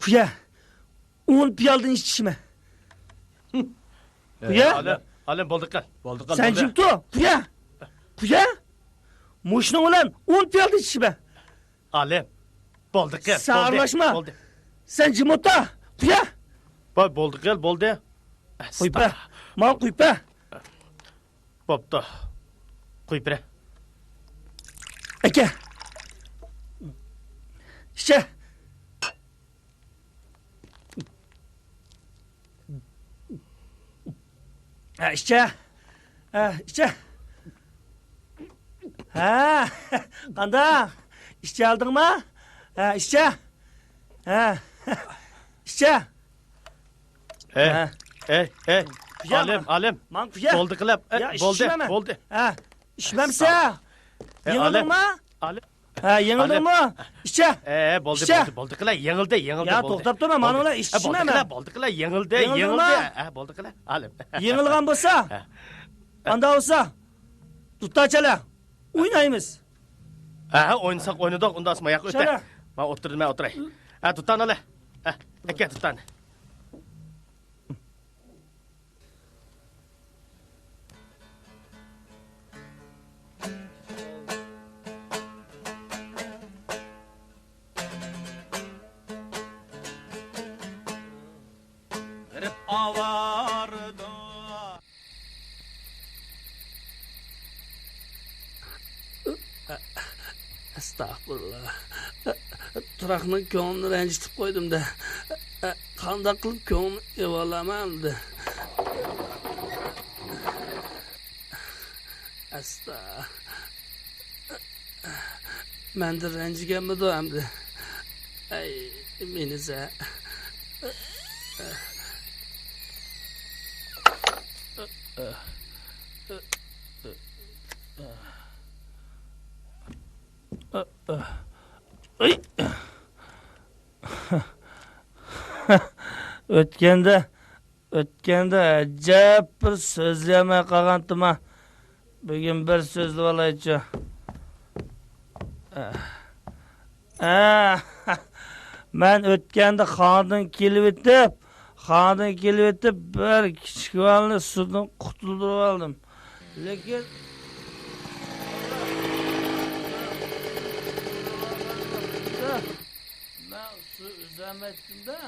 قۇيە، ئون پىيالىدىن ئىچىشىمەن. قۇيە. ئالىم، ئالىم، بولدى قىل. بولدى قىل، سەن بولدى. جىم تۇر، قۇيە. قۇيە. مۇشۇنىڭ بىلەن ئون پىيالىدىن ئىچىشىمەن. ئالىم، بولدى قىل، سەن بولدى، ئارىلاشما. بولدى. سەن جىم ئولتۇر، قۇيە. بولدى قىل، بولدى. قويۇپ بەر. ماڭا قويۇپ بەر. بوپتۇ. قويۇپ بېرە. ئەكە. ئىچە. ھە، ئىچە. ھە، ئىچە. ھە، قانداق؟ ئىچەلدىڭما؟ ھە، ئىچە. ھە. ئىچە. ھە. ھە. ئەي، ئەي، قۇيە ئالىم، ماڭا. ئالىم. ماڭا قۇيە. بولدى قىلىپ. ئەي، يا، بولدى، ئىچىشمەن مەن. بولدى. ھە. ئىچمەمسە؟ ئەستەغپۇرۇللا. ھە، يېڭىلدىڭمۇ؟ ئالىم. ھە، يېڭىلدىڭمۇ؟ ئىچە. ئە، بولدى، ئىچە. بولدى، بولدى قىلە، يېڭىلدى، يېڭىلدى، يا، بولدى. توختاپ تۇرما، مانا بولدى. ئۇلار ئە، بولدى ئىچىشمەمە. قىلە، بولدى قىلە، يېڭىلدى، يېڭىلدىڭمۇ؟ يېڭىلدى. ئە، بولدى قىلە، ئالىم. يېڭىلغان بولسا، ھە. ئاندا بولسا، دۇتار چالە. ئوينايمىز. ھە، ھە، ئوينىساق ئوينىدۇق، ئۇنداق ما ياق ئۆتە. چالە. ما ئولتۇردۇم، مەن ئولتۇراي. ھە، دۇتارنى ئالە. ھە، ئەكە دۇتارنى. غېرىب ئاۋارە. ئەستەغپۇرۇللا. تۇراقنىڭ كۆڭلىنى رەنجىتىپ قويدۇم-دە. قانداق قىلىپ كۆڭلىنى ئېۋالامەن ئەمدى؟ ئەستا. مەندىن رەنجىگەنمىدۇ ئەمدى؟ ئەي، مېنى زە. ئەي. ئۆتكەندە، ئۆتكەندە ئەجەب بىر سۆزلىيەلمەي قالغانتىما. بۈگۈن بىر سۆزلىۋالايچۇ. ئە، مەن ئۆتكەندە خانىدىن كېلىۋېتىپ، خانىدىن كېلىۋېتىپ، بىر كىچىك بالىنى سۇدىن قۇتۇلدۇرۇۋالدىم. لېكىن مەن سۇ ئۈزەلمەيتتىم-دە.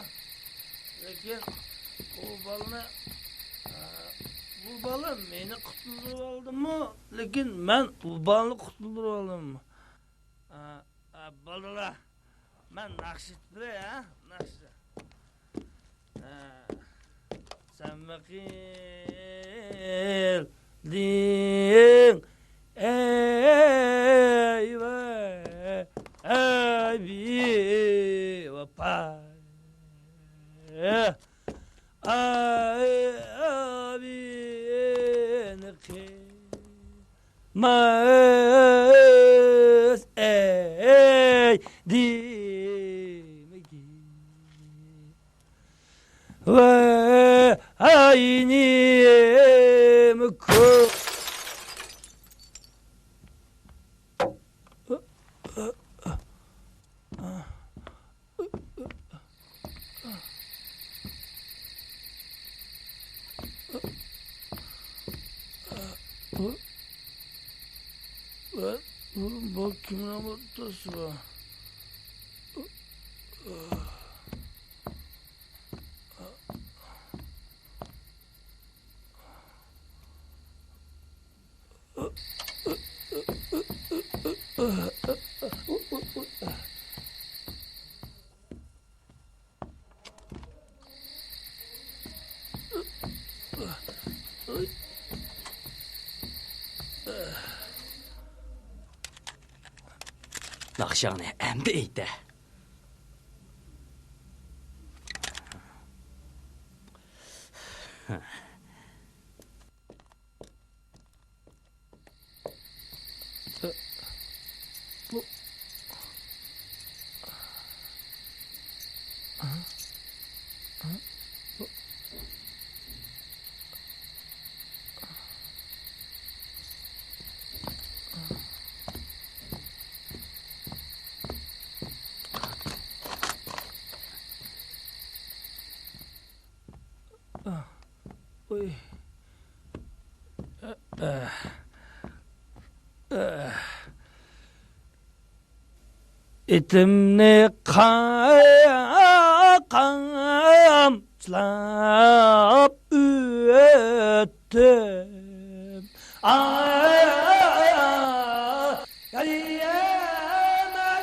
لېكىن ئۇ بالىنى، ئە، بۇ بالا مېنى قۇتۇلدۇرۇۋالدىمۇ؟ لېكىن مەن ئۇ بالىنى قۇتۇلدۇرۇۋالدىممۇ؟ ئە، ئە، بالىلار، مەن ناخشا ئېيتىپ بېرەي، ھە؟ ناخشا. ئە، سەنمۇ قىلدىڭ، ئەي ۋاي، ئەي بىۋاپا. ئەي، ئەي، بىنى قىلماس ئەي دېمىگىن. ۋاي ئاينىم كۆ. بۇ، بۇ كىمنىڭ بۇ تۇرسى بۇ؟ ناخشاڭنى ئەمدى ئېيتە. ئۇي. ئېتىمنى قا-، قامچىلاپ ئۆتتۈم. ئا-، يار يەمەي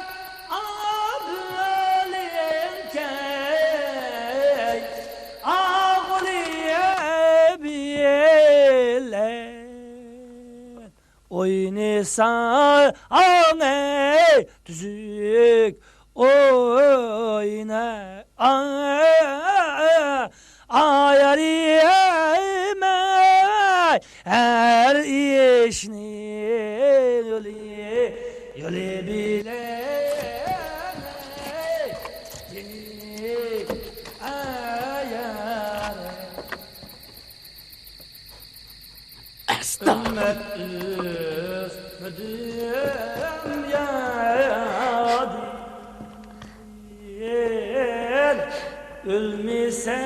ئابلىڭكەي، ئاغلىيە بىلەن ئوينىساڭ ئەي تۈزۈك ئوينا. ئا-، ئا-، يار يەمەي ھەر ئىشنى. يولى بىلەن ئايار. ئەستاغپۇرۇللا. ئۈممەت ئۆسمىدىم يادىن، ئۆلمىسەم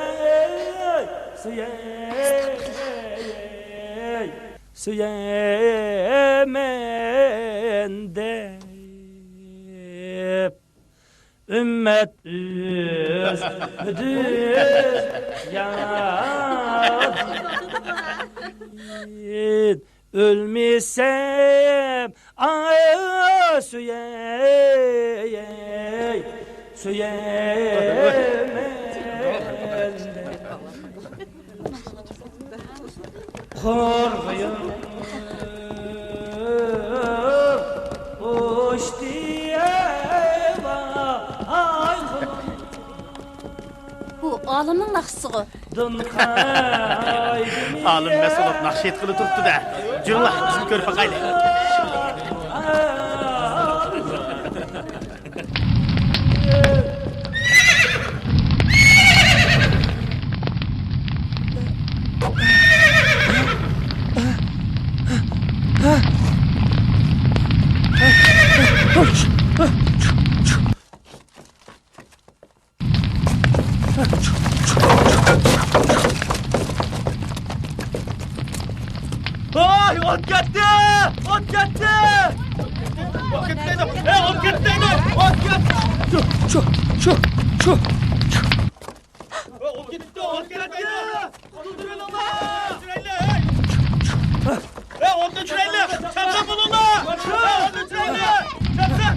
ئەي سۆيەي، سۆيەمەن دەپ. ئۈممەت ئۆسمىدىم يادىن، ئۆلمىسەم ئاي سۆيەي، سۆيەمەن. قورغىيىم ئۇچتى ئەي ۋاي. بۇ ئالىمنىڭ ناخشىسىغۇ. ئالىم مەست بولۇپ ناخشا ئېيتقىلى تۇرۇپتۇ-دە. جۈرۈڭلار، بىزمۇ كۆرۈپ باقايلى. ۋاي، ئوت كەتتى! ئوت كەتتى! ئوت كەتتى دەيدۇ! ئەي، ئوت كەتتى دەيدۇ! ئوت كەتتى! چۇ، چۇ، چۇ، چۇ. ئوت كەتتى! ئوت كەتتى! ئوتنى ئۆچۈرەيلى! ئەي، ئوتنى ئۆچۈرەيلى! چاپسان بولۇڭلار! ئەي، ئوتنى ئۆچۈرەيلى! چاپسان!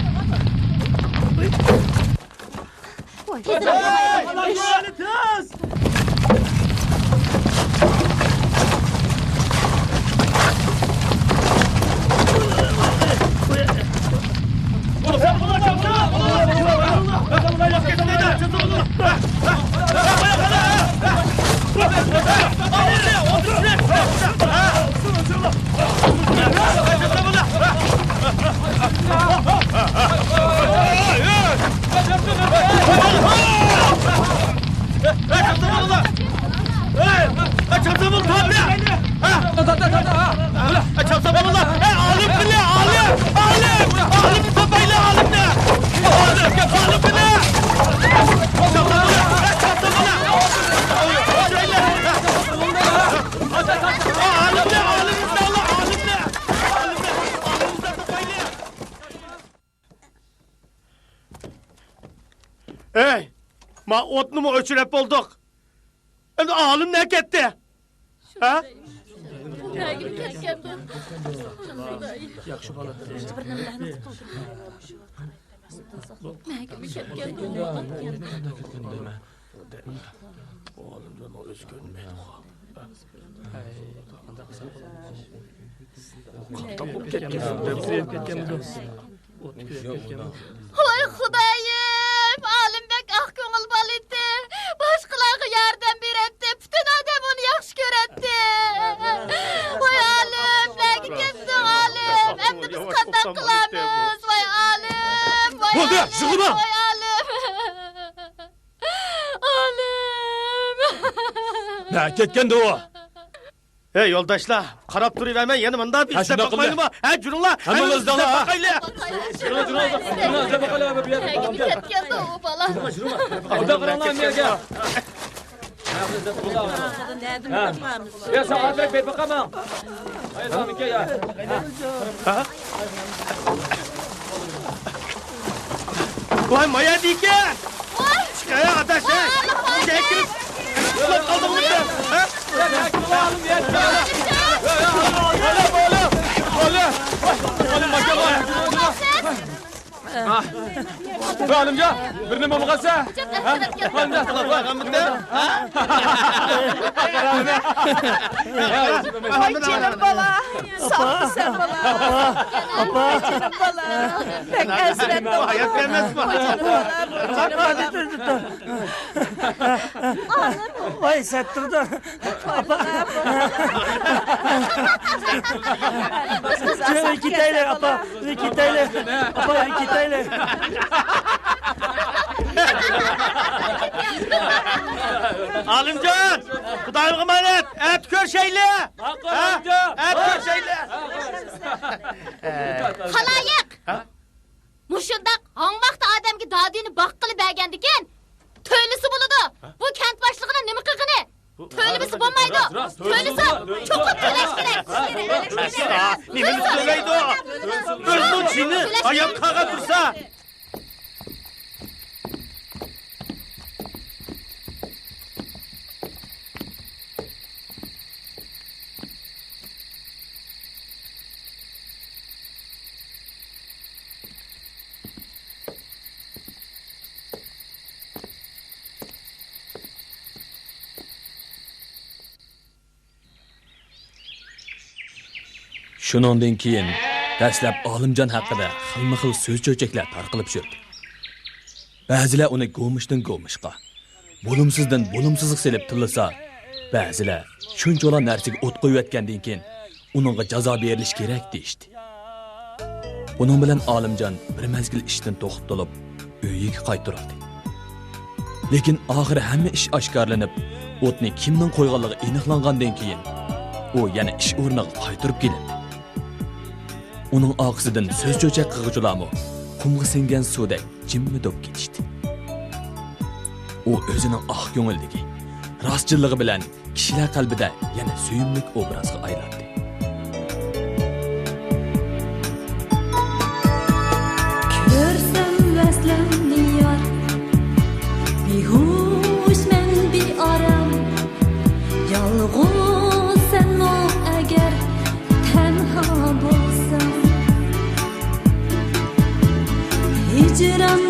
ئەي، ما ئوتنىمۇ ئۆچۈرۈپ بولدۇق. ئەمدى ئالىم نەگە كەتتى؟ ھە؟ نەگە كەتكەندۇ؟ ياخشى بالا. نەگە كەتكەندۇ؟ ئالىمجان ئۆزى كۆرۈنمەيدىغۇ. قانداق بولۇپ كەتكەن؟ ۋاي خۇدايىم، ئالىم بەك ئاق كۆڭۈل بالا ئىدى. باشقىلارغا ياردەم بېرەتتى. پۈتۈن ئادەم ئۇنى ياخشى كۆرەتتى. ۋاي ئالىم، نەگە كەتتىڭ ئالىم؟ ئەمدى بىز قانداق قىلارمىز؟ ۋاي ئالىم، ۋاي ئالىم، ۋاي ئالىم. ئالىم! نەگە كەتكەندۇ ئۇ؟ ھەي يولداشلار، قاراپ تۇرۇۋەرمەي يەنە مۇنداق بىر ئىشلەپ باقمايلىمۇ؟ ھە، جۈرۈڭلار، ھەممىڭلار ئىزدەڭلار، ھە. جۈرۈڭلار، جۈرۈڭلار، جۈرۈڭلار، ئىزدەپ باقايلى، بىر يەردە. نەگە كەتكەندۇ ئۇ بالا؟ ئۇنداق قاراڭلار مەگە. يا ساغاتراق بېرىپ باقامەن. ۋاي ما يەردە ئىكەن؟ چىقاي ئاداش، ھە؟ ئىچىگە كىرىپ ئۇخلاپ قالدىڭمۇ سەن؟ ھە؟ ئالىمجان، بىر نېمە بولغانسە؟ ھە؟ ئالىمجان، ۋاي جېنىم بالا، ساغمۇسەن بالا؟ ئاپا، ئاپا. جېنىم بالا، بەك ھەسرەت. ھايات بەرمەسمۇ؟ ۋاي سەتتۇردۇ. ئاپا. ئۆي كېتەيلى، ئاپا، ئۆي كېتەيلى. ئاپا، ئۆي كېتەيلى. ئالىمجان، خۇدايىڭغا ئامانەت. ئەتە كۆرۈشەيلى. ھە؟ ئەتە كۆرۈشەيلى. خالايىق! ھە؟ مۇشۇنداق ھاڭۋاقتا ئادەمگە دادىنى باققىلى بەرگەندىكىن، تۆلىسە بولىدۇ. بۇ كەنت باشلىقىنىڭ نېمە قىلغىنى؟ تۆلىمىسە بولمايدۇ. تۆلىسە، چوقۇم تۆلەش كېرەك. ئەستا، نېمىنى تۆلەيدۇ؟ ئۆزىنىڭ جېنى ھايات قالغان تۇرسا. شۇنىڭدىن كېيىن دەسلەپ ئالىمجان ھەققىدە خىلمۇ خىل سۆز چۆچەكلەر تارقىلىپ يۈردى. بەزىلەر ئۇنى گومۇشتىن گومۇشقا، بولۇمسىزدىن بولۇمسىزغا سېلىپ تىللىسا، بەزىلەر شۇنچىۋالا نەرسىگە ئوت قويۇۋەتكەندىن كېيىن ئۇنىڭغا جازا بېرىلىشى كېرەك دېيىشتى. بۇنىڭ بىلەن ئالىمجان بىر مەزگىل ئىشتىن توختىتىلىپ، ئۆيىگە قايتۇرۇلدى. لېكىن ئاخىرى ھەممە ئىش ئاشكارىلىنىپ، ئوتنى كىمنىڭ قويغانلىقى ئېنىقلانغاندىن كېيىن، ئۇ يەنە ئىش ئورنىغا قايتۇرۇپ كېلىندى. ئۇنىڭ ئارقىسىدىن سۆز چۆچەك قىلغۇچىلارمۇ قۇمغا سىڭگەن سۇدەك جىممىدوپ كېتىشتى. ئۇ ئۆزىنىڭ ئاق كۆڭۈللۈكى، راستچىللىقى بىلەن كىشىلەر قەلبىدە يەنە سۆيۈملۈك ئوبرازغا ئايلاندى. كۆرسەم ۋەسلىڭنى يار، بىھوش مەن بىئارام، يالغۇز سەنمۇ ئەگەر تەنھا بولساڭ، ھىجران